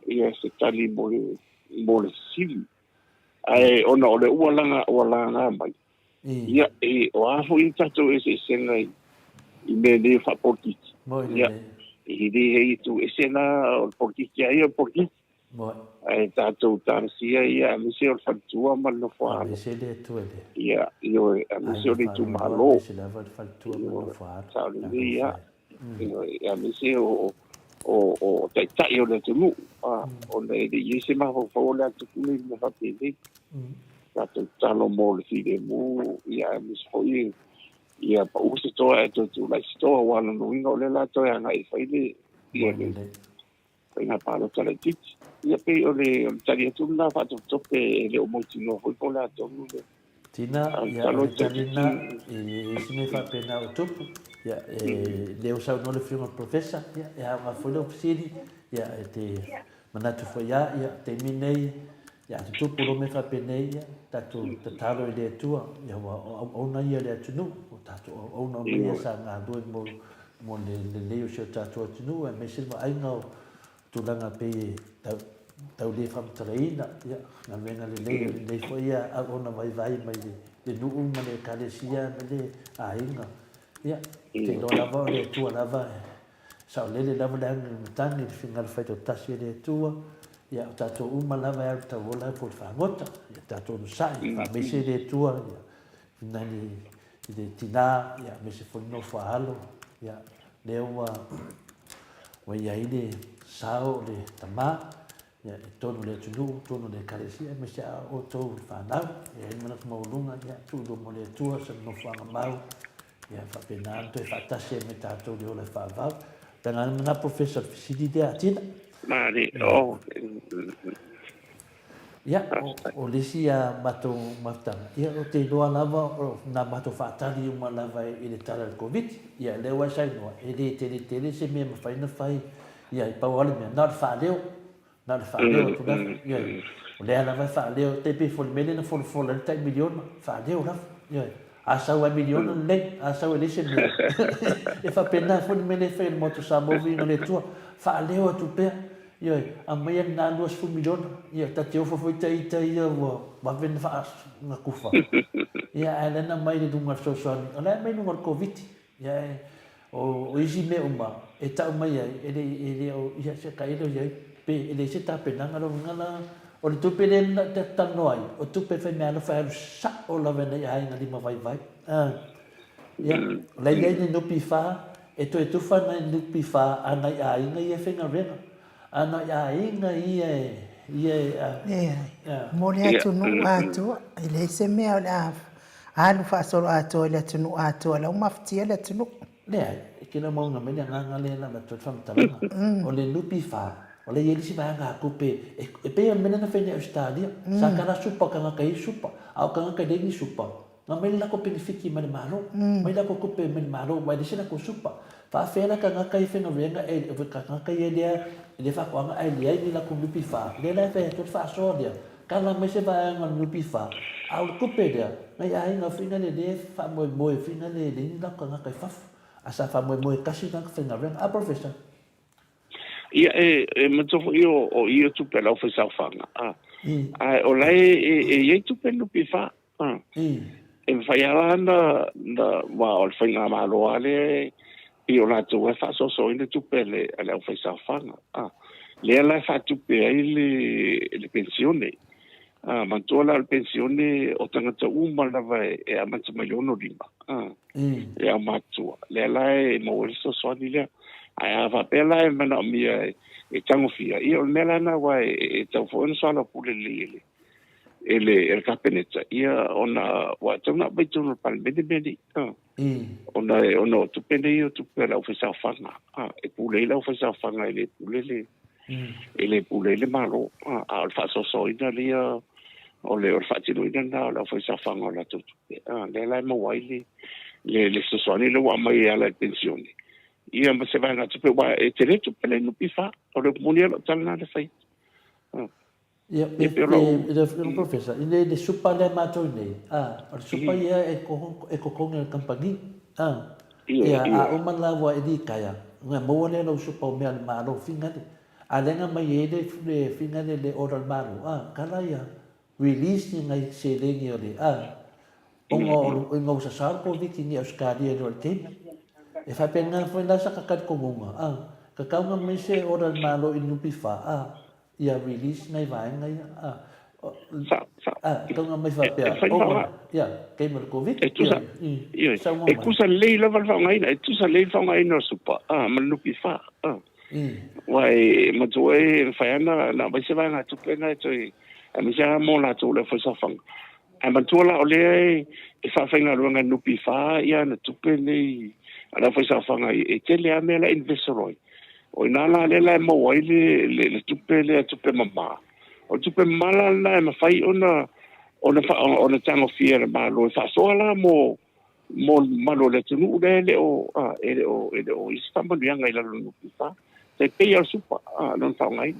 ia se tali mo le mo le fesili. Ae ona o le ua laga ua laga mai ia e o a foi tatou eseesega i i mea nei o faapolokiki. Ia e le i tu ese la o le polokiki ai o le polokiki. Ae tatou talosia ia aemaise o le faletua ma le nofoaalo. Aemaise le Atua i le. Ia, ioe, aemaise o le itumalo. Aemaise lava le faletua ma le nofoaalo. Sao lelei ia. Ioe, aemaise o o o taitai o le atunuu, ona e le i i ai se mafaufau o le a tupu nei mea faapenei. Tatou tatalo mo le filemu, ia aemaise foi ia pau se toa ae toe tulai se toa, aua o lona uiga o lea o le a toe agai e fai le ia le faiga palota laitiiti. Ia pei o le tali atu lena faatopetope e le o mautinoa foi po o le a tonu le Tina, ia, o le tali lena i isi mea faapena o tupu. Ia, e le o saunoa le Afioga i le Professor, ia, e aoga foi lau fesili, ia, e te manatu foi lava, ia, taimi nei, ia, a tutupu loa mea faapenei, ia, tatou tatalo i le Atua, ia, aua o auauna ia a le atunuu, o tatou auauna uma ia sa galue mo, mo le lelei o si o tatou atunuu, aemaise le vaaiga o tulaga pei e tau, tau le faamatalaina, ia, galuega lelei o lenei foi auauna vaivai mai le, le nuu ma le ekalesia ma le aiga. Ia, ou te iloa lava o le Atua lava e saolele lava le agi o le matagi i le finagalo faitoatasi e le Atua. Ia, o tatou uma lava e alu tauola po o le fagota. Ia, tatou onosai, faamaise le Atua, ia, nani i le tinā, ia, aemaise foi le nofo a alo, ia, lea ua, ua i ai le sao o le tamā, ia, i totonu o le atunuu, totonu o le Ekalesia, aemaise a outou le fanau, e i ai le manatu maualuga, ia, tuu i luma o le Atua se nofoaga mau, ia, faapena ona toe faatasi ai me tatou i le ola e faavavau. Tanga lena Professor le fesili lea a Tina. Mari, oh. Ia, o le isi a matou mafutaga, ia, ou te iloa lava o nā matou faatali uma lava i le tala i le Koviti. Ia, lea ua e saunoa, e le tele tele se mea e mafai ona fai, ia, e pau lava le mea, na o le faaleo, na o le faaleo atu lava, ioe. O lea lava e faaleo, e tai pei foi o le mea lea na folafola ai le tai miliona, faaleo lava, ioe. A sau lava e miliona lelei, a sau e leai se mea, e faapena foi le mea lea e fai e le Maota o Samoa, viiga o le Atua, faaleo atu pea, Ioe, aumaia lena 20 miliona, ia, ta te ofo foi ta ita ia ua vave ona na kufa. Ia, ae lea na aumai i luga o le fesoasoani, o la e aumai i luga o le Koviti. Ia, ae o isi mea uma e tau mai ai, e le, e le o, ia, se tailo i ai, pe e leai se tapenaga, lona uiga la, o le tupe lea na ta talanoa ai, o tupe e faimeaalofa e alu sao lava i nai aiga limavaivai. Ia, o la e i ai le NPF, e toe tufa nai NPF a nai aiga ia e faigaluega. A nai aiga ia e, ia e, a. Leai. Mo le atunuu atoa, e leai se mea o le a alu faasoloatoa i le atunuu atoa, o la ua mafatia le atunuu. Leai, e kela mauga mai le agaga lea na avatu ai le faamatalaga. O le NPF, o la e i ai le isi vaegatupe, e pei o le mea lea na fai nei Ausetalia, sa kala supa tagata e i ai supa, a o tagata e leai ni supa, Na mai le lako penefiti mai le Malo, mai lako tupe mai le Malo, aua e leai se lako supa. Faafefea la tagata ia faigaluega e, tagata ia lea, lea faatoaga ae leai ni lako NPF, lea la e fai atu ai le faasoa lea, tala mai se vaega o le NPF, a o le tupe lea, nai aiga foi na lea e faamoemoe foi na le leai ni lako tagata i fafo, a sa faamoemoe tasi tagata faigaluega. A Professor? Ia, e, e manatua foi o, o ia tupe a le aufaisaofaga, a, ae o la e, e, e i ai tupe NPF, a. E mafai lava la na, na, aua o le faigamalo lava lea e pei o latou lava e faasoasoaina tupe a le, a le aufaisaofaga, a. Lea la e faatupe ai le, le penisione. A, manatua la o le penisione o tagata uma lava e, e amata mai le 65, a, e aumatutua. Lea la e maua ai le fesoasoani lea. Ae a faapea la e manaomia e, e tagofia, ia o le mea la lena aua e, e tatau foi ona soalaupule lelei e le, e le, e le Kapeneta, ia ona ua tatau ona aumai i totonu o le Palemene mea nei. A, ona, ona o tupe nei o tupe a le aufaisaofaga, a, e pule ai le aufaisaofaga e le pule le, E le pule ai le Malo, a o le faasoasoaina lea o le faatinoina lena o le aufaisaofaga o latou tupe. Lea la e maua ai le le fesoasoani lea ua aumai e ala i le penisione, ia ma se vaegatupe, aua e tele tupe le NPF. O le upu moni lava o lau tala lena na fai. Ia, Ia, pe, pei o pe, lau. le Afioga Professor, i le supa lea matou nei, a, o le supa ia e koho, e totogi e le kamupani, a, Ioe, ia, a ioe. uma la ua e litaea, ona maua lea o lau supa o mea a le Malo, finale. A lea na aumai ai le, le finale le order a le Malo, a, tala ia, release ni nai seleni o le, a, ona o, ina ua sasao le Koviti nei i Ausetalia i le taimi. E faapena foi la sa ta talitonuga, a, tatau ona aumai se order a le Malo i le NPF, a, ia release nai vaega ia a Sa, sa, a tau mai e faapea fai le ona faaaoga. ia taimi o le Covid E ia tusa, ioe, saunoa e mai. tusa lelei lava le faaaogaina, e tusa lelei le faaaogaina o le supa, ma le NPF. Aua e matua e mafai lava ona aumai se vaegatupe lena e toe, aemaise lava mo latou o le aufaisaofaga. Ae manatua la o lea e faafaigaluega e le NPF ana tupe nei a le aufaisaofaga e tele lava mea la e invest solo ai. O i ina la lea la e maua ai le tupe lea, tupe mama. O le tupe mama la lena e mafai ona ona tagofia e le Malo e faasoa la mo le mamalu o le atunuu lea e le o e le o e le o i ai se faamanuiaga i lalo o le NPF. E pei lava o le supa lona faaaogaina.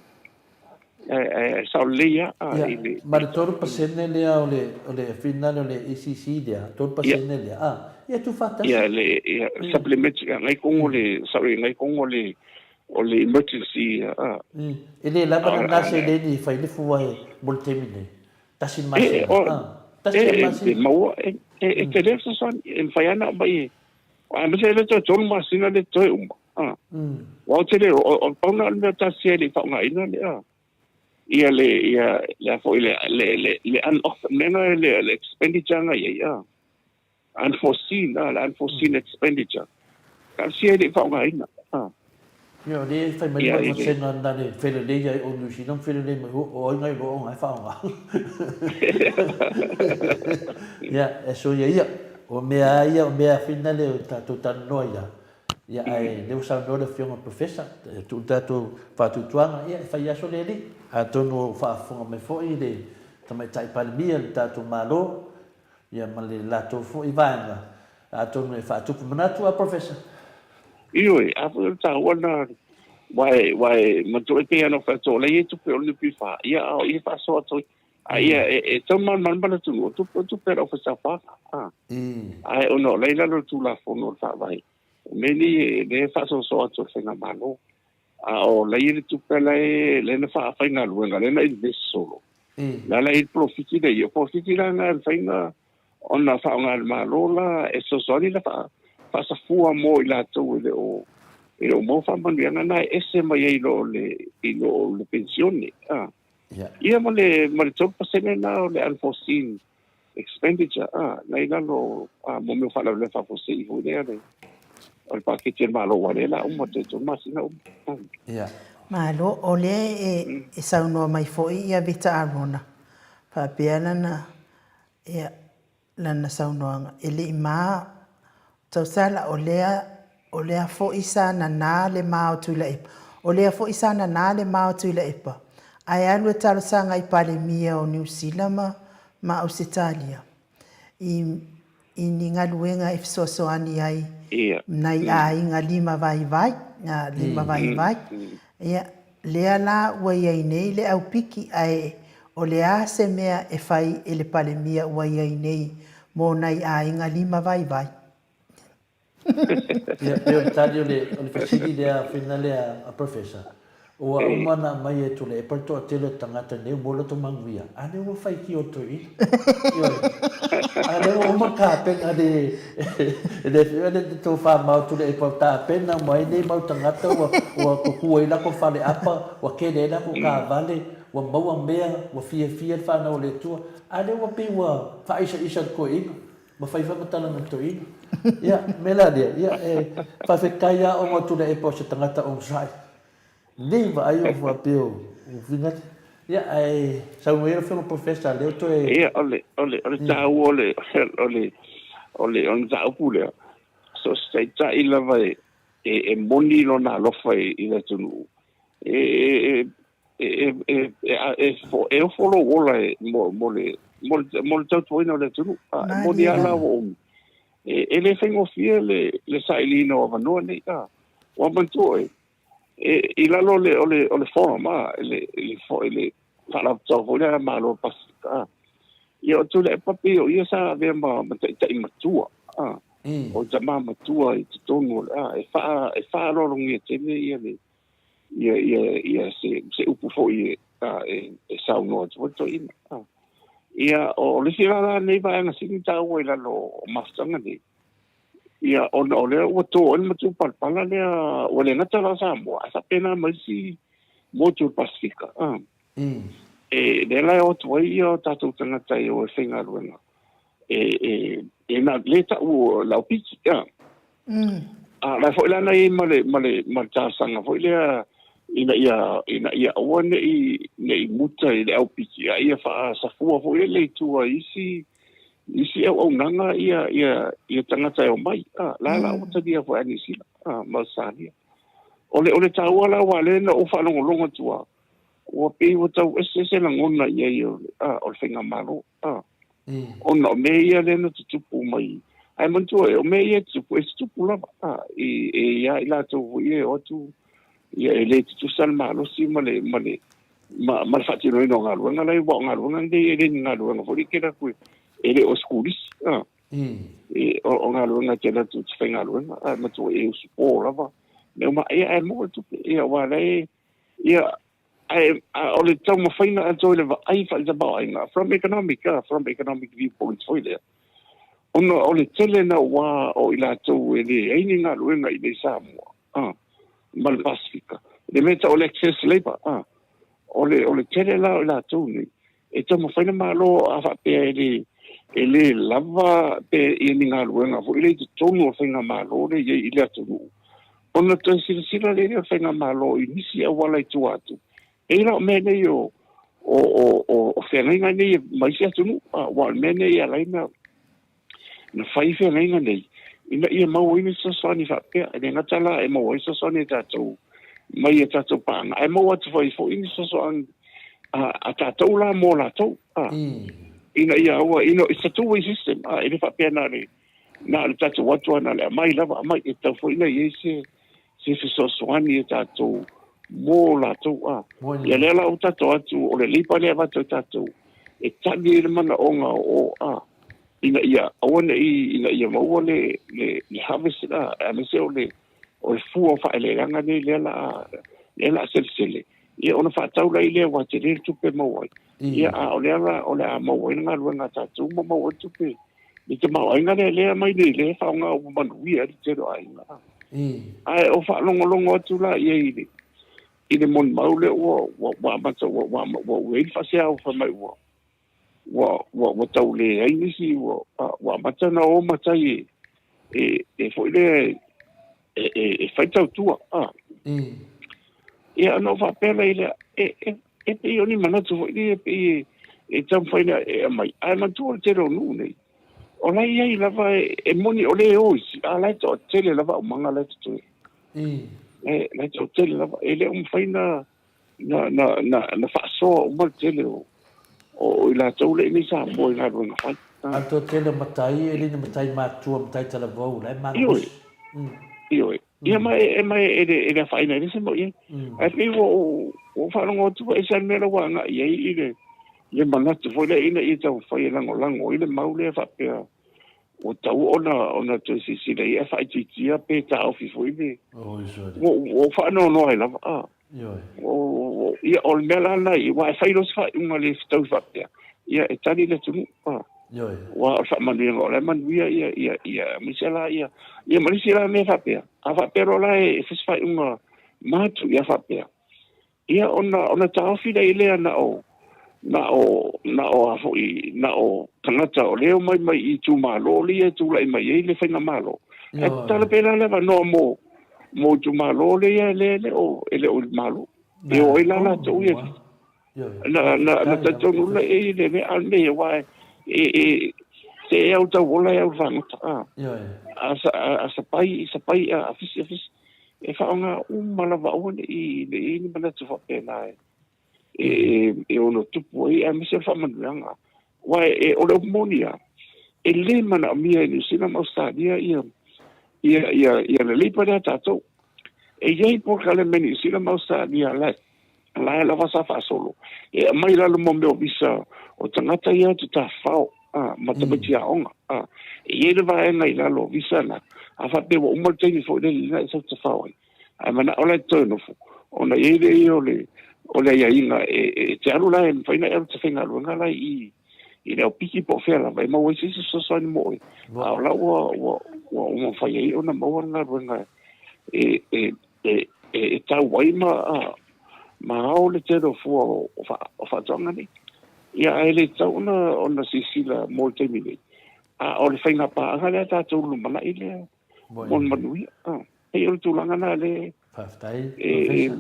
Ae sao lelei lava Ia, i le. ma le 3% lea o le o le finale o le ACC lea, 3% lea, a, ia tuufaatasi. Ia, le ia, supplementary, ngai kongo le, sorry, ngai kongo le, o le emergency. E le lava lena seleni e fai le fua e mo le taimi nei. Tasi le masina, a, tasi le E masina. maua, e tele le fesoasoani, e mafai lava ona aumai, aemaise le toe 3 masina le toe uma. Aua ou te le, o pau lena o le mea tasi e le i faaaogaina lea. Ia le, ia, le a foi le, le, le, mea na le expenditure na i ai, unforeseen, le unforeseen expenditure. Talosia e le i faaaogaina. Ia, o lea e fai mai le Ia, i le. vasega lena le felelei ai o New Zealand, felelei mai foi, o ai nai loa ona e faaaoga. Ia, e soia ia, o mea lava ia, o mea finale o tatou talanoa ia, ia, ae lea ua saunoa le Afioga i le Professor, e tuu le tatou faatuatuaga, ia, e fai aso le alii. Atonu o faafofoga mai foi le Tamaitai Palemia i le tatou Malo, ia ma le latou foi vaega, atonu e faatupu manatu a Professor. Ioe, a foi o le taua lena, aua e manatua e pei lava ona ou fai atu, o la e i ai tupe o le NPF, ia, a o i e faasoa atu ai. A ia, e tau malamalama le atunuu, o tupe, o tupe a le aufaisaofaga, ae ona o la e i lalo o le Tulafono o le Faavae, o mea nei lea e faasoasoa atu e le Faigamalo. A o la e i ai le tupe la e lea na faafaigaluega, lea na invest solo, la la e i ai le polofiti lea e i ai. O polofiti la na e mafai ona faaaoga e le Malo la e fesoasoani la faasafua mo i latou e le o e le o maua faamanuiaga na e ese mai ai i lo le i lo le penisione. Ia ma le 3% na o le unforeseen expenditure na i lalo mo mea o faalavelave faafuasei foi lea le o le paketi a le Malo aua lea o le a uma toe 3 masina uma. Malo, o lea e saunoa mai foi ia Vita Arona, faapea lana Ia, lana saunoaga, e le i ma tausala, o lea, o lea foi sa nana le ma o Tuilaepa, o lea foi sa nana le ma o Tuilaepa, ae alu e talosaga i Palemia o Niu Sila ma, ma Ausetalia, i, i ni galuega e fesoasoani ai nai aiga lima vaivai, lima vaivai. Ia, lea la ua i ai nei le aupiki, ae o le a se mea e fai e le Palemia ua i ai nei mo nai aiga lima vaivai? Ia, pei o le tali o le, o le fesili lea, fina lea a Professor, ua uma ona aumai e Tuilaepa le toatele o tagata nei ua loto manuia, a lea ua faitio le toeaina. Ioe. A lea ua uma tapena le, le afioga lea le tofa mao Tuilaepa ua tapena uma ai nei mau tagata ua, ua tutu ai lako faleapa, ua tele ai lako taavale, ua maua mea, ua fiafia le fanau a le Atua, a lea ua pei ua faaisaisa le toeaina. Ma fai faamatalaga i toeaina. Ia, o le mea la lea, ia, e faafetai lava ona o Tuilaepa o se tagata onosai. Nei vaai o faapea o finagalo. Ia, ae saunoa ia le Afioga Professor lea ua toe. Ia, o le, o le, o le taua o le, o le, o le, o le mataupu lea, so o se taitai lava e, e moni lona alofa i le atunuu. E e e e e e ofo lou ola e mo mo le mo le mo le tautuaina o le atunuu. A e moni lava la ua umi. E e le faigofie le le sailiina o avanoa nei a. Ua manatua oe, e i lalo o le o le o le forum a, le le le faalapotopotoga foi lea a Malo o le Pasefika a. Ia o Tuilaepa pei o ia sa avea ma ma taitai matua a. O tama matua i totonu o le a e faa e faaaloalogia tele ia le ia ia ia se se upu foi e e, e saunoa atu foi le toeaina. Ia o le isi la la nei vaega sili taua i lalo o mafutaga nei, ia ona o lea ua to ai le matupalapala lea, ua le gata la o Samoa, ae faapena ma isi motu o le Pasefika. E lea la e o atu ai ia o tatou tagata e o e faigaluega e e e na le ta'u o le aupiki. A la foi la na i ai ma le ma le ma le talosaga foi lea ina ia ina ia aua ne i ne i muta i le aupiki, a ia faasafua foi lele i tua i isi isi auaunaga ia ia ia tagata e omai. A la la ua talia foi a Niu Sila a ma Ausetalia. O le o le taua la aua lea na ou faalogologo atu lava, ua pei ua tau ese se lagona i ai o le a o le faigamalo. A ona o mea ia lea na tutupu mai. Ae manatua e, o mea ia e tutupu, e tutupu lava. A, e, e ia i latou foi ia e o atu, ia e le tutusa le malosi ma le, ma le, ma, ma le faatinoina o galuega la e, aua o galuega nei e le ni galuega foi lea e te alu atu e, e le o se kulisi. A, e, o, o galuega e te alu atu e te faigaluega, ae matua e usupo lava. Mea uma, ia ae maua le tupe, ia aua la e, ia, Ae o le taumafaiga atoa i le vaai faale-tamaoaiga, from economic, from economic viewpoint foi lea, ona o le tele naua o i latou e leai ni galuega i inei Samoa, ma le Pasefika, le mea e tau o le access labour, o le, o le tele la o i latou nei, e taumafai le Malo a faapea e le, e le lava pe ia ni galuega foi lea i totonu o le faigamalo lea e i ai i le atunuu, ona toe silasila lea o le faigamalo i nisi auala i tua atu. E pei la o mea nei o, o, o, o, o feagaiga nei ma isi atunuu, aua o le mea nei e ala ai na, na fai feagaiga nei, ina ia maua ai ni fesoasoani faapea. E le gata la e maua ai fesoasoani a tatou mai a tatou paaga, ae maua atu foi foi ni fesoasoani a, a tatou la mo latou. A, ina ia aua, you know, it's a two-way system. A, e le faapea na le, na o le tatou atu lava na o le aumai lava aumai, e tatau foi ona i ai se, se fesoasoani a tatou mo latou. A, ia lea la ua tatou atu, o le leipa lea e avatu e tatou, e tali ai le manaoga o, a, ina ia aua ne i, ina ia maua le, le, le harvest la, aemaise o le, o le fua o faaeleeleaga nei lea la, lea la selesele, ia ona faatau lai lea ua tele le tupe maua ai. Ia, a o lea la, o le a maua ai le galuega a tatou ma maua ai le tupe i tamaoaiga lea, lea mai nei, lea e faaaoga ua manuia ai le tele o aiga. Ae o faalogologo atu la i ai i le, i le molimau lea ua, ua, ua amata, ua, ua, ua, ua i ai le faaseao fai mai ua, ua, ua, ua tau leai nisi, ua, ua amata ona o matai e, e, e foi lea e, e, e, e fai tautua. A. Ia, ona ou faapea lea i lea, e, e, e pei o ni manatu foi lea, e pei e, e taumafai lea e aumai. Ae manatua le tele o nuu nei, o la e i ai lava, e, e moni o lea e o isi, a o la e toatele lava aumaga la e totoe. E, la e toatele lava, e le o mafai na, na, na, na, na faasoa uma le tele o, o i latou lea i nei Samoa i galuega fai. A le toatele o matai, e le ni matai matua, matai talavou, la e malosi. Ioe. Ioe. Ia ma e, ma e, e le, e le afaina ai le se mau i ai. Ae pei ua ou, ua ou faalogo atu ua ese lava le mea la ua agai i ai i le, le manatu foi lea ina ia taumafai e lagolago ai le mau lea faapea ua tatau ona, ona toe silasila i ai ae faaitiitia pe taofi foi le, ua, ua ou faanoanoa ai lava. A. Ioe. Ia, o le mea la lena i, aua e fai loa se faaiuga le fetaui faapea, ia, e tali le atunuu. A. Ioe. Aua o le faamanuiaga, o la e manuia ia, ia, ia, aemaise la ia, ia ma le isi la mea faapea, a faapea loa la e fai se faaiuga matuia faapea, ia ona, ona taofi lea i lea na o, na o, na o a foi, na o tagata o lea e omai mai i itumalo lea e tulai mai ai le faigamalo. Ae tatala pea la le avanoa mo, mo itumalo lea lea e le o, e le o i le Malo. E o ai la latou ia. Na, na, na talitonu la e i le mea, a o le mea ia, aua e, e, se e au tau ola e au le fagota, a. A, a, a sapai, sapai, a, a fisi, a fisi. E faaaoga uma lava aua ne i i ai ni manatu faapena e e e ono tupu ai, aemaise o le faamanuiaga. Aua e o le upu moni lava, e le manaomia e Niu Sila ma Ausetalia ia ia ia ia le leipa lea a tatou. E i ai polokalame a Niu Sila ma Ausetalia la la e lava sa faasolo e aumai i lalo mo mea o visa o tagata ia atu tafafao a, ma tamaiti aoga. A, e i ai le vaega i lalo o visa na, a faapea ua uma le taimi foi lele na e sau tafao ai, ae manao la e toe nofo, ona i ai lea o le o le aiaiga e, e te alu la e mafai ona e alu te faigaluega la i i le aupiki po o fea lava e maua ai se isi fesoasoani mo oe. A o la ua ua ua ua mafai ai ona maua le galuega e e e e tau ai ma ma ao le tele o fua o, fa, o faatoaga nei. Ia ae le tatau ona ona silasila mo le taimi nei. A o le faiga paaga lea tatou lumanai lea mo le manuia. Ah, pei o le tulaga na le. Faafetai, Professor.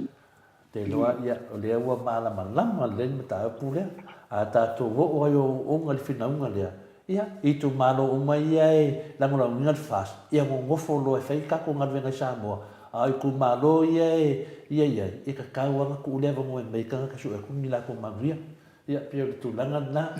Te iloa, ia, o lea ua malamalama lelei le mataupu lea. A tatou oo ai o uuga i le finauga lea, ia, i itumalo uma ia e lagolagoina le FAST, ia gogofo loa e fai le tatou galuega i Samoa, a o itumalo ia e ia i ai, e tatau lava ona tuu le avanoa e mai tagata sue atu ni latou manuia. Ia, pei o le tulaga lena.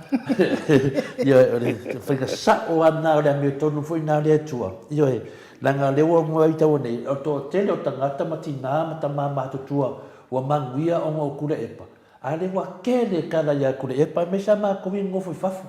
Ioe, o le faiga sao lava lena, o le amiotonu foi lena a le Atua. Ioe, leaga o lea ua matau nei, o le toatele o tagata ma tina ma tama matutua ua manuia ona o Tuilaepa, a o lea ua tele tala ia Tuilaepa aemaise lava matou ia nonofo i fafo.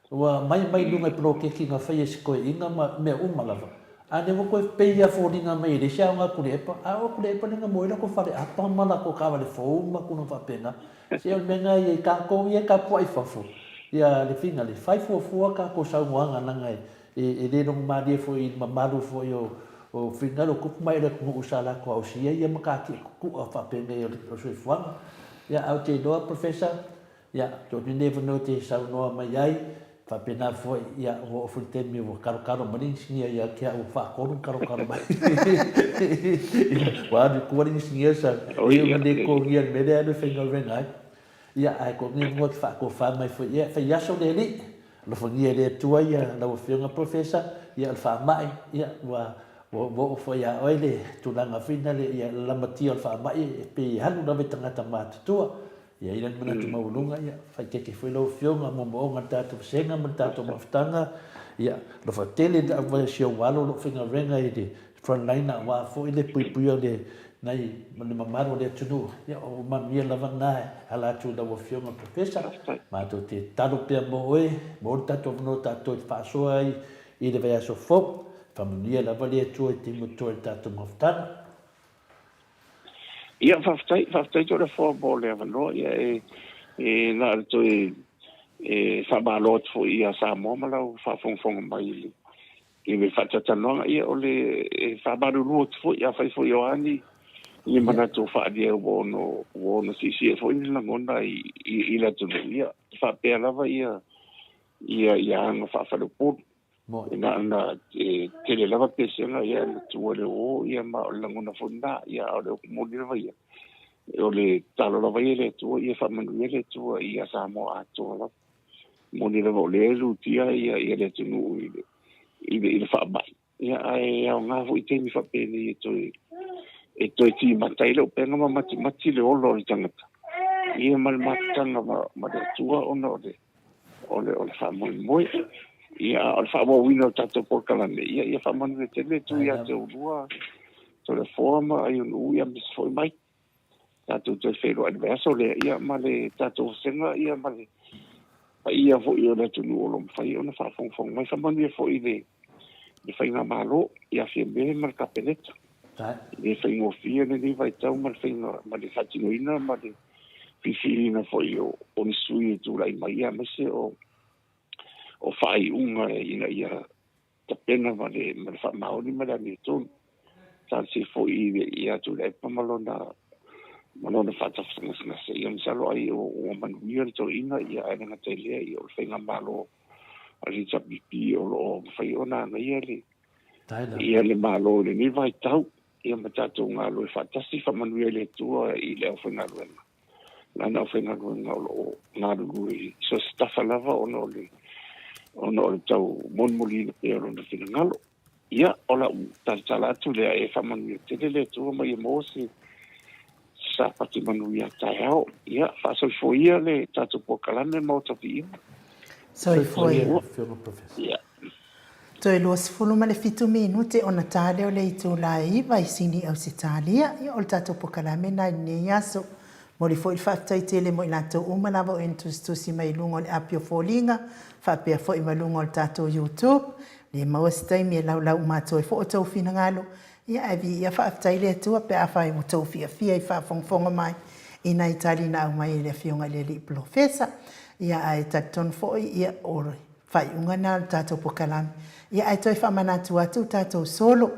Ua aumai mai luga i poloketi na faia e si toeaina ma mea uma lava. A lea ua toe pei lava foliga mai e leai se aoga a Tuilaepa. A o Tuilaepa lea na mua ai latou faleapa ma latou taavale fou ma tulaga faapena. Se o le mea lena ia i tatou ia e tapuai i fafo, ia le finale, fai fuafua tatou saunoaga leaga e le logomalie foi i le mamalu foi o finagalo o tupu ma ee o le atunuu sa latou ausia ia mataatia tutua faapenei o le soifuaga. Ia ae ou te iloa Professor, Ia, tuu atu lenei avanoa e te saunoa mai ai, faapena foi, ia, ua oo foi le taimi ua kalokalo mai le inisinia ia te au, ua faatolu ona kalokalo mai. Ia, ua alu i tua le inisinia sa e ua le totogia i le mea lea e alu e faigaluega ai. Ia, ae tuu atu lenei avanoa e te faatofa mai foi, ia, fai aso le Alii, alofagia e le Atua ia lau Afioga Professor, ia, o le faamai, ia, ua ua oo foi ia oe le tulaga foi lea, ia, le lamatia o le faamai e pei e alu lava i tagata matutua. Ia i ai le manatu maualuga, ia faaeteete foi lau Afioga, moomooga i le tatou vasega ma le tatou mafutaga, ia alofa tele le au si ou alo o lo o faigaluega i le front line aua foi le puipuia o le nai le mamalu o le atunuu. Ia o manuia lava na e ala atu i lau Afioga Professor. Matou te tatalo pea mo oe, maua le tatou avanoa tatou te faasoa ai i le vaiaso fou. Faamanuia lava le Atua i taimi o totoe i le tatou mafutaga. Ia, faafetai, faafetai Toleafoa mo le avanoa. Ia, e, e na o le toe e faamalo atu foi ia Samoa ma lau faafogafoga mai i le, i le faatatalanoaga. Ia, o le e faamalulu atu foi, afai foi o a ni, ni manatu o faaalia ua ono, ua ono siisia foi ni lagona i, i, i le atunuu. Ia, faapea lava ia, ia, ia aga faafaleupolu. Moni. Na ona e tele lava pesega ia na tua le o ia ma o le lagona foi lena ia a o le upu moni lava ia o le tatalo lava ia i le Atua ia faamanuia le Atua ia Samoa atoa lava. Moni lava o lea e lutia ia ia le atunuu i le i le, i le faamai ia ae aoga foi taimi faapenei e toe e toe timata ai le upega ma matimati le ola o le tagata ia ma le mafutaga ma, ma le Atua ona o le o le, o le faamoemoe. Ia, o le faaauauina o le tatou polokalame, ia, ia faamanuia tele le Atua ia te oulua, Toleafoa ma Aionuu, ia aemaise foi mai. Tatou toe feiloai i le vaiaso lea, ia, ma le tatou vasega, ia, ma le paia foi o le atunuu o lo o mafai ona faafogafoga mai. Faamanuia foi i le, le faigamalo, ia Fiame ma le Kapeneta. E le faigofie lenei vaitau ma le faiga, ma le faatinoina ma le filifiliina foi o, o ni sui e tulai mai, aemaise o, o faaiuga ina ia tapena ma le, ma le faamaoni ma le amiotonu. Talosia foi ia Tuilaepa ma lona ma lona faatafagasegase. Ia masalo ai ua manuia le toeaina, ia ae le gata i lea, ia o le faigamalo a le HRPP o lo o mafai ona agaia le, ia le Malo i lenei vaitau, ia ma tatou galue faatasi, faamanuia i le Atua i le aufaigaluega, lana aufaigaluega o lo o galulue i so o se tafa lava ona o le, ona o le tau molimoliina pea o lona finagalo. Ia, o lau talatala atu lea e faamanuia tele le Atua ma ia maua se Sapati manuia taeao. Ia, faasoifua ia le tatou polokalame ma outou viiga. Soifua ia. Afioga Professor. Ia. Toe 27 minute ona ta lea o le itula e 9 i Sini, Ausetalia. Ia, o le tatou polokalame lena i lenei aso. Momoli foi le faafetai tele mo i latou uma lava o e na tusitusi mai i luga o le api o foliga, faapea foi ma luga o le tatou YouTube. Le maua se taimi e laulau uma atu ai foi outou finagalo. Ia, ae viia faafetai le Atua pe afai ua outou fiafia i faafogafoga mai i nai tali na aumai e le Afioga i le Alii Polofesa. Ia, ae talitonu foi, ia, o le faaiuga lena o le tatou polokalame. Ia, ae toe faamanatu atu tatou solo,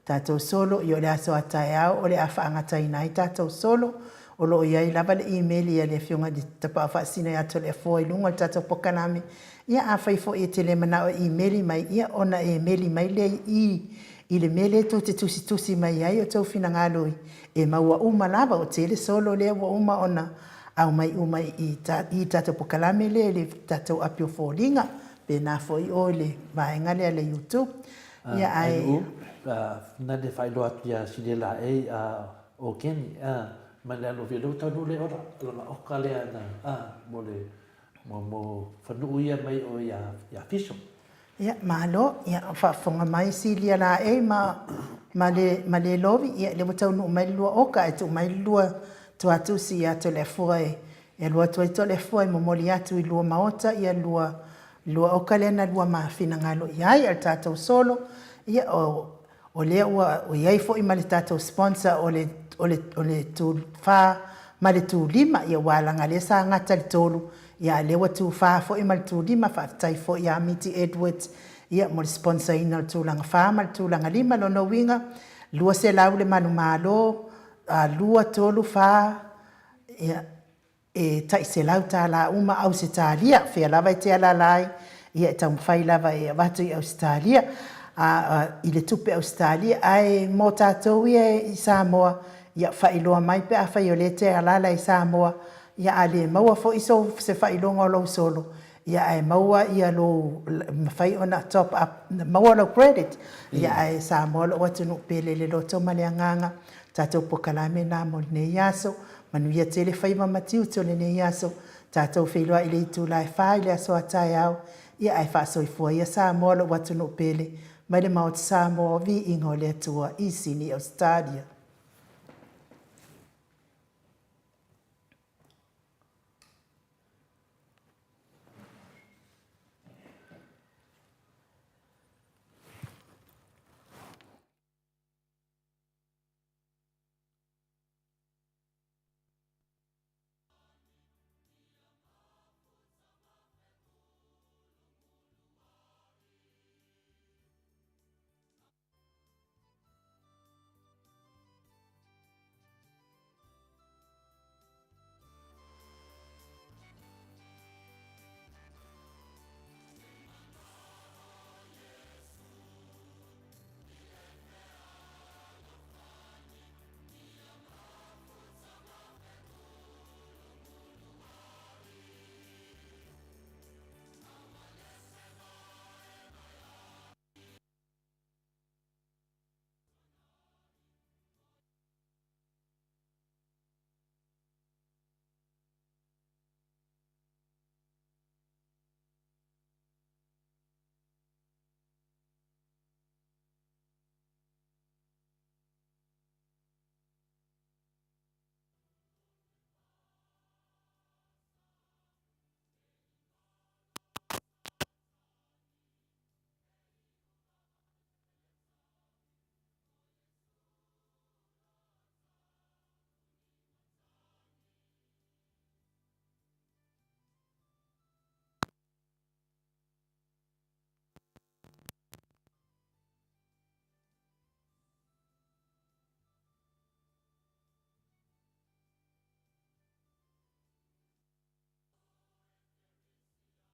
tatou solo, ia o le aso a taeao o le a faagataina ai tatou solo. O lo o i ai lava le imeli a le Afioga i le Tapaau Faasisina ia Toleafoa i luga o le tatou polokalame. Ia, afai foi e te le manao e imeli mai, ia ona e meli mai lea i i i le mea lea tou te tusitusi mai ai outou finagalo e maua uma lava, o tele solo lea ua uma ona aumai uma i i tatou polokalame lea i le tatou api o foliga, pena foi o i le vaega lea le YouTube. Ia ae. Na le faailoa atu ia Silia Laei o Kenny ma le alo velo talu le ola lona oka lea na mo le mo mo fanuu ia mai o ia ia Fiso. Ia, malo. Ia, o faafofoga mai Silia Laei ma, ma le, ma le Lovi, ia, lea ua taunuu mai le lua oka, ae tuu mai le lua tuatusi ia Toleafoa e, e alu atu ai Toleafoa e momoli atu i lua maota, ia lua, lua oka lea na lua ma finagalo i ai, a le tatou solo, ia, o, O lea ua i ai foi ma le tatou sponsor o le, o le, o le tu fa ma le tu lima, ia aua leaga lea sa gata i le tolu, ia a lea ua tu fa foi ma le tu lima, faafetai foi ia Miti Edwards, ia mo le sponsor ina o le tulaga fa ma le tulaga lima, lona uiga, 200 le manumalo, 2, 3, 4, ia, E tai $100 uma Ausetalia, fea lava e te alaala ai, ia e taumafai lava e avatu i Ausetalia, a, i le tupe Ausetalia. Ae mo tatou ia i Samoa, ia faailoa mai pe afai o lea e te alaala i Samoa, ia a le maua foi sou, se faailoga o lou solo, ia ae maua ia lou, mafai ona top up, maua lou credit, ia ae Samoa lou atunuu pele i le loto ma le agaga. Tatou polokalame na mo lenei aso. Manuia tele faiva ma tiute o lenei aso. Tatou feiloai i le itula e fa i le aso a taeao. Ia ae faasoifua ia Samoa lou atunuu pele. Mai le Maota Samoa, viiga o le Atua i Sini Ausetalia.